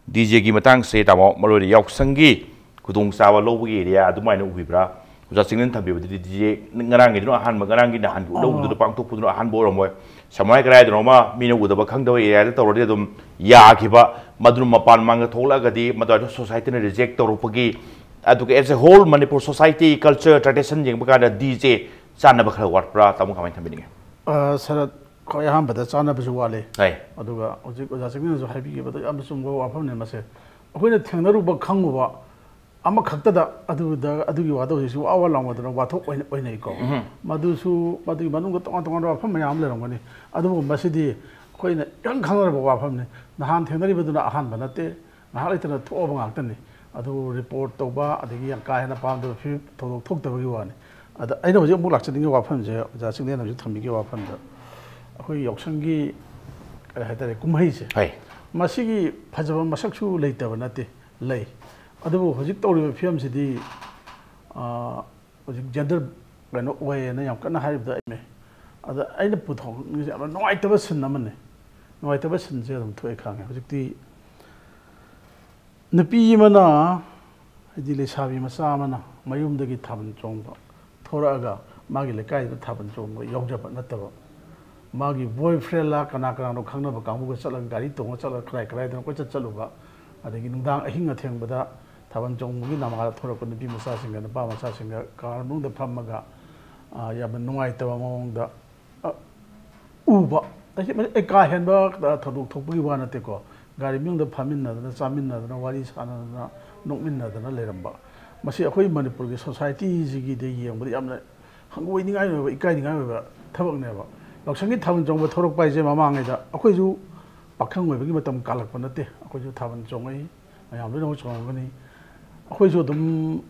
ꯗꯤ ꯖꯦꯒꯤ ꯃꯇꯥꯡꯁꯦ ꯇꯥꯃꯣ, ꯃꯔꯨꯑꯣꯏꯅ ꯌꯥꯎꯁꯪꯒꯤ ꯈꯨꯗꯣꯡꯆꯥꯕ ꯂꯧꯕꯒꯤ ꯑꯦꯔꯤꯌꯥ ꯑꯗꯨꯃꯥꯏꯅ ꯎꯕꯤꯕ꯭ꯔꯥ? ꯑꯣꯖꯥ ꯆꯤꯡꯂꯦꯟ ꯊꯝꯕꯤꯕꯗꯨꯗꯤ ꯗꯤ ꯖꯦ ꯉꯔꯥꯡꯒꯤꯗꯨꯅ ꯑꯍꯥꯟꯕ, ꯉꯔꯥꯡꯒꯤ ꯅꯍꯥꯟꯒꯤ ꯂꯧꯕꯗꯨꯗ ꯄꯥꯡꯊꯣꯛꯄꯗꯨꯅ ꯑꯍꯥꯟꯕ ꯑꯣꯏꯔꯝꯃꯣꯏ꯫ ꯁꯃꯥꯏ ꯀꯗꯥꯏꯗꯅꯣꯃ ꯃꯤꯅ ꯎꯗꯕ ꯈꯪꯗꯕ ꯑꯦꯔꯤꯌꯥꯗ ꯇꯧꯔꯗꯤ ꯑꯗꯨꯝ ꯌꯥꯈꯤꯕ, ꯃꯗꯨꯅ ꯃꯄꯥꯟ ꯃꯥꯡꯗ ꯊꯣꯛꯂꯛꯑꯒꯗꯤ ꯃꯗꯨ ꯁꯣꯁꯥꯏꯇꯤꯅ ꯔꯤꯖꯦꯛ ꯇꯧꯔꯛꯄꯒꯤ, ꯑꯗꯨꯒ as a whole Manipur society culture tradition ꯌꯦꯡꯕ ꯀꯥꯟꯗ ꯗꯤ ꯖꯦ ꯆꯥꯟꯅꯕ ꯈꯔ ꯋꯥꯠꯄ꯭ꯔꯥ? ꯇꯥꯃꯣ ꯀꯃꯥꯏꯅ ꯊꯝꯕꯤꯅꯤꯡꯉꯤ? ꯑ, ꯁꯔꯠ, ꯈ꯭ꯋꯥꯏ ꯑꯍꯥꯟꯕꯗ ꯆꯥꯟꯅꯕꯁꯨ ꯋꯥꯠꯂꯤ꯫ ꯍꯥꯏ꯫ ꯑꯗꯨꯒ ꯍꯧꯖꯤꯛ ꯑꯣꯖꯥ ꯆꯤꯡꯂꯦꯟꯅꯁꯨ ꯍꯥꯏꯕꯤꯈꯤꯕꯗꯣ ꯌꯥꯝꯅ ꯆꯨꯝꯕ ꯋꯥꯐꯝꯅꯦ ꯃꯁꯦ꯫ ꯑꯩꯈꯣꯏꯅ ꯊꯦꯡꯅꯔꯨꯕ ꯈꯪꯉꯨꯕ ꯑꯃꯈꯛꯇꯗ ꯑꯗꯨꯗ, ꯑꯗꯨꯒꯤ ꯋꯥꯗꯣ ꯍꯧꯖꯤꯛꯁꯨ ꯋꯥ ꯋꯥ ꯂꯥꯎꯅꯗꯅ ꯋꯥꯊꯣꯛ ꯑꯣꯏꯅ ꯑꯣꯏꯅꯩꯀꯣ꯫ ꯃꯗꯨꯁꯨ ꯃꯗꯨꯒꯤ ꯃꯅꯨꯡꯗ ꯇꯣꯉꯥꯟ ꯇꯣꯉꯥꯟꯕ ꯋꯥꯐꯝ ꯃꯌꯥꯝ ꯑꯃ ꯂꯩꯔꯝꯒꯅꯤ꯫ ꯑꯗꯨꯕꯨ ꯃꯁꯤꯗꯤ ꯑꯩꯈꯣꯏꯅ ꯏꯈꯪ ꯈꯪꯅꯔꯕ ꯋꯥꯐꯝꯅꯤ꯫ ꯅꯍꯥꯟ ꯊꯦꯡꯅꯔꯤꯕꯗꯨꯅ ꯑꯍꯥꯟꯕ ꯅꯠꯇꯦ, ꯉꯥꯏꯍꯥꯛ ꯂꯩꯇꯅ ꯊꯣꯛꯑꯕ ꯉꯥꯛꯇꯅꯤ꯫ ꯑꯗꯨ ꯔꯤꯄꯣꯔꯠ ꯇꯧꯕ, ꯑꯗꯒꯤ ꯌꯥꯝ ꯀꯥ ꯍꯦꯟꯅ ꯄꯥꯝꯗꯕ ꯐꯤꯕꯝ ꯊꯧꯗꯣꯛ ꯊꯣꯛꯇꯕꯒꯤ ꯋꯥꯅꯤ꯫ ꯑꯗ ꯑꯩꯅ ꯍꯧꯖꯤꯛ ꯑꯃꯨꯛ ꯂꯥꯛꯆꯅꯤꯡꯉꯤ ꯋꯥꯐꯝꯁꯦ, ꯑꯣꯖꯥ ꯆꯤꯡꯂꯦꯟꯅ ꯍꯧꯖꯤꯛ ꯊꯝꯕꯤꯈꯤꯕ ꯋꯥꯐꯝꯗ, ꯑꯩꯈꯣꯏ ꯌꯥꯎꯁꯪꯒꯤ ꯀꯔꯤ ꯍꯥꯏꯇꯥꯔꯦ, ꯀꯨꯝꯍꯩꯁꯦ, ꯍꯣꯏ꯫ ꯃꯁꯤꯒꯤ ꯐꯖꯕ ꯃꯁꯛꯁꯨ ꯂꯩꯇꯕ ꯅꯠꯇꯦ, ꯂꯩ꯫ ꯑꯗꯨꯕꯨ ꯍꯧꯖꯤꯛ ꯇꯧꯔꯤꯕ ꯐꯤꯕꯝꯁꯤꯗꯤ, ꯑ, ꯍꯧꯖꯤꯛ ꯖꯦꯟꯗꯔ ꯀꯩꯅꯣ ꯑꯣꯏꯌꯦꯅ ꯌꯥꯝ ꯀꯟꯅ ꯍꯥꯏꯔꯤꯕꯗ ꯑꯩ, ꯑꯗ ꯑꯩꯅ ꯄꯨꯊꯣꯛꯅꯤꯡꯉꯤꯁꯦ ꯌꯥꯝꯅ ꯅꯨꯡꯉꯥꯏꯇꯕ ꯁꯤꯟ ꯑꯃꯅꯤ꯫ ꯅꯨꯡꯉꯥꯏꯇꯕ ꯁꯤꯟꯁꯦ ꯑꯗꯨꯝ ꯊꯣꯛꯑꯦ ꯈꯪꯉꯦ꯫ ꯍꯧꯖꯤꯛꯇꯤ ꯅꯨꯄꯤ ꯑꯃꯅ, ꯍꯥꯏꯗꯤ ꯂꯩꯁꯥꯕꯤ ꯃꯆꯥ ꯑꯃꯅ ꯃꯌꯨꯝꯗꯒꯤ ꯊꯥꯕꯜ ꯆꯣꯡꯕ ꯊꯣꯔꯛꯑꯒ ꯃꯥꯒꯤ ꯂꯩꯀꯥꯏꯗ ꯊꯥꯕꯜ ꯆꯣꯡꯕ ꯌꯥꯎꯖꯕ ꯅꯠꯇꯕ, ꯃꯥꯒꯤ ꯕꯣꯏ ꯐ꯭ꯔꯦꯟꯂ ꯀꯅꯥ ꯀꯅꯥꯅꯣ ꯈꯪꯅꯕ ꯀꯥꯡꯕꯨꯒ ꯆꯠꯂꯒ, ꯒꯥꯔꯤ ꯇꯣꯡꯉ ꯆꯠꯂꯒ, ꯀꯗꯥꯏ ꯀꯗꯥꯏꯗꯅꯣ ꯀꯣꯏꯆꯠ ꯆꯠꯂꯨꯕ, ꯑꯗꯒꯤ ꯅꯨꯡꯗꯥꯡ ꯑꯍꯤꯡ ꯑꯊꯦꯡꯕꯗ ꯊꯥꯕꯜ ꯆꯣꯡꯕꯒꯤ ꯅꯃꯥꯗ ꯊꯣꯔꯛꯄ ꯅꯨꯄꯤ ꯃꯆꯥꯁꯤꯡꯒ ꯅꯨꯄꯥ ꯃꯆꯥꯁꯤꯡꯒ ꯀꯥꯔ ꯃꯅꯨꯡꯗ ꯐꯝꯃꯒ, ꯑ, ꯌꯥꯝꯅ ꯅꯨꯡꯉꯥꯏꯇꯕ ꯃꯑꯣꯡꯗ, ꯑ, ꯎꯕ꯫ ꯑꯩ, ꯑꯩ ꯀꯥ ꯍꯦꯟꯕ, ꯑ, ꯊꯧꯗꯣꯛ ꯊꯣꯛꯄꯒꯤ ꯋꯥ ꯅꯠꯇꯦꯀꯣ꯫ ꯒꯥꯔꯤ ꯃꯅꯨꯡꯗ ꯐꯝꯃꯤꯟꯅꯗꯅ, ꯆꯥꯃꯤꯟꯅꯗꯅ, ꯋꯥꯔꯤ ꯁꯥꯟꯅꯗꯅ, ꯅꯣꯛꯃꯤꯟꯅꯗꯅ ꯂꯩꯔꯝꯕ꯫ ꯃꯁꯤ ꯑꯩꯈꯣꯏ ꯃꯅꯤꯄꯨꯔꯒꯤ ꯁꯣꯁꯥꯏꯇꯤꯁꯤꯒꯤꯗ ꯌꯦꯡꯕꯗ ꯌꯥꯝꯅ ꯍꯪꯒꯣꯏꯅꯤꯡꯉꯥꯏ ꯑꯣꯏꯕ, ꯏꯀꯥꯏꯅꯤꯡꯉꯥꯏ ꯑꯣꯏꯕ ꯊꯕꯛꯅꯦꯕ꯫ ꯌꯥꯎꯁꯪꯒꯤ ꯊꯥꯕꯜ ꯆꯣꯡꯕ ꯊꯣꯔꯛꯄ ꯍꯥꯏꯁꯦ ꯃꯃꯥꯡꯉꯩꯗ ꯑꯩꯈꯣꯏꯁꯨ ꯄꯥꯈꯪ ꯑꯣꯏꯕꯒꯤ ꯃꯇꯝ ꯀꯥꯜꯂꯛꯄ ꯅꯠꯇꯦ꯫ ꯑꯩꯈꯣꯏꯁꯨ ꯊꯥꯕꯜ ꯆꯣꯡꯉꯛꯏ, ꯃꯌꯥꯝ ꯂꯣꯏꯅꯃꯛ ꯆꯣꯡꯉꯝꯒꯅꯤ꯫ ꯑꯩꯈꯣꯏꯁꯨ ꯑꯗꯨꯝ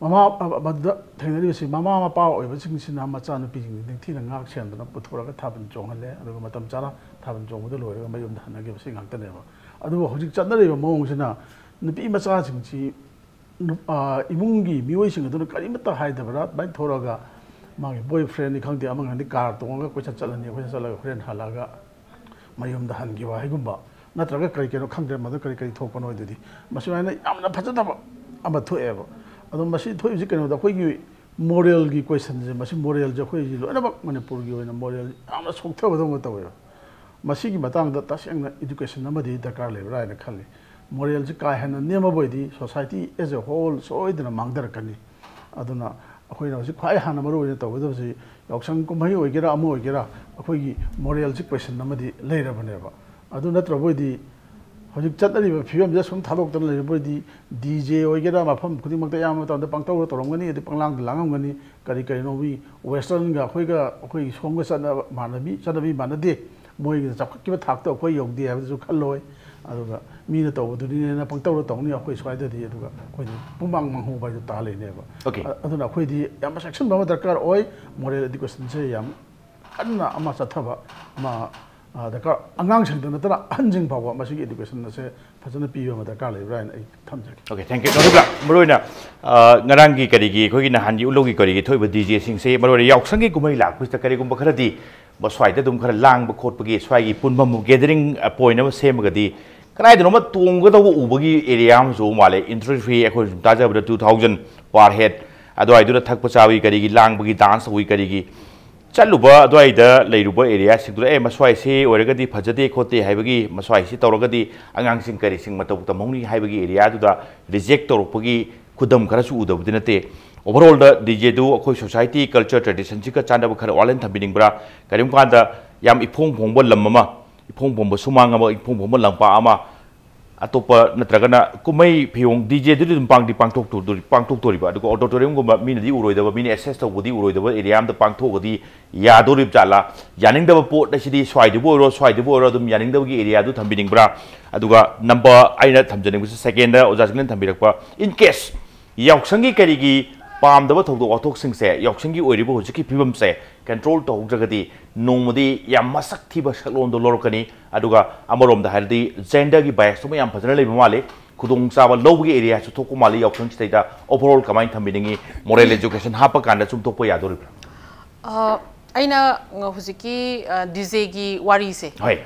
ꯃꯃꯥ, ꯃꯗꯨꯗ ꯊꯦꯡꯅꯔꯤꯕꯁꯤ ꯃꯃꯥ ꯃꯄꯥ ꯑꯣꯏꯕꯁꯤꯡꯁꯤꯅ ꯃꯆꯥꯅꯨꯄꯤꯁꯤꯡꯁꯤ ꯅꯤꯡꯊꯤꯅ ꯉꯥꯛ ꯁꯦꯟꯗꯅ ꯄꯨꯊꯣꯔꯒ ꯊꯥꯕꯜ ꯆꯣꯡꯍꯜꯂꯦ, ꯑꯗꯨꯒ ꯃꯇꯝ ꯆꯥꯅ ꯊꯥꯕꯜ ꯆꯣꯡꯕꯗ ꯂꯣꯏꯔꯒ ꯃꯌꯨꯝꯗ ꯍꯟꯅꯈꯤꯕꯁꯤ ꯉꯥꯛꯇꯅꯦꯕ꯫ ꯑꯗꯨꯕꯨ ꯍꯧꯖꯤꯛ ꯆꯠꯅꯔꯤꯕ ꯃꯑꯣꯡꯁꯤꯅ ꯅꯨꯄꯤ ꯃꯆꯥꯁꯤꯡꯁꯤ ꯅꯨ-, ꯑ, ꯏꯃꯨꯡꯒꯤ ꯃꯤꯑꯣꯏꯁꯤꯡ ꯑꯗꯨꯅ ꯀꯔꯤꯃꯠꯇ ꯍꯥꯏꯗꯕꯗ ꯑꯗꯨꯃꯥꯏꯅ ꯊꯣꯔꯛꯑꯒ ꯃꯥꯒꯤ ꯕꯣꯏ ꯐ꯭ꯔꯦꯟꯅꯤ ꯈꯪꯗꯦ, ꯑꯃ ꯈꯪꯗꯦ, ꯀꯥꯔ ꯇꯣꯡꯉꯒ ꯀꯣꯏꯆꯠ ꯆꯠꯂꯅꯤ, ꯀꯣꯏꯆꯠ ꯆꯠꯂꯒ ꯍꯣꯔꯦꯟ ꯍꯜꯂꯛꯑꯒ ꯃꯌꯨꯝꯗ ꯍꯟꯈꯤꯕ ꯍꯥꯏꯒꯨꯝꯕ, ꯅꯠꯇ꯭ꯔꯒ ꯀꯔꯤ ꯀꯩꯅꯣ ꯈꯪꯗ꯭ꯔꯦ, ꯃꯗꯨ ꯀꯔꯤ ꯀꯔꯤ ꯊꯣꯛꯄꯅꯣ ꯑꯗꯨꯗꯤ꯫ ꯃꯁꯨꯃꯥꯏꯅ ꯌꯥꯝꯅ ꯐꯖꯗꯕ ꯑꯃ ꯊꯣꯛꯑꯦꯕ꯫ ꯑꯗꯣ ꯃꯁꯤ ꯊꯣꯛꯏꯕꯁꯤ ꯀꯩꯅꯣꯗ ꯑꯩꯈꯣꯏꯒꯤ ꯃꯣꯔꯦꯜꯒꯤ ꯀꯣꯏꯁꯟꯁꯦ, ꯃꯁꯤ ꯃꯣꯔꯦꯜꯁꯦ ꯑꯩꯈꯣꯏꯒꯤ ꯂꯣꯏꯅꯃꯛ ꯃꯅꯤꯄꯨꯔꯒꯤ ꯑꯣꯏꯅ ꯃꯣꯔꯦꯜ ꯌꯥꯝꯅ ꯁꯣꯛꯊꯕꯗꯧꯅ ꯇꯧꯋꯦꯕ꯫ ꯃꯁꯤꯒꯤ ꯃꯇꯥꯡꯗ ꯇꯁꯦꯡꯅ ꯏꯗꯨꯀꯦꯁꯟ ꯑꯃꯗꯤ ꯗꯔꯀꯥꯔ ꯂꯩꯕ꯭ꯔꯥ ꯍꯥꯏꯅ ꯈꯜꯂꯤ꯫ ꯃꯣꯔꯦꯜꯁꯤ ꯀꯥ ꯍꯦꯟꯅ ꯅꯦꯝꯃꯕ ꯑꯣꯏꯗꯤ society as a whole ꯁꯣꯏꯗꯅ ꯃꯥꯡꯊꯔꯛꯀꯅꯤ꯫ ꯑꯗꯨꯅ ꯑꯩꯈꯣꯏꯅ ꯍꯧꯖꯤꯛ ꯈ꯭ꯋꯥꯏ ꯍꯥꯟꯅ ꯃꯔꯨ ꯑꯣꯏꯅ ꯇꯧꯒꯗꯕꯁꯤ ꯌꯥꯎꯁꯪ ꯀꯨꯝꯍꯩ ꯑꯣꯏꯒꯦꯔꯥ ꯑꯃ ꯑꯣꯏꯒꯦꯔꯥ ꯑꯩꯈꯣꯏꯒꯤ ꯃꯣꯔꯦꯜꯁꯤ ꯀꯣꯏꯁꯟ ꯑꯃꯗꯤ ꯂꯩꯔꯕꯅꯦꯕ꯫ ꯑꯗꯨ ꯅꯠꯇ꯭ꯔꯕ ꯑꯣꯏꯗꯤ ꯍꯧꯖꯤꯛ ꯆꯠꯅꯔꯤꯕ ꯐꯤꯕꯝꯁꯤꯗ ꯁꯨꯝ ꯊꯥꯗꯣꯛꯇꯅ ꯂꯩꯔꯕ ꯑꯣꯏꯗꯤ ꯗꯤ ꯖꯦ ꯑꯣꯏꯒꯦꯔꯥ ꯃꯐꯝ ꯈꯨꯗꯤꯡꯃꯛꯇ ꯑꯌꯥꯝꯕ ꯃꯇꯝꯗ ꯄꯪꯇꯧꯗ ꯇꯧꯔꯝꯒꯅꯤ, ꯑꯗꯩ ꯄꯪꯂꯥꯡꯗ ꯂꯥꯡꯉꯝꯒꯅꯤ꯫ ꯀꯔꯤ ꯀꯔꯤꯅꯣ ꯃꯤ ꯋꯦꯁꯇꯔꯟꯒ ꯑꯩꯈꯣꯏꯒ, ꯑꯩꯈꯣꯏꯒꯤ ꯁꯣꯝꯒ ꯆꯠꯅꯕ ꯃꯥꯟꯅꯕꯤ, ꯆꯠꯅꯕꯤ ꯃꯥꯟꯅꯗꯦ꯫ ꯃꯣꯏꯒꯤ ꯆꯥꯎꯈꯠꯈꯤꯕ ꯊꯥꯛꯇ ꯑꯩꯈꯣꯏ ꯌꯧꯗꯦ ꯍꯥꯏꯕꯗꯨꯁꯨ ꯈꯜꯂꯣꯏ꯫ ꯑꯗꯨꯒ ꯃꯤꯅ ꯇꯧꯕꯗꯨꯅꯤꯅ ꯄꯪꯇꯧꯗ ꯇꯧꯅꯤ ꯑꯩꯈꯣꯏ ꯁ꯭ꯋꯥꯏꯗꯗꯤ, ꯑꯗꯨꯒ ꯑꯩꯈꯣꯏꯗꯤ ꯄꯨꯡꯃꯥꯡ ꯃꯥꯡꯍꯧꯕ ꯍꯥꯏꯗꯨ ꯇꯥ ꯂꯩꯅꯦꯕ꯫ Okay. ꯑ-, ꯑꯗꯨꯅ ꯑꯩꯈꯣꯏꯗꯤ ꯌꯥꯝꯅ ꯆꯦꯛꯁꯤꯟꯕ ꯑꯃ ꯗꯔꯀꯥꯔ ꯑꯣꯏ꯫ ꯃꯣꯔꯦꯜ ꯏꯗꯨꯀꯦꯁꯟꯁꯦ ꯌꯥꯝ ꯀꯟꯅ ꯑꯃ ꯆꯠꯊꯕ ꯑꯃ, ꯑ, ꯗꯔꯀꯥꯔ, ꯑꯉꯥꯡꯁꯤꯡꯗ ꯅꯠꯇꯅ ꯑꯍꯟꯁꯤꯡ ꯐꯥꯎꯕ ꯃꯁꯤꯒꯤ ꯏꯗꯨꯀꯦꯁꯟ ꯑꯁꯦ ꯐꯖꯅ ꯄꯤꯕ ꯑꯃ ꯗꯔꯀꯥꯔ ꯂꯩꯕ꯭ꯔꯥ ꯍꯥꯏꯅ ꯑꯩ ꯊꯝꯖꯒꯦ꯫ Okay, thank you. ꯅꯧꯊꯣꯛꯂ ꯃꯔꯨꯑꯣꯏꯅ, ꯑ, ꯉꯔꯥꯡꯒꯤ ꯀꯔꯤꯒꯤ ꯑꯩꯈꯣꯏꯒꯤ ꯅꯍꯥꯟꯒꯤ ꯎꯠꯂꯧꯒꯤ ꯀꯔꯤꯒꯤ ꯊꯣꯛꯏꯕ ꯗꯤ ꯖꯦꯁꯤꯡꯁꯦ ꯃꯔꯨꯑꯣꯏꯅ ꯌꯥꯎꯁꯪꯒꯤ ꯀꯨꯝꯍꯩ ꯂꯥꯛꯄꯁꯤꯗ ꯀꯔꯤꯒꯨꯝꯕ ꯈꯔꯗꯤ ꯃꯁ꯭ꯋꯥꯏꯗ ꯑꯗꯨꯝ ꯈꯔ ꯂꯥꯡꯕ ꯈꯣꯠꯄꯒꯤ ꯁ꯭ꯋꯥꯏꯒꯤ ꯄꯨꯟꯐꯝ ꯒꯦꯗꯔꯤꯡ ꯄꯣꯏꯟ ꯑꯃ ꯁꯦꯝꯃꯒꯗꯤ ꯀꯗꯥꯏꯗꯅꯣꯃ ꯇꯣꯡꯒꯗꯧꯕ ꯎꯕꯒꯤ ꯑꯦꯔꯤꯌꯥ ꯑꯃꯁꯨ ꯎꯕ ꯃꯥꯜꯂꯦ꯫ ꯏꯟꯇ꯭ꯔꯤ ꯐꯤ ꯑꯩꯈꯣꯏ ꯁꯨꯝ ꯇꯥꯖꯕꯗ two thousand per head ꯑꯗꯨꯋꯥꯏꯗꯨꯗ ꯊꯛꯄ ꯆꯥꯕꯒꯤ ꯀꯔꯤꯒꯤ ꯂꯥꯡꯕꯒꯤ ꯗꯥꯟꯁ ꯇꯧꯕꯒꯤ ꯀꯔꯤꯒꯤ ꯆꯠꯂꯨꯕ ꯑꯗꯨꯋꯥꯏꯗ ꯂꯩꯔꯨꯕ ꯑꯦꯔꯤꯌꯥꯁꯤꯡꯗꯨꯗ, "ꯑꯦ, ꯃꯁ꯭ꯋꯥꯏꯁꯤ ꯑꯣꯏꯔꯒꯗꯤ ꯐꯖꯗꯦ ꯈꯣꯠꯇꯦ ꯍꯥꯏꯕꯒꯤ, ꯃꯁ꯭ꯋꯥꯏꯁꯤ ꯇꯧꯔꯒꯗꯤ ꯑꯉꯥꯡꯁꯤꯡ ꯀꯔꯤꯁꯤꯡ ꯃꯇꯧ ꯇꯝꯍꯧꯅꯤ" ꯍꯥꯏꯕꯒꯤ ꯑꯦꯔꯤꯌꯥꯗꯨꯗ ꯔꯤꯖꯦꯛ ꯇꯧꯔꯛꯄꯒꯤ ꯈꯨꯗꯝ ꯈꯔꯁꯨ ꯎꯗꯕꯗꯤ ꯅꯠꯇꯦ꯫ ꯑꯣꯚꯔꯑꯣꯜꯗ ꯗꯤ ꯖꯦꯗꯨ ꯑꯩꯈꯣꯏ ꯁꯣꯁꯥꯏꯇꯤ, ꯀꯜꯆꯔ, ꯇ꯭ꯔꯦꯗꯤꯁꯟꯁꯤꯒ ꯆꯥꯟꯅꯕ ꯈꯔ ꯋꯥꯠꯂꯦꯅ ꯊꯝꯕꯤꯅꯤꯡꯕ꯭ꯔꯥ? ꯀꯔꯤꯒꯨꯝꯕ ꯀꯥꯟꯗ ꯌꯥꯝ ꯏꯐꯣꯡ ꯐꯣꯡꯕ ꯂꯝ ꯑꯃ, ꯏꯐꯣꯡ ꯐꯣꯡꯕ ꯁꯨꯃꯥꯡ ꯑꯃ, ꯏꯐꯣꯡ ꯐꯣꯡꯕ ꯂꯝꯄꯥꯛ ꯑꯃ, ꯑꯇꯣꯞꯄ ꯅꯠꯇ꯭ꯔꯒꯅ ꯀꯨꯝꯍꯩ ꯐꯤꯌꯣꯡ ꯗꯤ ꯖꯦꯗꯨꯗꯤ ꯑꯗꯨꯝ ꯄꯥꯡꯗꯤ ꯄꯥꯡꯊꯣꯛꯇꯣꯔꯤ-, ꯄꯥꯡꯊꯣꯛꯇꯣꯔꯤꯕ, ꯑꯗꯨꯒ ꯑꯣꯗꯤꯇꯣꯔꯤꯌꯝꯒꯨꯝꯕ ꯃꯤꯅꯗꯤ ꯎꯔꯣꯏꯗꯕ, ꯃꯤꯅ ꯑꯦꯛꯁꯦꯁ ꯇꯧꯕꯗꯤ ꯎꯔꯣꯏꯗꯕ ꯑꯦꯔꯤꯌꯥ ꯑꯃꯗ ꯄꯥꯡꯊꯣꯛꯑꯒꯗꯤ ꯌꯥꯗꯣꯔꯤꯕ ꯖꯥꯠꯂꯥ? ꯌꯥꯅꯤꯡꯗꯕ ꯄꯣꯠ ꯑꯁꯤꯗꯤ ꯁ꯭ꯋꯥꯏꯗꯕꯨ ꯑꯣꯏꯔꯣ, ꯁ꯭ꯋꯥꯏꯗꯕꯨ ꯑꯣꯏꯔꯣ, ꯑꯗꯨꯝ ꯌꯥꯅꯤꯡꯗꯕꯒꯤ ꯑꯦꯔꯤꯌꯥꯗꯨ ꯊꯝꯕꯤꯅꯤꯡꯕ꯭ꯔꯥ? ꯑꯗꯨꯒ ꯅꯝꯕꯔ ꯑꯩꯅ ꯊꯝꯖꯅꯤꯡꯕꯁꯤ, ꯁꯦꯀꯦꯟꯗ ꯑꯣꯖꯥꯁꯤꯡꯅ ꯊꯝꯕꯤꯔꯛꯄ, ꯏꯟ ꯀꯦꯁ ꯌꯥꯎꯁꯪꯒꯤ ꯀꯔꯤꯒꯤ ꯄꯥꯝꯗꯕ ꯊꯧꯗꯣꯛ ꯋꯥꯊꯣꯛꯁꯤꯡꯁꯦ, ꯌꯥꯎꯁꯪꯒꯤ ꯑꯣꯏꯔꯤꯕ ꯍꯧꯖꯤꯛꯀꯤ ꯐꯤꯕꯝꯁꯦ ꯀꯟꯇ꯭ꯔꯣꯜ ꯇꯧꯍꯧꯗ꯭ꯔꯒꯗꯤ ꯅꯣꯡꯃꯗꯤ ꯌꯥꯝ ꯃꯁꯛ ꯊꯤꯕ ꯁꯛꯂꯣꯟꯗꯣ ꯂꯧꯔꯛꯀꯅꯤ꯫ ꯑꯗꯨꯒ ꯑꯃꯔꯣꯝꯗ ꯍꯥꯏꯔꯗꯤ ꯖꯦꯟꯗꯔꯒꯤ ꯕꯥꯏꯁꯇꯨꯃ ꯌꯥꯝ ꯐꯖꯅ ꯂꯩꯕ ꯃꯥꯜꯂꯤ, ꯈꯨꯗꯣꯡꯆꯥꯕ ꯂꯧꯕꯒꯤ ꯑꯦꯔꯤꯌꯥꯁꯨ ꯊꯣꯛꯄ ꯃꯥꯜꯂꯤ꯫ ꯌꯥꯎꯁꯪꯁꯤꯗꯩꯗ ꯑꯣꯚꯔꯑꯣꯜ ꯀꯃꯥꯏꯅ ꯊꯝꯕꯤꯅꯤꯡꯉꯤ? ꯃꯣꯔꯦꯜ ꯑꯦꯖꯨꯀꯦꯁꯟ ꯍꯥꯞꯄ ꯀꯥꯟꯗ ꯁꯨꯝ ꯊꯣꯛꯄ ꯌꯥꯗꯣꯔꯤꯕ꯭ꯔꯥ? ꯑ, ꯑꯩꯅ ꯉ-, ꯍꯧꯖꯤꯛꯀꯤ ꯗꯤ ꯖꯦꯒꯤ ꯋꯥꯔꯤꯁꯦ, ꯍꯣꯏ꯫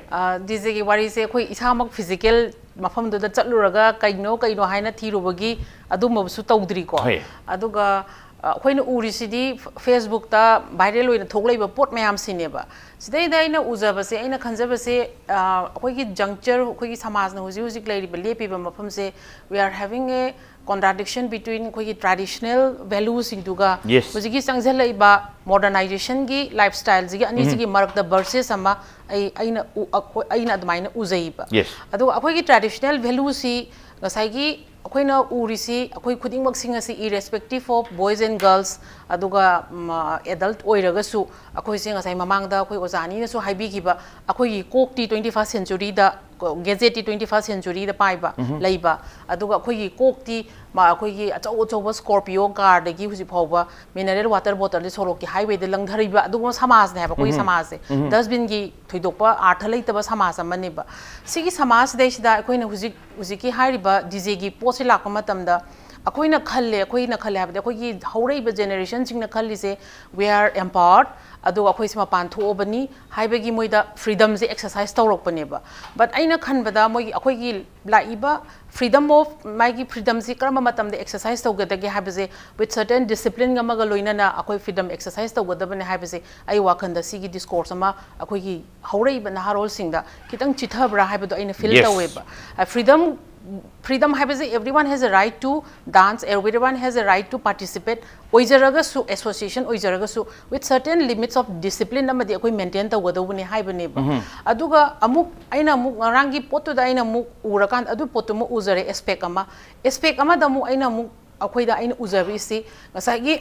ꯗꯤ ꯖꯦꯒꯤ ꯋꯥꯔꯤꯁꯦ ꯑꯩꯈꯣꯏ ꯏꯁꯥꯃꯛ ꯐꯤꯖꯤꯀꯦꯜ ꯃꯐꯝꯗꯨꯗ ꯆꯠꯂꯨꯔꯒ ꯀꯩꯅꯣ ꯀꯩꯅꯣ ꯍꯥꯏꯅ ꯊꯤꯔꯨꯕꯒꯤ ꯑꯗꯨꯝꯕꯁꯨ ꯇꯧꯗ꯭ꯔꯤꯀꯣ꯫ ꯍꯣꯏ꯫ ꯑꯗꯨꯒ ꯑ, ꯑꯩꯈꯣꯏꯅ ꯎꯔꯤꯁꯤꯗꯤ ꯐ-, ꯐꯦꯁꯕꯨꯛꯇ ꯚꯥꯏꯔꯦꯜ ꯑꯣꯏꯅ ꯊꯣꯛꯂꯛꯏꯕ ꯄꯣꯠ ꯃꯌꯥꯝꯁꯤꯅꯦꯕ꯫ ꯁꯤꯗꯩꯗ ꯑꯩꯅ ꯎꯖꯕꯁꯦ, ꯑꯩꯅ ꯈꯟꯖꯕꯁꯦ, ꯑ, ꯑꯩꯈꯣꯏꯒꯤ ꯖꯪꯆꯔ, ꯑꯩꯈꯣꯏꯒꯤ ꯁꯃꯥꯖꯅ ꯍꯧꯖꯤꯛ ꯍꯧꯖꯤꯛ ꯂꯩꯔꯤꯕ, ꯂꯦꯞꯄꯤꯕ ꯃꯐꯝꯁꯦ, we are having a contradiction between ꯑꯩꯈꯣꯏꯒꯤ ꯇ꯭ꯔꯦꯗꯤꯁꯅꯦꯜ ꯚꯦꯂꯨꯁꯤꯡꯗꯨꯒ Yes. ꯍꯧꯖꯤꯛꯀꯤ ꯆꯪꯁꯤꯜꯂꯛꯏꯕ ꯃꯣꯗꯔꯅꯥꯏꯖꯦꯁꯟꯒꯤ ꯂꯥꯏꯐ ꯁ꯭ꯇꯥꯏꯜꯁꯤꯒꯤ ꯑꯅꯤꯁꯤꯒꯤ ꯃꯔꯛꯇ ꯕꯔꯁꯦꯁ ꯑꯃ ꯑꯩ, ꯑꯩꯅ ꯎ-, ꯑꯩꯈꯣꯏ, ꯑꯩꯅ ꯑꯗꯨꯃꯥꯏꯅ ꯎꯖꯩꯕ꯫ Yes. ꯑꯗꯨꯒ ꯑꯩꯈꯣꯏꯒꯤ ꯇ꯭ꯔꯦꯗꯤꯁꯅꯦꯜ ꯚꯦꯂꯨꯁꯤ ꯉꯁꯥꯏꯒꯤ ꯑꯩꯈꯣꯏꯅ ꯎꯔꯤꯁꯤ, ꯑꯩꯈꯣꯏ ꯈꯨꯗꯤꯡꯃꯛꯁꯤꯡ ꯑꯁꯤ, irrespective of boys and girls, ꯑꯗꯨꯒ ꯑꯦꯗꯜꯠ ꯑꯣꯏꯔꯒꯁꯨ, ꯑꯩꯈꯣꯏꯁꯦ ꯉꯁꯥꯏ ꯃꯃꯥꯡꯗ ꯑꯩꯈꯣꯏ ꯑꯣꯖꯥ ꯑꯅꯤꯅꯁꯨ ꯍꯥꯏꯕꯤꯈꯤꯕ, ꯑꯩꯈꯣꯏꯒꯤ ꯀꯣꯛꯇꯤ ꯇ꯭ꯋꯦꯟꯇꯤ ꯐꯥꯔꯁ ꯁꯦꯟꯆꯨꯔꯤꯗ, ꯒꯦꯖꯦꯠꯇꯤ ꯇ꯭ꯋꯦꯟꯇꯤ ꯐꯥꯔꯁ ꯁꯦꯟꯆꯨꯔꯤꯗ ꯄꯥꯏꯕ, ꯂꯩꯕ, ꯑꯗꯨꯒ ꯑꯩꯈꯣꯏꯒꯤ ꯀꯣꯛꯇꯤ ꯃ-, ꯑꯩꯈꯣꯏꯒꯤ ꯑꯆꯧ ꯑꯆꯧꯕ ꯁ꯭ꯀꯣꯔꯄꯤꯌꯣ ꯀꯥꯔꯗꯒꯤ ꯍꯧꯖꯤꯛ ꯐꯥꯎꯕ ꯃꯤꯅꯔꯦꯜ ꯋꯥꯇꯔ ꯕꯣꯇꯜꯗꯤ ꯁꯣꯔꯣꯛꯀꯤ ꯍꯥꯏꯋꯦꯗ ꯂꯪꯊꯔꯤꯕ ꯑꯗꯨꯒꯨꯝꯕ ꯁꯃꯥꯖꯅꯦ ꯍꯥꯏꯕ ꯑꯩꯈꯣꯏꯒꯤ ꯁꯃꯥꯖꯁꯦ꯫ ꯗꯁꯕꯤꯟꯒꯤ ꯊꯣꯏꯗꯣꯛꯄ ꯑꯥꯔꯊ ꯂꯩꯇꯕ ꯁꯃꯥꯖ ꯑꯃꯅꯦꯕ꯫ ꯁꯤꯒꯤ ꯁꯃꯥꯖꯁꯤꯗꯩꯁꯤꯗ ꯑꯩꯈꯣꯏꯅ ꯍꯧꯖꯤꯛ, ꯍꯧꯖꯤꯛꯀꯤ ꯍꯥꯏꯔꯤꯕ ꯗꯤ ꯖꯦꯒꯤ ꯄꯣꯠꯁꯤ ꯂꯥꯛꯄ ꯃꯇꯝꯗ ꯑꯩꯈꯣꯏꯅ ꯈꯜꯂꯦ, ꯑꯩꯈꯣꯏꯅ ꯈꯜꯂꯦ ꯍꯥꯏꯕꯗꯤ ꯑꯩꯈꯣꯏꯒꯤ ꯍꯧꯔꯛꯏꯕ generationꯁꯤꯡꯅ ꯈꯜꯂꯤꯁꯦ, we are empowered, ꯑꯗꯨꯒ ꯑꯩꯈꯣꯏꯁꯦ ꯃꯄꯥꯟ ꯊꯣꯛꯑꯕꯅꯤ ꯍꯥꯏꯕꯒꯤ ꯃꯣꯏꯗ freedomꯁꯦ exercise ꯇꯧꯔꯛꯄꯅꯦꯕ꯫ But ꯑꯩꯅ ꯈꯟꯕꯗ ꯃꯣꯏꯒꯤ, ꯑꯩꯈꯣꯏꯒꯤ ꯂꯥꯛꯏꯕ freedom of, ꯃꯥꯒꯤ freedomꯁꯤ ꯀꯔꯝꯕ ꯃꯇꯝꯗ exercise ꯇꯧꯒꯗꯒꯦ ꯍꯥꯏꯕꯁꯦ with certain discipline ꯑꯃꯒ ꯂꯣꯏꯅꯅ ꯑꯩꯈꯣꯏ freedom exercise ꯇꯧꯒꯗꯕꯅꯦ ꯍꯥꯏꯕꯁꯦ ꯑꯩ ꯋꯥꯈꯜꯗ ꯁꯤꯒꯤ discourse ꯑꯃ ꯑꯩꯈꯣꯏꯒꯤ ꯍꯧꯔꯛꯏꯕ ꯅꯍꯥꯔꯣꯜꯁꯤꯡꯗ ꯈꯤꯇꯪ ꯆꯤꯊꯕ꯭ꯔꯥ ꯍꯥꯏꯕꯗꯣ ꯑꯩꯅ feel Yes. ꯇꯧꯋꯦꯕ꯫ Freedom, freedom ꯍꯥꯏꯕꯁꯦ everyone has a right to dance, everyone has a right to participate, ꯑꯣꯏꯖꯔꯒꯁꯨ, association ꯑꯣꯏꯖꯔꯒꯁꯨ with certain limits of discipline ꯑꯃꯗꯤ ꯑꯩꯈꯣꯏ maintain ꯇꯧꯒꯗꯧꯕꯅꯤ ꯍꯥꯏꯕꯅꯦꯕ꯫ ꯑꯗꯨꯒ ꯑꯃꯨꯛ ꯑꯩꯅ ꯑꯃꯨꯛ ꯉꯔꯥꯡꯒꯤ ꯄꯣꯠꯇꯨꯗ ꯑꯩꯅ ꯑꯃꯨꯛ ꯎꯔꯀꯥꯟꯗ ꯑꯗꯨ ꯄꯣꯠꯇꯨꯃ ꯎꯖꯔꯦ, aspect ꯑꯃ꯫ Aspect ꯑꯃꯗ ꯑꯃꯨꯛ ꯑꯩꯅ ꯑꯃꯨꯛ ꯑꯩꯈꯣꯏꯗ ꯑꯩꯅ ꯎꯖꯔꯤꯁꯤ ꯉꯁꯥꯏꯒꯤ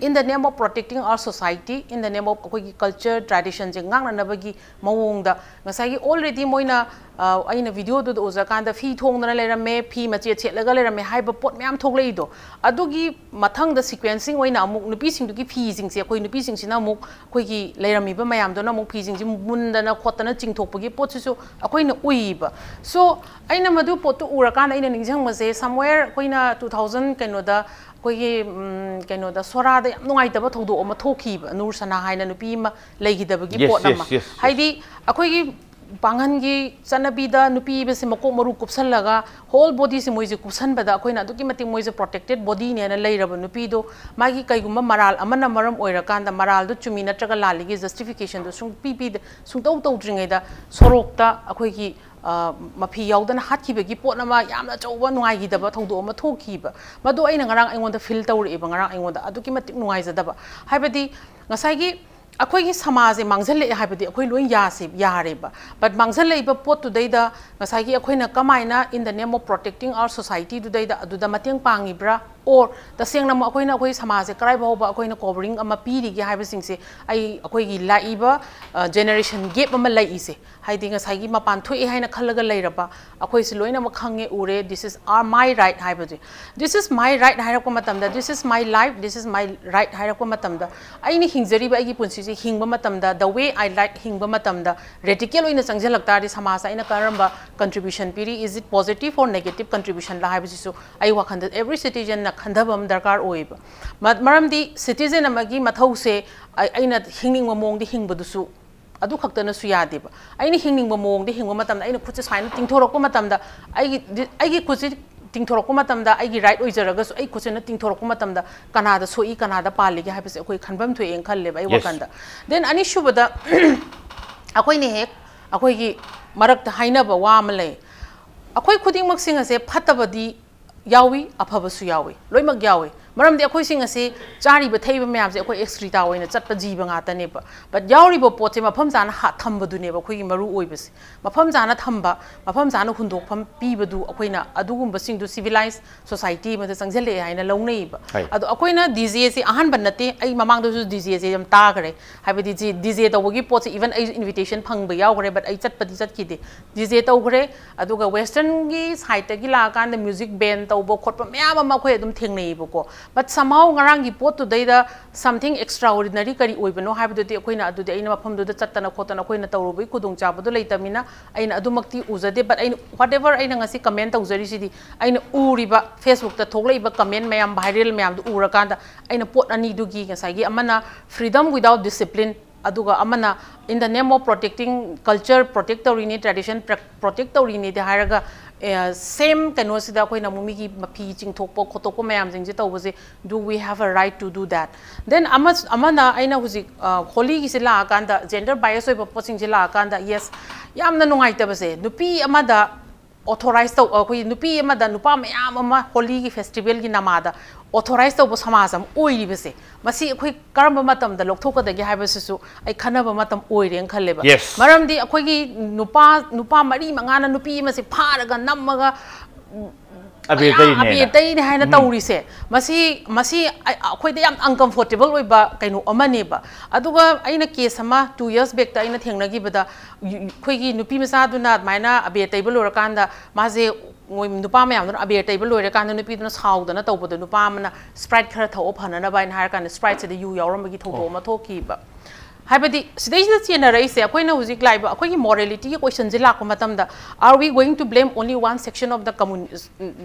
in the name of protecting our society, in the name of ꯑꯩꯈꯣꯏꯒꯤ culture traditionꯁꯦ ꯉꯥꯛꯅꯅꯕꯒꯤ ꯃꯑꯣꯡꯗ ꯉꯁꯥꯏꯒꯤ already ꯃꯣꯏꯅ, ꯑ, ꯑꯩꯅ videoꯗꯨꯗ ꯎꯖꯀꯥꯟꯗ ꯐꯤ ꯊꯣꯡꯗꯅ ꯂꯩꯔꯝꯃꯦ, ꯐꯤ ꯃꯆꯦꯠ ꯁꯦꯠꯂꯒ ꯂꯩꯔꯝꯃꯦ ꯍꯥꯏꯕ ꯄꯣꯠ ꯃꯌꯥꯝ ꯊꯣꯛꯂꯛꯏꯗꯣ, ꯑꯗꯨꯒꯤ ꯃꯊꯪꯗ sequencing ꯑꯣꯏꯅ ꯑꯃꯨꯛ ꯅꯨꯄꯤꯁꯤꯡꯗꯨꯒꯤ ꯐꯤꯁꯤꯡꯁꯦ, ꯑꯩꯈꯣꯏ ꯅꯨꯄꯤꯁꯤꯡꯁꯤꯅ ꯑꯃꯨꯛ ꯑꯩꯈꯣꯏꯒꯤ ꯂꯩꯔꯝꯃꯤꯕ ꯃꯌꯥꯝꯗꯨꯅ ꯑꯃꯨꯛ ꯐꯤꯁꯤꯡꯁꯤ ꯃꯨꯟꯗꯅ ꯈꯣꯠꯇꯅ ꯆꯤꯡꯊꯣꯛꯄꯒꯤ ꯄꯣꯠꯁꯤꯁꯨ ꯑꯩꯈꯣꯏꯅ ꯎꯏꯕ꯫ So ꯑꯩꯅ ꯃꯗꯨ ꯄꯣꯠꯇꯨ ꯎꯔꯀꯥꯟꯗ ꯑꯩꯅ ꯅꯤꯡꯁꯤꯡꯕꯁꯦ, somewhere ꯑꯩꯈꯣꯏꯅ two thousand ꯀꯩꯅꯣꯗ ꯑꯩꯈꯣꯏꯒꯤ, ꯎꯝ, ꯀꯩꯅꯣꯗ ꯁꯣꯔꯥꯗ ꯌꯥꯝ ꯅꯨꯡꯉꯥꯏꯇꯕ ꯊꯧꯗꯣꯛ ꯑꯃ ꯊꯣꯛꯈꯤꯕ, ꯅꯨꯔ ꯁꯅꯥ ꯍꯥꯏꯅ ꯅꯨꯄꯤ ꯑꯃ ꯂꯩꯈꯤꯗꯕꯒꯤ Yes, ꯄꯣꯠ yes, ꯑꯃ꯫ yes, yes. ꯍꯥꯏꯗꯤ ꯑꯩꯈꯣꯏꯒꯤ ꯄꯥꯡꯒꯟꯒꯤ ꯆꯠꯅꯕꯤꯗ ꯅꯨꯄꯤꯕꯁꯦ ꯃꯀꯣꯛ ꯃꯔꯨ ꯀꯨꯞꯁꯜꯂꯒ whole bodyꯁꯦ ꯃꯣꯏꯁꯦ ꯀꯨꯞꯁꯟꯕꯗ ꯑꯩꯈꯣꯏꯅ ꯑꯗꯨꯛꯀꯤ ꯃꯇꯤꯛ ꯃꯣꯏꯁꯦ protected bodyꯅꯦꯅ ꯂꯩꯔꯕ ꯅꯨꯄꯤꯗꯣ, ꯃꯥꯒꯤ ꯀꯩꯒꯨꯝꯕ ꯃꯔꯥꯜ ꯑꯃꯅ ꯃꯔꯝ ꯑꯣꯏꯔꯀꯥꯟꯗ ꯃꯔꯥꯜꯗꯣ ꯆꯨꯝꯃꯤ ꯅꯠꯇ꯭ꯔꯒ ꯂꯥꯜꯂꯤꯒꯤ justificationꯗꯣ ꯁꯨꯡꯄꯤ ꯄꯤꯗ, ꯁꯨꯡꯇꯧ ꯇꯧꯗ꯭ꯔꯤꯉꯩꯗ ꯁꯣꯔꯣꯛꯇ ꯑꯩꯈꯣꯏꯒꯤ, ꯑ, ꯃꯐꯤ ꯌꯥꯎꯗꯅ ꯍꯥꯠꯈꯤꯕꯒꯤ ꯄꯣꯠ ꯑꯃ, ꯌꯥꯝꯅ ꯑꯆꯧꯕ ꯅꯨꯡꯉꯥꯏꯈꯤꯗꯕ ꯊꯧꯗꯣꯛ ꯑꯃ ꯊꯣꯛꯈꯤꯕ꯫ ꯃꯗꯨ ꯑꯩꯅ ꯉꯔꯥꯡ ꯑꯩꯉꯣꯟꯗ feel ꯇꯧꯔꯛꯑꯦꯕ, ꯉꯔꯥꯡ ꯑꯩꯉꯣꯟꯗ ꯑꯗꯨꯛꯀꯤ ꯃꯇꯤꯛ ꯅꯨꯡꯉꯥꯏꯖꯗꯕ꯫ ꯍꯥꯏꯕꯗꯤ ꯉꯁꯥꯏꯒꯤ ꯑꯩꯈꯣꯏꯒꯤ ꯁꯃꯥꯖꯁꯦ ꯃꯥꯡꯁꯤꯜꯂꯛꯑꯦ ꯍꯥꯏꯕꯗꯤ ꯑꯩꯈꯣꯏ ꯂꯣꯏ ꯌꯥꯁꯦ, ꯌꯥꯔꯦꯕ꯫ But ꯃꯥꯡꯁꯤꯜꯂꯛꯏꯕ ꯄꯣꯠꯇꯨꯗꯩꯗ ꯉꯁꯥꯏꯒꯤ ꯑꯩꯈꯣꯏꯅ ꯀꯃꯥꯏꯅ in the name of protecting our societyꯗꯨꯗꯩꯗ ꯑꯗꯨꯗ ꯃꯇꯦꯡ ꯄꯥꯡꯉꯤꯕ꯭ꯔꯥ? ꯑꯣꯔ ꯇꯁꯦꯡꯅꯃꯛ ꯑꯩꯈꯣꯏꯅ ꯑꯩꯈꯣꯏ ꯁꯃꯥꯖꯁꯦ ꯀꯗꯥꯏ ꯐꯥꯎꯕ ꯑꯩꯈꯣꯏꯅ ꯀꯣꯚꯔꯤꯡ ꯑꯃ ꯄꯤꯔꯤꯒꯦ ꯍꯥꯏꯕꯁꯤꯡꯁꯦ, ꯑꯩ ꯑꯩꯈꯣꯏꯒꯤ ꯂꯥꯛꯏꯕ ꯖꯦꯅꯦꯔꯦꯁꯟ ꯒꯦꯞ ꯑꯃ ꯂꯩꯔꯤꯁꯦ, ꯍꯥꯏꯗꯤ ꯉꯁꯥꯏꯒꯤ ꯃꯄꯥꯟ ꯊꯣꯛꯑꯦ ꯍꯥꯏꯅ ꯈꯜꯂꯒ ꯂꯩꯔꯕ ꯑꯩꯈꯣꯏꯁꯦ ꯂꯣꯏꯅꯃꯛ ꯈꯪꯉꯦ, ꯎꯔꯦ, this is our my right ꯍꯥꯏꯕꯁꯦ꯫ This is my right ꯍꯥꯏꯔꯛꯄ ꯃꯇꯝꯗ, this is my life, this is my right ꯍꯥꯏꯔꯛꯄ ꯃꯇꯝꯗ, ꯑꯩꯅ ꯍꯤꯡꯖꯔꯤꯕ ꯑꯩꯒꯤ ꯄꯨꯟꯁꯤꯁꯦ ꯍꯤꯡꯕ ꯃꯇꯝꯗ, the way I like ꯍꯤꯡꯕ ꯃꯇꯝꯗ ꯔꯦꯗꯤꯀꯦꯜ ꯑꯣꯏꯅ ꯆꯪꯁꯤꯜꯂꯛ ꯇꯥꯔꯗꯤ ꯁꯃꯥꯖꯇ ꯑꯩꯅ ꯀꯔꯝꯕ ꯀꯟꯇ꯭ꯔꯤꯕ꯭ꯌꯨꯁꯟ ꯄꯤꯔꯤ, is it positive or negative contribution ꯂ ꯍꯥꯏꯕꯁꯤꯁꯨ ꯑꯩ ꯋꯥꯈꯜꯗ every citizen ꯅ ꯈꯟꯊꯕ ꯑꯃ ꯗꯔꯀꯥꯔ ꯑꯣꯏꯌꯦꯕ꯫ ꯃ-, ꯃꯔꯝꯗꯤ citizen ꯑꯃꯒꯤ ꯃꯊꯧꯁꯦ ꯑꯩ-, ꯑꯩꯅ ꯍꯤꯡꯅꯤꯡꯕ ꯃꯑꯣꯡꯗ ꯍꯤꯡꯕꯗꯨꯁꯨ ꯑꯗꯨ ꯈꯛꯇꯅꯁꯨ ꯌꯥꯗꯦꯕ꯫ ꯑꯩꯅ ꯍꯤꯡꯅꯤꯡꯕ ꯃꯑꯣꯡꯗ ꯍꯤꯡꯕ ꯃꯇꯝꯗ ꯑꯩꯅ ꯈꯨꯠꯁꯦ ꯁꯨꯃꯥꯏꯅ ꯇꯤꯡꯊꯣꯔꯛꯄ ꯃꯇꯝꯗ ꯑꯩꯒꯤ ꯗꯤ-, ꯑꯩꯒꯤ ꯈꯨꯠꯁꯦ ꯇꯤꯡꯊꯣꯔꯛꯄ ꯃꯇꯝꯗ ꯑꯩꯒꯤ ꯔꯥꯏꯠ ꯑꯣꯏꯖꯔꯒꯁꯨ ꯑꯩ ꯈꯨꯠꯁꯤꯅ ꯇꯤꯡꯊꯣꯔꯛꯄ ꯃꯇꯝꯗ ꯀꯅꯥꯗ ꯁꯣꯛꯏ, ꯀꯅꯥꯗ ꯄꯥꯜꯂꯤꯒꯦ ꯍꯥꯏꯕꯁꯦ ꯑꯩꯈꯣꯏ ꯈꯟꯐꯝ ꯊꯣꯛꯑꯦꯅ ꯈꯜꯂꯦꯕ ꯑꯩ Yes. ꯋꯥꯈꯜꯗ꯫ ꯗꯦꯟ ꯑꯅꯤꯁꯨꯕꯗ ꯑꯩꯈꯣꯏꯅ ꯍꯦꯛ ꯑꯩꯈꯣꯏꯒꯤ ꯃꯔꯛꯇ ꯍꯥꯏꯅꯕ ꯋꯥ ꯑꯃ ꯂꯩ꯫ ꯑꯩꯈꯣꯏ ꯈꯨꯗꯤꯡꯃꯛꯁꯤꯡ ꯑꯁꯦ ꯐꯠꯇꯕꯗꯤ ꯌꯥꯎꯏ, ꯑꯐꯕꯁꯨ ꯌꯥꯎꯏ, ꯂꯣꯏꯅꯃꯛ ꯌꯥꯎꯏ꯫ ꯃꯔꯝꯗꯤ ꯑꯩꯈꯣꯏꯁꯤꯡ ꯑꯁꯤ ꯆꯥꯔꯤꯕ ꯊꯛꯏꯕ ꯃꯌꯥꯝꯁꯦ ꯑꯩꯈꯣꯏ excreta ꯑꯣꯏꯅ ꯆꯠꯄ ꯖꯤꯕ ꯉꯥꯛꯇꯅꯦꯕ꯫ But ꯌꯥꯎꯔꯤꯕ ꯄꯣꯠꯁꯦ ꯃꯐꯝ ꯆꯥꯅ ꯍꯥ-, ꯊꯝꯕꯗꯨꯅꯦꯕ ꯑꯩꯈꯣꯏꯒꯤ ꯃꯔꯨ ꯑꯣꯏꯕꯁꯦ꯫ ꯃꯐꯝ ꯆꯥꯅ ꯊꯝꯕ, ꯃꯐꯝ ꯆꯥꯅ ꯍꯨꯟꯗꯣꯛꯐꯝ ꯄꯤꯕꯗꯨ ꯑꯩꯈꯣꯏꯅ ꯑꯗꯨꯒꯨꯝꯕꯁꯤꯡꯗꯨ civilized society ꯑꯃꯗ ꯆꯪꯁꯤꯜꯂꯛꯑꯦ ꯍꯥꯏꯅ ꯂꯧꯅꯩꯌꯦꯕ꯫ ꯍꯣꯏ꯫ ꯑꯗꯣ ꯑꯩꯈꯣꯏꯅ DJ ꯁꯦ ꯑꯍꯥꯟꯕ ꯅꯠꯇꯦ, ꯑꯩ ꯃꯃꯥꯡꯗꯁꯨ DJ ꯁꯦ ꯌꯥꯝ ꯇꯥꯈ꯭ꯔꯦ꯫ ꯍꯥꯏꯕꯗꯤ ꯖꯤ-, DJ ꯇꯧꯕꯒꯤ ꯄꯣꯠꯁꯦ even ꯑꯩꯁꯨ invitation ꯐꯪꯕ ꯌꯥꯎꯈ꯭ꯔꯦ, but ꯑꯩ ꯆꯠꯄꯗꯤ ꯆꯠꯈꯤꯗꯦ꯫ DJ ꯇꯧꯈ꯭ꯔꯦ, ꯑꯗꯨꯒ western ꯒꯤ side ꯇꯒꯤ ꯂꯥꯛꯑꯀꯥꯟꯗ music ban ꯇꯧꯕ ꯈꯣꯠꯄ ꯃꯌꯥꯝ ꯑꯃ ꯑꯩꯈꯣꯏ ꯑꯗꯨꯝ ꯊꯦꯡꯅꯩꯌꯦꯕꯀꯣ꯫ But somehow ꯉꯔꯥꯡꯒꯤ ꯄꯣꯠꯇꯨꯗꯩꯗ something extraordinary ꯀꯔꯤ ꯑꯣꯏꯕꯅꯣ ꯍꯥꯏꯕꯗꯨꯗꯤ ꯑꯩꯈꯣꯏꯅ ꯑꯗꯨꯗꯤ ꯑꯩꯅ ꯃꯐꯝꯗꯨꯗ ꯆꯠꯇꯅ ꯈꯣꯠꯇꯅ ꯑꯩꯈꯣꯏꯅ ꯇꯧꯔꯨꯕꯒꯤ ꯈꯨꯗꯣꯡꯆꯥꯕꯗꯣ ꯂꯩꯇꯕꯅꯤꯅ ꯑꯩꯅ ꯑꯗꯨꯃꯛꯇꯤ ꯎꯖꯗꯦ꯫ But ꯑꯩꯅ whatever ꯑꯩꯅ ꯉꯁꯤ comment ꯇꯧꯖꯔꯤꯁꯤꯗꯤ ꯑꯩꯅ ꯎꯔꯤꯕ Facebook ꯇ ꯊꯣꯛꯂꯛꯏꯕ comment ꯃꯌꯥꯝ, viral ꯃꯌꯥꯝꯗꯨ ꯎꯔꯀꯥꯟꯗ ꯑꯩꯅ ꯄꯣꯠ ꯑꯅꯤꯗꯨꯒꯤ ꯉꯁꯥꯏꯒꯤ ꯑꯃꯅ freedom without discipline, ꯑꯗꯨꯒ ꯑꯃꯅ in the name of protecting culture protect ꯇꯧꯔꯤꯅꯤ, tradition protect ꯇꯧꯔꯤꯅꯤꯗꯤ ꯍꯥꯏꯔꯒ, ꯑꯦ, same ꯀꯩꯅꯣꯁꯤꯗ ꯑꯩꯈꯣꯏꯅ ꯑꯃꯨꯛ ꯃꯤꯒꯤ ꯃꯐꯤ ꯆꯤꯡꯊꯣꯛꯄ ꯈꯣꯠꯇꯣꯛꯄ ꯃꯌꯥꯝꯁꯤꯡꯁꯦ ꯇꯧꯕꯁꯦ, do we have a right to do that? Then ꯑꯃ, ꯑꯃꯅ ꯑꯩꯅ ꯍꯧꯖꯤꯛ, ꯑ, ꯍꯣꯂꯤꯒꯤꯁꯦ ꯂꯥꯛꯑꯀꯥꯟꯗ, gender bias ꯑꯣꯏꯕ ꯄꯣꯠꯁꯤꯡꯁꯦ ꯂꯥꯛꯑꯀꯥꯟꯗ, yes, ꯌꯥꯝꯅ ꯅꯨꯡꯉꯥꯏꯇꯕꯁꯦ, ꯅꯨꯄꯤ ꯑꯃꯗ authorize ꯇꯧ, ꯑꯩꯈꯣꯏ ꯅꯨꯄꯤ ꯑꯃꯗ ꯅꯨꯄꯥ ꯃꯌꯥꯝ ꯑꯃ ꯍꯣꯂꯤꯒꯤ festival ꯒꯤ ꯅꯃꯥꯗ authorize ꯇꯧꯕ ꯁꯃꯥꯖ ꯑꯃ ꯑꯣꯏꯔꯤꯕꯁꯦ, ꯃꯁꯤ ꯑꯩꯈꯣꯏ ꯀꯔꯝꯕ ꯃꯇꯝꯗ ꯂꯧꯊꯣꯛꯀꯗꯒꯦ ꯍꯥꯏꯕꯁꯤꯁꯨ ꯑꯩ ꯈꯟꯅꯕ ꯃꯇꯝ ꯑꯣꯏꯔꯦꯅ ꯈꯜꯂꯦꯕ꯫ Yes. ꯃꯔꯝꯗꯤ ꯑꯩꯈꯣꯏꯒꯤ ꯅꯨꯄꯥ, ꯅꯨꯄꯥ ꯃꯔꯤ ꯃꯉꯥꯅ ꯅꯨꯄꯤ ꯑꯃꯁꯦ ꯐꯥꯔꯒ ꯅꯝꯃꯒ, ꯎꯝ, ꯑꯕꯦꯔ ꯇꯩꯔꯤꯅꯦꯅ꯫ ꯑꯕꯦꯔ ꯇꯩꯅꯦ ꯍꯥꯏꯅ ꯇꯧꯔꯤꯁꯦ, ꯃꯁꯤ ꯃꯁꯤ ꯑꯩ- ꯑꯩꯈꯣꯏꯗ ꯌꯥꯝ uncomfortable ꯑꯣꯏꯕ ꯀꯩꯅꯣ ꯑꯃꯅꯦꯕ꯫ ꯑꯗꯨꯒ ꯑꯩꯅ case ꯑꯃ two years backꯇ ꯑꯩꯅ ꯊꯦꯡꯅꯈꯤꯕꯗ, ꯌꯨ- ꯑꯩꯈꯣꯏꯒꯤ ꯅꯨꯄꯤ ꯃꯆꯥꯗꯨꯅ ꯑꯗꯨꯃꯥꯏꯅ ꯑꯕꯦꯔ ꯇꯩꯕ ꯂꯣꯏꯔꯀꯥꯟꯗ ꯃꯥꯁꯦ, ꯃꯣꯏ ꯅꯨꯄꯥ ꯃꯌꯥꯝꯗꯨꯅ ꯑꯕꯦꯔ ꯇꯩꯕ ꯂꯣꯏꯔꯀꯥꯟꯗ ꯅꯨꯄꯤꯗꯨꯅ ꯁꯥꯎꯗꯅ ꯇꯧꯕꯗꯣ, ꯅꯨꯄꯥ ꯑꯃꯅ Sprite ꯈꯔ ꯊꯛꯑꯣ ꯐꯅꯅꯕ ꯍꯥꯏꯅ ꯍꯥꯏꯔꯀꯥꯟꯗ Spriteꯁꯤꯗ ꯌꯨ ꯌꯥꯎꯔꯝꯕꯒꯤ ꯊꯧꯗꯣꯛ ꯑꯃ ꯊꯣꯛꯈꯤꯕ꯫ ꯍꯥꯏꯕꯗꯤ ꯁꯤꯗꯩꯁꯤꯗ ꯆꯦꯟꯅꯔꯛꯏꯁꯦ, ꯑꯩꯈꯣꯏꯅ ꯍꯧꯖꯤꯛ ꯂꯥꯛꯏꯕ ꯑꯩꯈꯣꯏꯒꯤ moralityꯒꯤ questionꯁꯦ ꯂꯥꯛꯄ ꯃꯇꯝꯗ, are we going to blame only one section of the commun-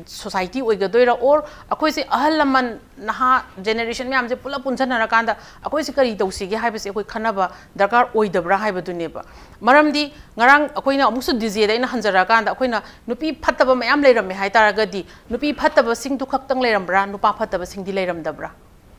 society ꯑꯣꯏꯒꯗꯣꯏꯔꯥ, or ꯑꯩꯈꯣꯏꯁꯦ ꯑꯍꯜ ꯂꯃꯟ, ꯅꯍꯥ generation ꯃꯌꯥꯝꯁꯦ ꯄꯨꯂꯞ ꯄꯨꯟꯁꯤꯟꯅꯔꯀꯥꯟꯗ ꯑꯩꯈꯣꯏꯁꯦ ꯀꯔꯤ ꯇꯧꯁꯤꯒꯦ ꯍꯥꯏꯕꯁꯦ ꯑꯩꯈꯣꯏ ꯈꯟꯅꯕ ꯗꯔꯀꯥꯔ ꯑꯣꯏꯗꯕ꯭ꯔꯥ ꯍꯥꯏꯕꯗꯨꯅꯦꯕ꯫ ꯃꯔꯝꯗꯤ ꯉꯔꯥꯡ ꯑꯩꯈꯣꯏꯅ ꯑꯃꯨꯛꯁꯨ DJꯗ ꯑꯩꯅ ꯍꯟꯖꯔꯛꯑꯀꯥꯟꯗ, ꯑꯩꯈꯣꯏꯅ ꯅꯨꯄꯤ ꯐꯠꯇꯕ ꯃꯌꯥꯝ ꯂꯩꯔꯝꯃꯦ ꯍꯥꯏꯇꯥꯔꯒꯗꯤ, ꯅꯨꯄꯤ ꯐꯠꯇꯕꯁꯤꯡꯗꯨ ꯈꯛꯇꯪ ꯂꯩꯔꯝꯕ꯭ꯔꯥ, ꯅꯨꯄꯥ ꯐꯠꯇꯕꯁꯤꯡꯗꯤ ꯂꯩꯔꯝꯗꯕ꯭ꯔꯥ?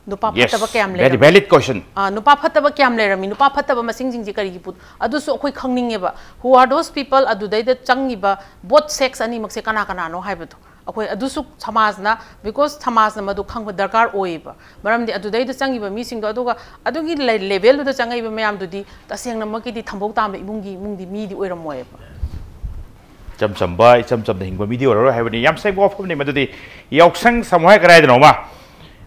ꯅꯨꯄꯥ ꯐꯠꯇꯕ ꯀꯌꯥꯝ ꯚꯦꯔꯤ ꯂꯩꯔꯝꯃꯤ? ꯚꯦꯂꯤꯠ ꯀꯣꯏꯁꯟ꯫ ꯑꯥ, ꯅꯨꯄꯥ ꯐꯠꯇꯕ ꯀꯌꯥꯝ ꯂꯩꯔꯝꯃꯤ? ꯅꯨꯄꯥ ꯐꯠꯇꯕ ꯃꯁꯤꯡꯁꯤꯡꯁꯦ ꯀꯔꯤꯒꯤ ꯄꯨ-, ꯑꯗꯨꯁꯨ ꯑꯩꯈꯣꯏ ꯈꯪꯅꯤꯡꯉꯦꯕ꯫ Who are those people? ꯑꯗꯨꯗꯩꯗ ꯆꯪꯉꯤꯕ both sex ꯑꯅꯤꯃꯛꯁꯦ ꯀꯅꯥ ꯀꯅꯥꯅꯣ ꯍꯥꯏꯕꯗꯣ ꯑꯩꯈꯣꯏ ꯑꯗꯨꯁꯨ ꯁꯃꯥꯖꯅ, because ꯁꯃꯥꯖꯅ ꯃꯗꯨ ꯈꯪꯕ ꯗꯔꯀꯥꯔ ꯑꯣꯏꯌꯦꯕ꯫ ꯃꯔꯝꯗꯤ ꯑꯗꯨꯗꯩꯗ ꯆꯪꯉꯤꯕ ꯃꯤꯁꯤꯡꯗꯣ, ꯑꯗꯨꯒ ꯑꯗꯨꯒꯤ ꯂꯦ- ꯂꯦꯚꯦꯜꯗꯨꯗ ꯆꯪꯉꯛꯏꯕ ꯃꯌꯥꯝꯗꯨꯗꯤ ꯇꯁꯦꯡꯅꯃꯛꯀꯤꯗꯤ ꯊꯝꯕꯧ ꯇꯥꯝꯕ ꯏꯃꯨꯡꯒꯤ ꯏꯃꯨꯡꯗꯤ ꯃꯤꯗꯤ ꯑꯣꯏꯔꯝꯃꯣꯏꯕ꯫ ꯏꯆꯝ ꯆꯝꯕ, ꯏꯆꯝ ꯆꯝꯅ ꯍꯤꯡꯕ ꯃꯤꯗꯤ ꯑꯣꯏꯔꯔꯣꯏ ꯍꯥꯏꯕꯅꯤ꯫ ꯌꯥꯝ ꯁꯦꯡꯕ ꯋꯥꯐꯝꯅꯤ ꯃꯗꯨꯗꯤ꯫ ꯌꯥꯎꯁꯪ ꯁꯃꯨ ꯍꯥꯏ ꯀꯗꯥꯏꯗꯅꯣꯃ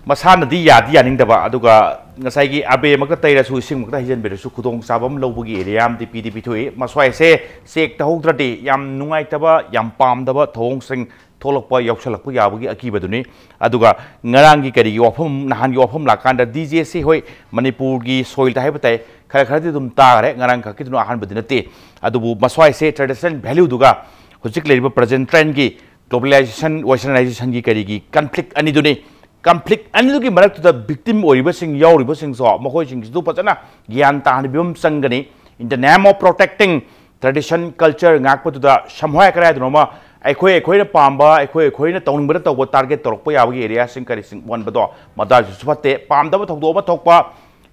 ꯃꯁꯥꯅꯗꯤ ꯌꯥꯗꯤ ꯌꯥꯅꯤꯡꯗꯕ, ꯑꯗꯨꯒ ꯉꯁꯥꯏꯒꯤ ꯑꯕꯦꯔꯃꯛꯇ ꯇꯩꯔꯁꯨ, ꯏꯁꯤꯡꯃꯛꯇ ꯍꯩꯖꯤꯟꯕꯤꯔꯁꯨ, ꯈꯨꯗꯣꯡꯆꯥꯕ ꯑꯃ ꯂꯧꯕꯒꯤ ꯑꯦꯔꯤꯌꯥ ꯑꯃꯗꯤ ꯄꯤꯗꯤ ꯄꯤꯊꯣꯛꯏ꯫ ꯃꯁ꯭ꯋꯥꯏꯁꯦ ꯆꯦꯛ ꯇꯧꯍꯧꯗ꯭ꯔꯗꯤ ꯌꯥꯝ ꯅꯨꯡꯉꯥꯏꯇꯕ, ꯌꯥꯝ ꯄꯥꯝꯗꯕ ꯊꯧꯑꯣꯡꯁꯤꯡ ꯊꯣꯛꯂꯛꯄ, ꯌꯥꯎꯁꯜꯂꯛꯄ ꯌꯥꯕꯒꯤ ꯑꯀꯤꯕꯗꯨꯅꯤ꯫ ꯑꯗꯨꯒ ꯉꯔꯥꯡꯒꯤ ꯀꯔꯤꯒꯤ ꯋꯥꯐꯝ, ꯅꯍꯥꯟꯒꯤ ꯋꯥꯐꯝ ꯂꯥꯛꯀꯥꯟꯗ DJꯁꯤ, ꯍꯣꯏ, ꯃꯅꯤꯄꯨꯔꯒꯤ ꯁꯣꯏꯜꯗ ꯍꯥꯏꯕ ꯇꯥꯏ, ꯈꯔ ꯈꯔꯗꯤ ꯑꯗꯨꯝ ꯇꯥꯈ꯭ꯔꯦ, ꯉꯔꯥꯡ ꯈꯛꯀꯤꯗꯨꯅ ꯑꯍꯥꯟꯕꯗꯤ ꯅꯠꯇꯦ꯫ ꯑꯗꯨꯕꯨ ꯃꯁ꯭ꯋꯥꯏꯁꯦ traditional valueꯗꯨꯒ ꯍꯧꯖꯤꯛ ꯂꯩꯔꯤꯕ present trendꯒꯤ globalization, westernizationꯒꯤ ꯀꯔꯤꯒꯤ conflict ꯑꯅꯤꯗꯨꯅꯤ꯫ Conflict ꯑꯅꯤꯗꯨꯒꯤ ꯃꯔꯛꯇꯨꯗ victim ꯑꯣꯏꯔꯤꯕꯁꯤꯡ, ꯌꯥꯎꯔꯤꯕꯁꯤꯡꯁꯨ, ꯃꯈꯣꯏꯁꯤꯡꯁꯤꯁꯨ ꯐꯖꯅ ꯒ꯭ꯌꯥꯟ ꯇꯥꯍꯟꯕꯤꯕ ꯑꯃ ꯆꯪꯒꯅꯤ꯫ In the name of protecting tradition, culture ꯉꯥꯛꯄꯗꯨꯗ ꯁꯝꯍꯥꯏ ꯀꯗꯥꯏꯗꯅꯣꯃ ꯑꯩꯈꯣꯏ ꯑꯩꯈꯣꯏꯅ ꯄꯥꯝꯕ, ꯑꯩꯈꯣꯏ ꯑꯩꯈꯣꯏꯅ ꯇꯧꯅꯤꯡꯕꯗ ꯇꯧꯕ target ꯇꯧꯔꯛꯄ ꯌꯥꯕꯒꯤ areaꯁꯤꯡ ꯀꯔꯤꯁꯤꯡ ꯑꯣꯟꯕꯗꯣ, ꯃꯗꯨꯁꯨ ꯐꯠꯇꯦ꯫ ꯄꯥꯝꯗꯕ ꯊꯧꯗꯣꯛ ꯑꯃ ꯊꯣꯛꯄ,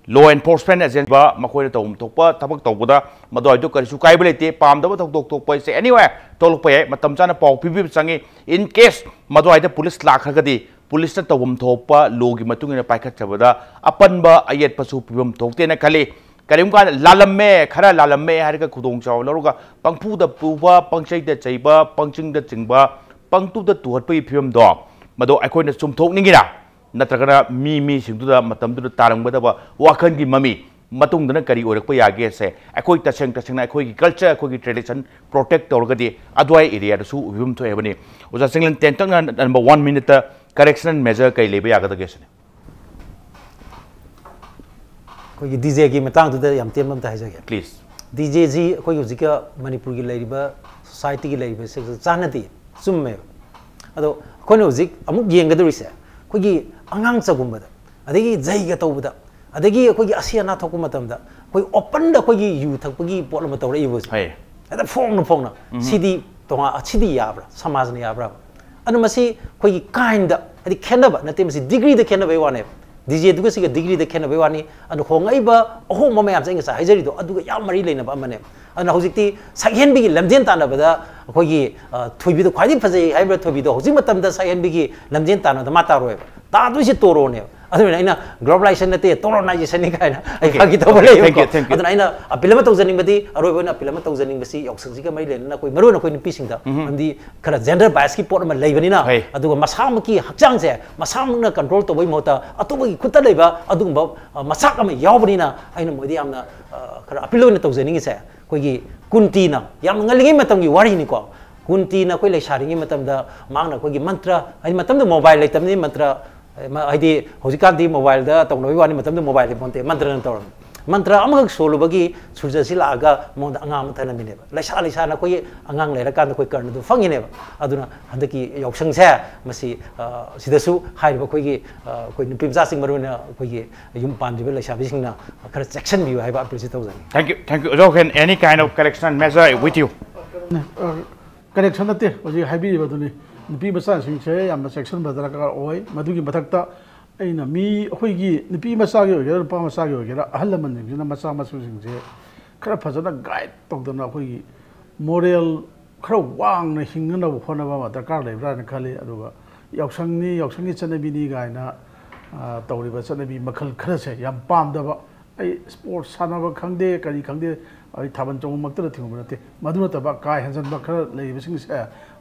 law enforcement agent ꯃꯈꯣꯏꯅ ꯇꯧꯐꯝ ꯊꯣꯛꯄ ꯊꯕꯛ ꯇꯧꯕꯗ ꯃꯗꯨꯋꯥꯏꯗꯨ ꯀꯔꯤꯁꯨ ꯀꯥꯏꯕ ꯂꯩꯇꯦ꯫ ꯄꯥꯝꯗꯕ ꯊꯧꯗꯣꯛ ꯊꯣꯛꯄ ꯍꯥꯏꯁꯦ anywhere ꯊꯣꯛꯂꯛꯄ ꯌꯥꯏ, ꯃꯇꯝ ꯆꯥꯅ ꯄꯥꯎ ꯄꯤꯕꯤꯕ ꯆꯪꯉꯤ꯫ In case ꯃꯗꯨꯋꯥꯏꯗ ꯄꯨꯂꯤꯁ ꯂꯥꯛꯈ꯭ꯔꯒꯗꯤ ꯄꯨꯂꯤꯁꯅ ꯇꯧꯐꯝ ꯊꯣꯛꯄ lawꯒꯤ ꯃꯇꯨꯡ ꯏꯟꯅ ꯄꯥꯏꯈꯠꯆꯕꯗ ꯑꯄꯟꯕ ꯑꯌꯦꯠꯄꯁꯨ ꯄꯤꯐꯝ ꯊꯣꯛꯇꯦꯅ ꯈꯜꯂꯤ꯫ ꯀꯔꯤꯒꯨꯝꯕ ꯀꯥꯟꯗ ꯂꯥꯜꯂꯝꯃꯦ, ꯈꯔ ꯂꯥꯜꯂꯝꯃꯦ ꯍꯥꯏꯔꯒ ꯈꯨꯗꯣꯡꯆꯥꯕ ꯂꯧꯔꯒ ꯄꯪꯐꯨꯗ ꯐꯨꯕ, ꯄꯪꯆꯩꯗ ꯆꯩꯕ, ꯄꯪꯆꯤꯡꯗ ꯆꯤꯡꯕ, ꯄꯪꯇꯨꯗ ꯇꯨꯍꯠꯄꯒꯤ ꯐꯤꯕꯝꯗꯣ, ꯃꯗꯣ ꯑꯩꯈꯣꯏꯅ ꯆꯨꯝꯊꯣꯛꯅꯤꯡꯉꯤꯔꯥ? ꯅꯠꯇ꯭ꯔꯒꯅ ꯃꯤ ꯃꯤꯁꯤꯡꯗꯨꯗ ꯃꯇꯝꯗꯨꯗ ꯇꯥꯔꯝꯒꯗꯕ ꯋꯥꯈꯜꯒꯤ ꯃꯃꯤ ꯃꯇꯨꯡꯗꯅ ꯀꯔꯤ ꯑꯣꯏꯔꯛꯄ ꯌꯥꯒꯦꯁꯦ ꯑꯩꯈꯣꯏ ꯇꯁꯦꯡ ꯇꯁꯦꯡꯅ ꯑꯩꯈꯣꯏꯒꯤ culture, ꯑꯩꯈꯣꯏꯒꯤ tradition protect ꯇꯧꯔꯒꯗꯤ ꯑꯗꯨꯋꯥꯏ area ꯗꯁꯨ ꯐꯤꯕꯝ ꯊꯣꯛꯑꯦ ꯍꯥꯏꯕꯅꯤ꯫ ꯑꯣꯖꯥ ꯆꯤꯡꯂꯦꯟ, ꯇꯦꯟꯇꯛꯅ number one minute ꯇ correctional measure ꯀꯔꯤ ꯂꯩꯕ ꯌꯥꯒꯗꯒꯦ ꯁꯤꯅꯤ꯫ ꯑꯩꯈꯣꯏꯒꯤ ꯗꯤ ꯖꯦꯒꯤ ꯃꯇꯥꯡꯗꯨꯗ ꯌꯥꯝ ꯇꯦꯟꯕ ꯑꯝꯇ ꯍꯥꯏꯖꯒꯦ꯫ Please꯫ ꯗꯤ ꯖꯦꯁꯤ ꯑꯩꯈꯣꯏꯒꯤ ꯍꯧꯖꯤꯛꯀ ꯃꯅꯤꯄꯨꯔꯒꯤ ꯂꯩꯔꯤꯕ society ꯒꯤ ꯂꯩꯔꯤꯕ ꯁꯤꯒ ꯆꯥꯟꯅꯗꯦ, ꯆꯨꯝꯃꯦꯕ꯫ ꯑꯗꯣ ꯑꯩꯈꯣꯏꯅ ꯍꯧꯖꯤꯛ ꯑꯃꯨꯛ ꯌꯦꯡꯒꯗꯧꯔꯤꯁꯦ ꯑꯩꯈꯣꯏꯒꯤ ꯑꯉꯥꯡ ꯆꯒꯨꯝꯕꯗ, ꯑꯗꯒꯤ ꯖꯩꯒ ꯇꯧꯕꯗ, ꯑꯗꯒꯤ ꯑꯩꯈꯣꯏꯒꯤ ꯑꯁꯤ ꯑꯅꯥ ꯊꯣꯛꯄ ꯃꯇꯝꯗ ꯑꯩꯈꯣꯏ open ꯗ ꯑꯩꯈꯣꯏꯒꯤ ꯌꯨ ꯊꯛꯄꯒꯤ ꯄꯣꯠ ꯑꯃ ꯇꯧꯔꯛꯏꯕꯁꯦ꯫ ꯍꯣꯏ꯫ ꯍꯦꯛꯇ ꯐꯣꯡꯅ ꯐꯣꯡꯅ ꯁꯤꯗꯤ ꯇꯣꯉꯥꯟ, ꯁꯤꯗꯤ ꯌꯥꯕ꯭ꯔꯥ, ꯁꯃꯥꯖꯅ ꯌꯥꯕ꯭ꯔꯥ? ꯑꯗꯨ ꯃꯁꯤ ꯑꯩꯈꯣꯏꯒꯤ kind ꯗ, ꯍꯥꯏꯗꯤ ꯈꯦꯠꯅꯕ ꯅꯠꯇꯦ, ꯃꯁꯤ degree ꯗ ꯈꯦꯠꯅꯕꯩ ꯋꯥꯅꯦꯕ꯫ ꯗꯤ ꯖꯦꯗꯨꯒ ꯁꯤꯒ degree ꯗ ꯈꯦꯠꯅꯕꯩ ꯋꯥꯅꯤ꯫ ꯑꯗꯨ ꯍꯣꯡꯉꯛꯏꯕ ꯑꯍꯣꯡꯕ ꯃꯌꯥꯝꯁꯦ ꯑꯩ ꯉꯁꯥꯏ ꯍꯥꯏꯖꯔꯤꯗꯣ ꯑꯗꯨꯒ ꯌꯥꯝ ꯃꯔꯤ ꯂꯩꯅꯕ ꯑꯃꯅꯦꯕ꯫ ꯑꯗꯨꯅ ꯍꯧꯖꯤꯛꯇꯤ ꯁꯛꯍꯦꯟꯕꯤꯒꯤ ꯂꯝꯖꯦꯟ ꯇꯥꯟꯅꯕꯗ ꯑꯩꯈꯣꯏꯒꯤ, ꯑ, ꯊꯣꯏꯕꯤꯗꯣ ꯈ꯭ꯋꯥꯏꯗꯒꯤ ꯐꯖꯩ ꯍꯥꯏꯔꯤꯕ ꯊꯣꯏꯕꯤꯗꯣ ꯍꯧꯖꯤꯛ ꯃꯇꯝꯗ ꯁꯛꯍꯦꯟꯕꯤꯒꯤ ꯂꯝꯖꯦꯟ ꯇꯥꯟꯅꯕꯗ ꯃꯥ ꯇꯥꯔꯣꯏꯕ꯫ ꯇꯥꯗꯣꯏꯁꯦ ꯇꯣꯔꯣꯅꯦꯕ꯫ ꯑꯗꯨꯅ ꯑꯩꯅ globalization ꯅꯠꯇꯦ, ꯇꯣꯔꯣꯅꯥꯏꯖꯦꯁꯟꯅꯤ ꯀꯥꯏꯅ ꯑꯩ Okay. ꯐꯥꯒꯤ ꯇꯧꯕ Okay. ꯂꯩꯌꯦꯕꯀꯣ꯫ Thank you. Thank you. ꯑꯗꯨꯅ ꯑꯩꯅ appeal ꯑꯃ ꯇꯧꯖꯅꯤꯡꯕꯗꯤ, ꯑꯔꯣꯏꯕ ꯑꯣꯏꯅ appeal ꯑꯃ ꯇꯧꯖꯅꯤꯡꯕꯁꯤ ꯌꯥꯎꯁꯪꯁꯤꯒ ꯃꯔꯤ ꯂꯩꯅꯅ ꯑꯩꯈꯣꯏ ꯃꯔꯨ ꯑꯣꯏꯅ ꯑꯩꯈꯣꯏ ꯅꯨꯄꯤꯁꯤꯡꯗ, ꯃꯔꯝꯗꯤ ꯈꯔ gender bias ꯀꯤ ꯄꯣꯠ ꯑꯃ ꯂꯩꯕꯅꯤꯅ, ꯍꯣꯏ꯫ ꯑꯗꯨꯒ ꯃꯁꯥꯃꯛꯀꯤ ꯍꯛꯆꯥꯡꯁꯦ ꯃꯁꯥꯃꯛꯅ control ꯇꯧꯕꯒꯤ ꯃꯍꯨꯠꯇ ꯑꯇꯣꯞꯄꯒꯤ ꯈꯨꯠꯇ ꯂꯩꯕ ꯑꯗꯨꯒꯨꯝꯕ, ꯑ, ꯃꯆꯥꯛ ꯑꯃ ꯌꯥꯎꯕꯅꯤꯅ ꯑꯩꯅ ꯃꯣꯏꯗ ꯌꯥꯝꯅ, ꯑ, ꯈꯔ appeal ꯑꯣꯏꯅ ꯇꯧꯖꯅꯤꯡꯉꯤꯁꯦ, ꯑꯩꯈꯣꯏꯒꯤ ꯀꯨꯟꯇꯤꯅ, ꯌꯥꯝꯅ ꯉꯜꯂꯤꯉꯩ ꯃꯇꯝꯒꯤ ꯋꯥꯔꯤꯅꯤꯀꯣ, ꯀꯨꯟꯇꯤꯅ ꯑꯩꯈꯣꯏ ꯂꯩꯁꯥꯔꯤꯉꯩ ꯃꯇꯝꯗ ꯃꯍꯥꯛꯅ ꯑꯩꯈꯣꯏꯒꯤ ꯃꯟꯇ꯭ꯔ, ꯍꯥꯏꯗꯤ ꯃꯇꯝꯗꯨ mobile ꯂꯩꯇꯕꯅꯤ, ꯃꯟꯇ꯭ꯔ, ꯃ-, ꯍꯥꯏꯗꯤ ꯍꯧꯖꯤꯛꯀꯥꯟꯗꯤ mobile ꯗ ꯇꯧꯅꯕꯒꯤ ꯋꯥꯅꯤ, ꯃꯇꯝꯗꯨ mobile ꯂꯩꯄꯣꯟꯇꯦ, ꯃꯟꯇ꯭ꯔꯅ ꯇꯧꯔꯝꯃꯤ꯫ ꯃꯟꯇ꯭ꯔ ꯑꯃꯈꯛ ꯁꯣꯜꯂꯨꯕꯒꯤ ꯁꯨꯔꯖꯁꯤ ꯂꯥꯛꯑꯒ ꯃꯉꯣꯟꯗ ꯑꯉꯥꯡ ꯑꯃ ꯊꯅꯝꯃꯤꯅꯦꯕ꯫ ꯂꯩꯁꯥ ꯂꯩꯁꯥꯅ ꯑꯩꯈꯣꯏꯒꯤ ꯑꯉꯥꯡ ꯂꯩꯔꯀꯥꯟꯗ ꯑꯩꯈꯣꯏ ꯀꯔꯅꯗꯨ ꯐꯪꯉꯤꯅꯦꯕ꯫ ꯑꯗꯨꯅ ꯍꯟꯗꯛꯀꯤ ꯌꯥꯎꯁꯪꯁꯦ ꯃꯁꯤ, ꯑ, ꯁꯤꯗꯁꯨ ꯍꯥꯏꯔꯤꯕ ꯑꯩꯈꯣꯏꯒꯤ, ꯑ, ꯑꯩꯈꯣꯏ ꯅꯨꯄꯤ ꯃꯆꯥꯁꯤꯡ, ꯃꯔꯨ ꯑꯣꯏꯅ ꯑꯩꯈꯣꯏꯒꯤ ꯌꯨꯝ ꯄꯥꯟꯗ꯭ꯔꯤꯕ ꯂꯩꯁꯥꯕꯤꯁꯤꯡꯅ ꯈꯔ ꯆꯦꯛꯁꯤꯟꯕꯤꯌꯨ ꯍꯥꯏꯕ appeal ꯁꯤ ꯇꯧꯖꯅꯤꯡꯉꯤ꯫ Thank you, thank you. ꯑꯣꯖꯥ ꯋꯥꯈꯦꯟ, any kind of correctional measure with you? Correction ꯅꯠꯇꯦ, ꯍꯧꯖꯤꯛ ꯍꯥꯏꯕꯤꯔꯤꯕꯗꯨꯅꯤ꯫ ꯅꯨꯄꯤ ꯃꯆꯥꯁꯤꯡꯁꯦ ꯌꯥꯝꯅ ꯆꯦꯛꯁꯤꯟꯕ ꯗꯔꯀꯥꯔ ꯑꯣꯏ꯫ ꯃꯗꯨꯒꯤ ꯃꯊꯛꯇ ꯑꯩꯅ ꯃꯤ, ꯑꯩꯈꯣꯏꯒꯤ ꯅꯨꯄꯤ ꯃꯆꯥꯒꯤ ꯑꯣꯏꯒꯦꯔꯥ, ꯅꯨꯄꯥ ꯃꯆꯥꯒꯤ ꯑꯣꯏꯒꯦꯔꯥ, ꯑꯍꯜ ꯂꯃꯟꯁꯤꯡꯁꯤꯅ ꯃꯆꯥ ꯃꯁꯨꯁꯤꯡꯁꯦ ꯈꯔ ꯐꯖꯅ guide ꯇꯧꯗꯅ, ꯑꯩꯈꯣꯏꯒꯤ moral ꯈꯔ ꯋꯥꯡꯅ ꯍꯤꯡꯅꯅꯕ ꯍꯣꯠꯅꯕ ꯑꯃ ꯗꯔꯀꯥꯔ ꯂꯩꯕ꯭ꯔꯥ ꯍꯥꯏꯅ ꯈꯜꯂꯤ꯫ ꯑꯗꯨꯒ ꯌꯥꯎꯁꯪꯅꯤ, ꯌꯥꯎꯁꯪꯒꯤ ꯆꯠꯅꯕꯤꯅꯤ ꯀꯥꯏꯅ, ꯑ, ꯇꯧꯔꯤꯕ ꯆꯠꯅꯕꯤ ꯃꯈꯜ ꯈꯔꯁꯦ ꯌꯥꯝ ꯄꯥꯝꯗꯕ, ꯑꯩ ꯁ꯭ꯄꯣꯔꯠꯁ ꯁꯥꯟꯅꯕ ꯈꯪꯗꯦ, ꯀꯔꯤ ꯈꯪꯗꯦ, ꯑꯩ ꯊꯥꯕꯜ ꯆꯣꯡꯕꯃꯛꯇꯗ ꯊꯤꯡꯍꯧꯕ ꯅꯠꯇꯦ꯫ ꯃꯗꯨ ꯅꯠꯇꯕ ꯀꯥ ꯍꯦꯟꯖꯟꯕ ꯈꯔ ꯂꯩꯔꯤꯕꯁꯤꯡꯁꯦ,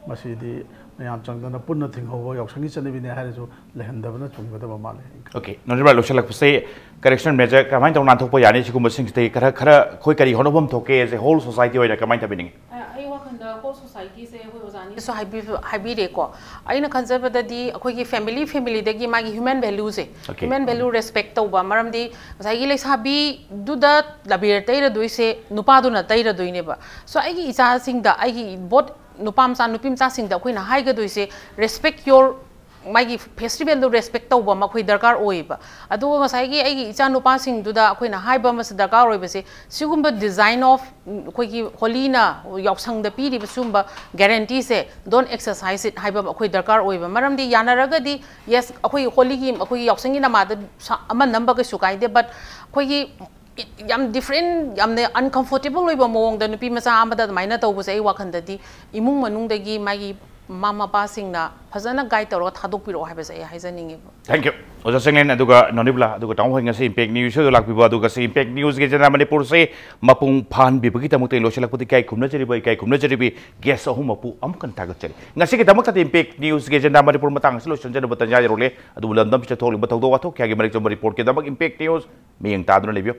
ꯃꯁꯤꯗꯤ ꯃꯌꯥꯝ ꯆꯪꯗꯅ ꯄꯨꯟꯅ ꯊꯤꯡꯍꯧꯕ ꯌꯥꯎꯁꯪꯒꯤ ꯆꯠꯅꯕꯤꯅꯦ ꯍꯥꯏꯔꯁꯨ ꯂꯩꯍꯟꯗꯕꯅ ꯆꯨꯝꯒꯗꯕ ꯃꯥꯜꯂꯦ꯫ ꯑꯣꯀꯦ, ꯅꯣꯅꯤꯕ꯭ꯔꯥ, ꯂꯣꯏꯁꯤꯜꯂꯛꯄꯁꯦ, ꯀꯔꯦꯛꯁꯟ ꯃꯦꯖꯔ ꯀꯃꯥꯏꯅ ꯇꯧꯅ ꯅꯥꯟꯊꯣꯛꯄ ꯌꯥꯅꯤ? ꯁꯤꯒꯨꯝꯕꯁꯤꯡꯁꯤꯗꯒꯤ ꯈꯔ, ꯈꯔ ꯑꯩꯈꯣꯏ ꯀꯔꯤ ꯍꯣꯠꯅꯐꯝ ꯊꯣꯛꯀꯦ? ꯑꯦꯁ ꯑꯦ ꯍꯣꯜ ꯁꯣꯁꯥꯏꯇꯤ ꯑꯣꯏꯅ ꯀꯃꯥꯏꯅ ꯇꯧꯕꯤꯅꯤꯡꯉꯤ? ꯑ, ꯑꯩ ꯋꯥꯈꯜꯗ ꯍꯣꯜ ꯁꯣꯁꯥꯏꯇꯤꯁꯦ ꯑꯩꯈꯣꯏ ꯑꯣꯖꯥꯅꯤꯁꯨ ꯍꯥꯏꯕꯤ-, ꯍꯥꯏꯕꯤꯔꯦꯀꯣ꯫ ꯑꯩꯅ ꯈꯟꯖꯕꯗꯗꯤ ꯑꯩꯈꯣꯏꯒꯤ ꯐꯦꯃꯤꯂꯤ, ꯐꯦꯃꯤꯂꯤꯗꯒꯤ ꯃꯥꯒꯤ ꯍ꯭ꯌꯨꯃꯦꯟ ꯚꯦꯂꯨꯁꯦ, ꯑꯣꯀꯦ꯫ ꯍ꯭ꯌꯨꯃꯦꯟ ꯚꯦꯂꯨ ꯔꯦꯁꯄꯦꯛ ꯇꯧꯕ꯫ ꯃꯔꯝꯗꯤ ꯉꯁꯥꯏꯒꯤ ꯂꯩꯁꯥꯕꯤꯗꯨꯗ ꯂꯕꯦꯔ ꯇꯩꯔꯗꯣꯏꯁꯦ ꯅꯨꯄꯥꯗꯨꯅ ꯇꯩꯔꯗꯣꯏꯅꯦꯕ꯫ ꯁꯣ ꯑꯩꯒꯤ ꯏꯆꯥꯁꯤꯡꯗ, ꯑꯩꯒꯤ ꯕꯣꯠ ꯅꯨꯄꯥ ꯃꯆꯥ, ꯅꯨꯄꯤ ꯃꯆꯥꯁꯤꯡꯗ ꯑꯩꯈꯣꯏꯅ ꯍꯥꯏꯒꯗꯣꯏꯁꯦ, "Respect your," ꯃꯥꯒꯤ ꯐꯦꯁꯇꯤꯚꯦꯜꯗꯣ ꯔꯦꯁꯄꯦꯛ ꯇꯧꯕ ꯑꯃ ꯑꯩꯈꯣꯏ ꯗꯔꯀꯥꯔ ꯑꯣꯏꯌꯦꯕ꯫ ꯑꯗꯨꯒ ꯉꯁꯥꯏꯒꯤ ꯑꯩꯒꯤ ꯏꯆꯥ ꯅꯨꯄꯥꯁꯤꯡꯗꯨꯗ ꯑꯩꯈꯣꯏꯅ ꯍꯥꯏꯕ ꯑꯃꯁꯨ ꯗꯔꯀꯥꯔ ꯑꯣꯏꯕꯁꯦ, ꯁꯤꯒꯨꯝꯕ ꯗꯤꯖꯥꯏꯟ ꯑꯣꯐ, ꯎꯝ, ꯑꯩꯈꯣꯏꯒꯤ ꯍꯣꯂꯤꯅ ꯌꯥꯎꯁꯪꯗ ꯄꯤꯔꯤꯕ ꯁꯤꯒꯨꯝꯕ ꯒꯦꯔꯦꯟꯇꯤꯁꯦ, "Don't exercise it" ꯍꯥꯏꯕ ꯑꯃ ꯑꯩꯈꯣꯏ ꯗꯔꯀꯥꯔ ꯑꯣꯏꯕ꯫ ꯃꯔꯝꯗꯤ ꯌꯥꯅꯔꯒꯗꯤ, ꯌꯦꯁ, ꯑꯩꯈꯣꯏ ꯍꯣꯂꯤꯒꯤ, ꯑꯩꯈꯣꯏꯒꯤ ꯌꯥꯎꯁꯪꯒꯤ ꯅꯃꯥꯗ ꯁꯥ-, ꯑꯃ ꯅꯝꯕ ꯀꯩꯁꯨ ꯀꯥꯏꯗꯦ, ꯕꯠ ꯑꯩꯈꯣꯏꯒꯤ ꯌꯥꯝ ꯗꯤꯐ꯭ꯔꯦꯟ, ꯌꯥꯝꯅ ꯑꯟꯀꯝꯐꯣꯔꯇꯦꯕꯜ ꯑꯣꯏꯕ ꯃꯑꯣꯡꯗ ꯅꯨꯄꯤ ꯃꯆꯥ ꯑꯃꯗ ꯑꯗꯨꯃꯥꯏꯅ ꯇꯧꯕꯁꯦ, ꯑꯩ ꯋꯥꯈꯜꯗꯗꯤ ꯏꯃꯨꯡ ꯃꯅꯨꯡꯗꯒꯤ ꯃꯥꯒꯤ ꯃꯃꯥ ꯃꯄꯥꯁꯤꯡꯅ ꯐꯖꯅ ꯒꯥꯏꯗ ꯇꯧꯔꯒ ꯊꯥꯗꯣꯛꯄꯤꯔꯛꯑꯣ ꯍꯥꯏꯕꯁꯦ ꯑꯩ ꯍꯥꯏꯖꯅꯤꯡꯉꯦꯕ꯫ Thank you, ꯑꯣꯖꯥ ꯆꯤꯡꯂꯦꯟ꯫ ꯑꯗꯨꯒ ꯅꯣꯅꯤꯕꯂꯥ, ꯑꯗꯨꯒ ꯇꯥꯃꯣ ꯍꯣꯏ ꯉꯁꯤ ꯏꯝꯄꯦꯛ ꯅ꯭ꯌꯨꯁꯇ ꯂꯥꯛꯄꯤꯕ, ꯑꯗꯨꯒ ꯁꯤ ꯏꯝꯄꯦꯛ ꯅ꯭ꯌꯨꯁꯀꯤ ꯑꯦꯖꯦꯟꯗꯥ ꯃꯅꯤꯄꯨꯔꯁꯦ ꯃꯄꯨꯡ ꯐꯥꯍꯟꯕꯤꯕꯒꯤꯗꯃꯛꯇ ꯂꯣꯏꯁꯤꯜꯂꯛꯄꯗ ꯏꯀꯥꯏ ꯈꯨꯝꯅꯖꯔꯤꯕ, ꯏꯀꯥꯏ ꯈꯨꯝꯅꯖꯔꯤꯕꯤ ꯒꯦꯁ ꯑꯍꯨꯝꯃꯛꯄꯨ ꯑꯃꯨꯛ ꯍꯟꯅ ꯊꯥꯒꯠꯆꯔꯤ꯫ ꯉꯁꯤꯒꯤꯗꯃꯛꯇꯗꯤ ꯏꯝꯄꯦꯛ ꯅ꯭ꯌꯨꯁꯀꯤ ꯑꯦꯖꯦꯟꯗꯥ ꯃꯅꯤꯄꯨꯔ ꯃꯇꯥꯡ ꯑꯁꯤ ꯂꯣꯏꯁꯤꯟꯖꯅꯕ ꯇꯥꯟꯖꯥ ꯌꯧꯔꯛꯂꯦ꯫ ꯑꯗꯨꯕꯨ ꯂꯝꯗꯝꯁꯤꯗ ꯊꯣꯛꯂꯤꯕ ꯊꯧꯗꯣꯛ ꯋꯥꯊꯣꯛ ꯀꯌꯥꯒꯤ ꯃꯔꯤꯛ ꯆꯨꯝꯕ ꯔꯤꯄꯣꯔꯠꯀꯤꯗꯃꯛ ꯏꯝꯄꯦꯛ ꯅ꯭ꯌꯨꯁ ꯃꯤꯠꯌꯦꯡ ꯇꯥꯗꯨꯅ ꯂꯩꯕꯤꯌꯨ꯫